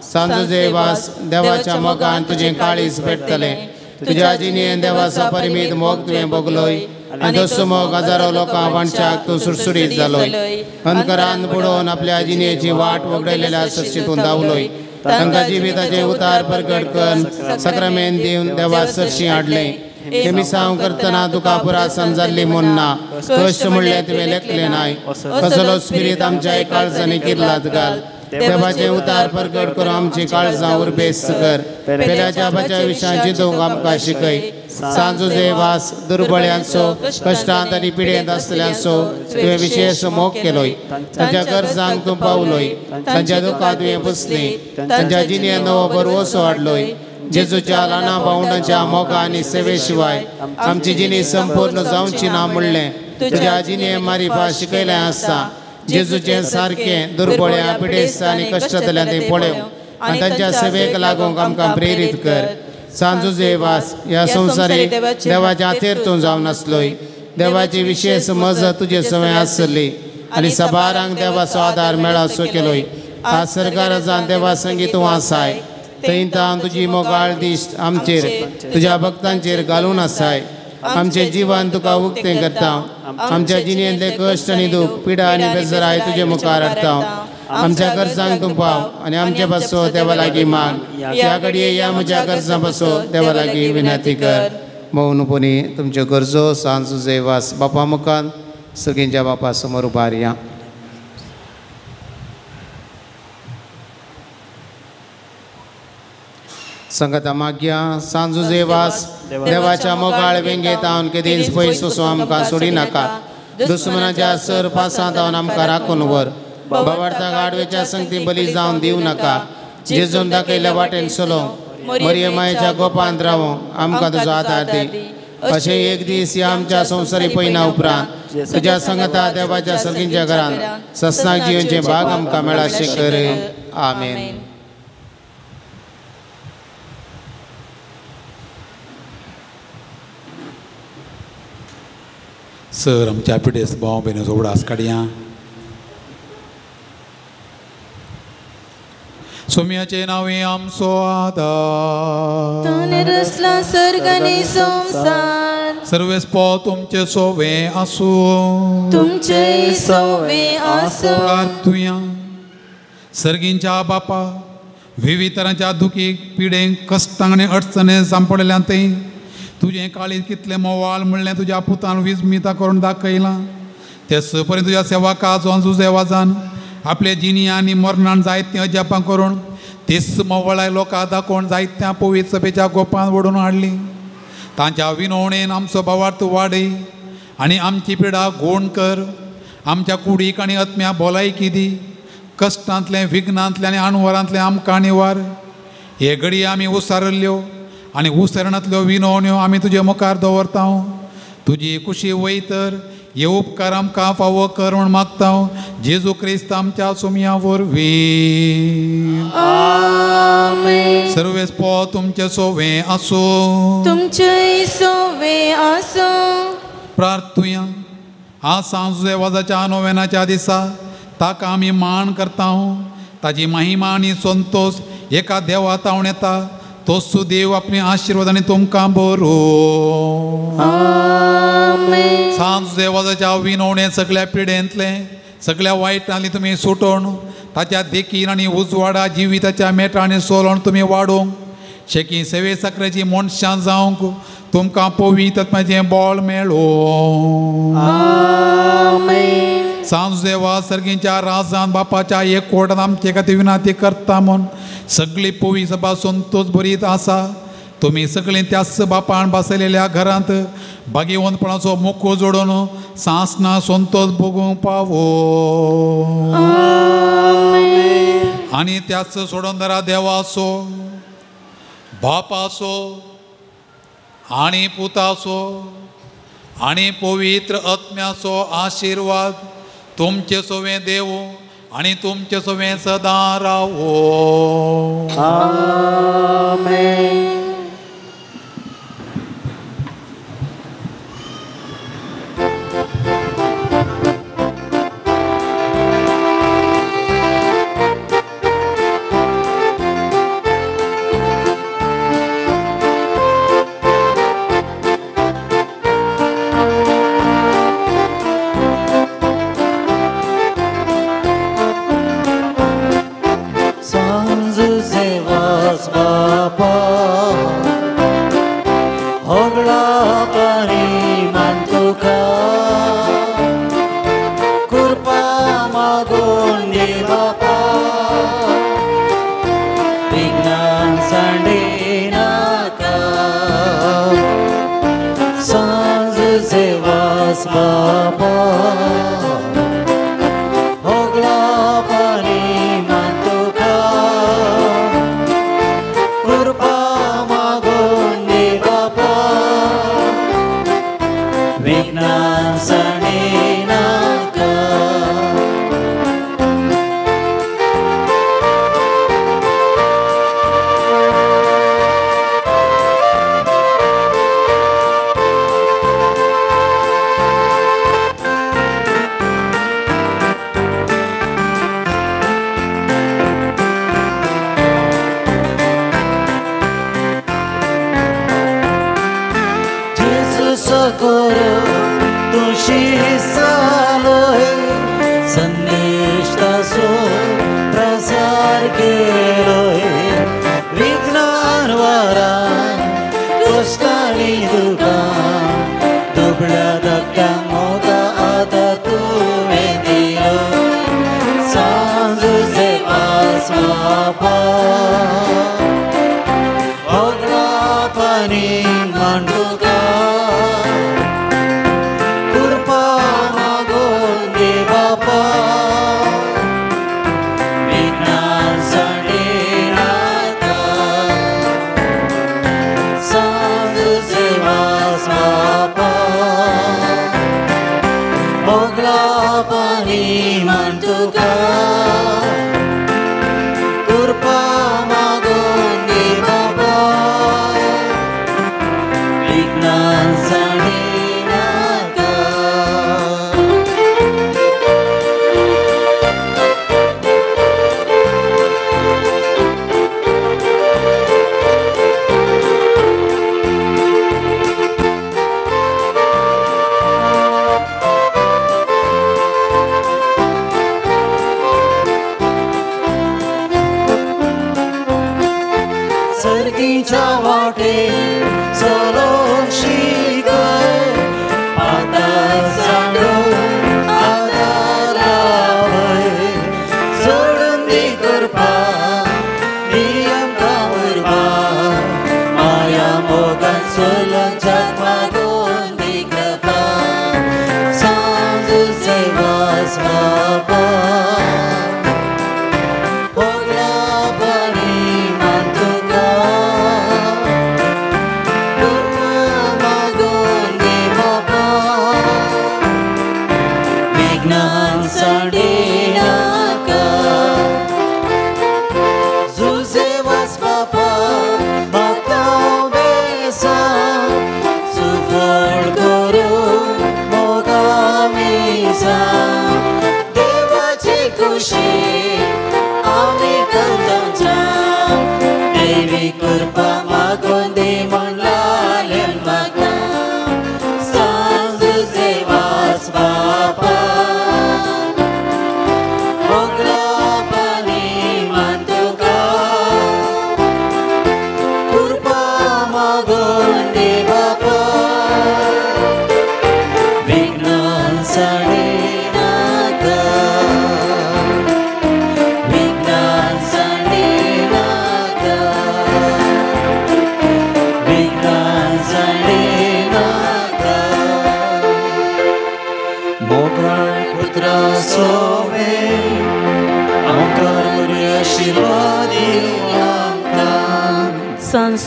सांजुजे वास देवाच्या मोगान तुजें काळीज पेटतलें. तुज्या जिणेन देवाचो परिमीत मोग तुवें भोगलोय आनी तसो मोग हजारो लोकां वांटच्याक तूं सुडसुडीत जालोय. अंधकारान बुडोवन आपल्या जिणेची वाट वगडयलेल्या सरशीतून धांवलोय. तांकां जिविताचें उतार परगट करून सक्रमेन दिवन देवा सरशी हाडलें. हे मिसांव करतना तुका पुरासन जाल्ली म्हूण ना, कश्ट म्हणलें तुवें लेखलें नाय. कसलो स्पिरीत आमच्या काळजांनी किर्लात घाल. देवाचें उतार परगट करून आमची काळजां उर्बेस्त कर. पेल्याच्या बाच्या विशयान चिंतूंक आमकां शिकय. सांजुजे वास दुर्बळ्यांचो, कश्टांत आनी पिडेंत आसतल्यांचो तुवें विशेश मोग केलोय. तांच्या गरजांक तूं पावलोय, तांच्या दुखां तुवें पुसली, तांच्या जिणेंत नवो भरवंसो हाडलोय. जेजूच्या ल्हाना भावंडांच्या मोगा आनी सेवे शिवाय आमची जिणी संपूर्ण जावची ना म्हणलें तुज्या जिणे मारिफा शिकयलें आसता. जेजूचें सारकें दुर्बळ्या पिडेस्त आनी कश्टांतल्यान तें पळोवंक आनी तांच्या सेवेक लागूंक आमकां प्रेरीत कर. सांजुजे वास ह्या संवसारी देवाच्या हातेर तूं जावन आसलोय. देवाची विशेश मजत तुजे सवय आसली आनी सबारांक देवाचो आदार मेळासो केलोय. आज सरकारान देवा संगी तूं आसाय. थंय तावन तुजी मोगाळ दिश्ट आमचेर तुज्या भक्तांचेर घालून आसाय. आमचें जिवन तुका उक्तें करता. आमच्या जिणेंतले कश्ट आनी दूख, पिडा आनी बेजराय तुजे मुखार हाडटा. आमच्या गरजांक तूं पाव आनी आमचे पासो देवा लागीं माग. ह्या घडये ह्या म्हज्या गरजां पासो देवा लागीं विनंती कर. मौनपणी तुमच्यो गरजो सांजुजे वास बापा मुखार सगळ्यांच्या बापा समोर उबारया. संगता माग्या सांजुजे वास देवाच्या मोगाळ वेंगेत हांव केदींच पयस वचूं आमकां सोडी नाका. दुस्मनाच्या सर पासांत हांव आमकां राखून व्हर. बाबार्था गाडवेच्या संगती बली जावन दिवं नाका. जेजून दाखयल्ल्या वाटेन चलो मरिये मायेच्या गोपांत रावूं आमकां तुजो आदार दी. अशें एक दीस ह्या आमच्या संवसारी पयना उपरांत तुज्या संगता देवाच्या सगळींच्या घरांत सस्नाक जिवनचें भाग आमकां मेळाशें कर. आमेन. सर आमच्या पिडेस्त भाव भयणीचो उगडास काडया. सोम्याचे नांवे आमचो आदार. ताणें रचला सर्ग आनी संवसार. सर्वेस्पो तुमचे सोवे आसूं. तुमचेय सोवे आसूं. प्रार्थुया. सर्गींच्या बापा विविध तरांच्या दुखीक पिडेंक कश्टांक आनी अडचणेक सांपडल्या थंय तुजें काळीज कितलें मोवाळ म्हणलें तुज्या पुतान विस्मिता करून दाखयलां. तेच परी तुज्या सेवका जुजे वाजान आपले जिणी आनी मरणान जायतीं अजापां करून तीस मोवळाय लोकां दाखोवन जायत्या पवित्र सभेच्या गोपान ओडून हाडली. तांच्या विनवणेन आमचो भावार्थ वाडय आनी आमची पिडा गोण कर. आमच्या कुडीक आनी आत्म्या भलायकी दी. कश्टांतलें विघ्नांतलें आनी अणवरांतलें आमकां निवार. हे घडये आमी उसारिल्ल्यो आनी उसरणांतल्यो विनवण्यो आमी तुजे मुखार दवरता. तुजी कुशी वय तर हे उपकार आमकां फावो कर म्हूण मागता. जेजू क्रिस्त आमच्या सोमया वरवीं. सर्वेस्पो तुमचें सोवे आसूं. तुमचेय सोवे आसूं. प्रार्थुया. आज सांजुजे वाजाच्या नोवेनाच्या दिसा ताका आमी मान करता. ताजी महिमा आनी संतोश एका देवा तावन येता. तोच देव आपले आशिर्वाद आनी तुमकां बरो. सांजुजे वाजाच्या विनवणे सगळ्या पिडेंतले सगळ्या वायटांतली तुमी सुटोवन ताच्या देखीन आनी उजवाडा जिविताच्या मेटांनी सोलोवन तुमी वाडोवंक शेकी सेवे साकरेची मनशां जावंक तुमकां पवित्र आत्म्याचें बळ मेळो. सांजुजे वाज सर्गींच्या राजान बापाच्या एक कोटान आमचे खातीर विनंती करता म्हूण सगळी पवी सभा संतोष भरीत आसा. तुमी सगळीं त्याच बापान बसयलेल्या घरांत भाग्यवंतपणाचो मुखो जोडून सांसना संतोष भोगूंक पावो. आनी त्याच सोडोनदारा देवाचो बापाचो आनी पुताचो आनी पवित्र आत्म्याचो आशिर्वाद तुमचे सोवे देव आनी तुमचे सोवे सदां रावो. आमेन. वास बापा होगळा पाणी मान तुका कृपा मागून दी बापा विज्ञान सांडे नाका सांज वास बापा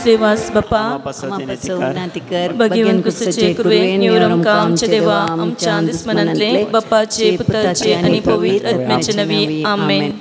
सेवास बापा भगीवन कुसचे कृपेन निवरमका आमचे देवा आमच्या दुस्मनांतले बापाचे पुताचे आनी पवित्र आत्म्याचे नवी आमेन.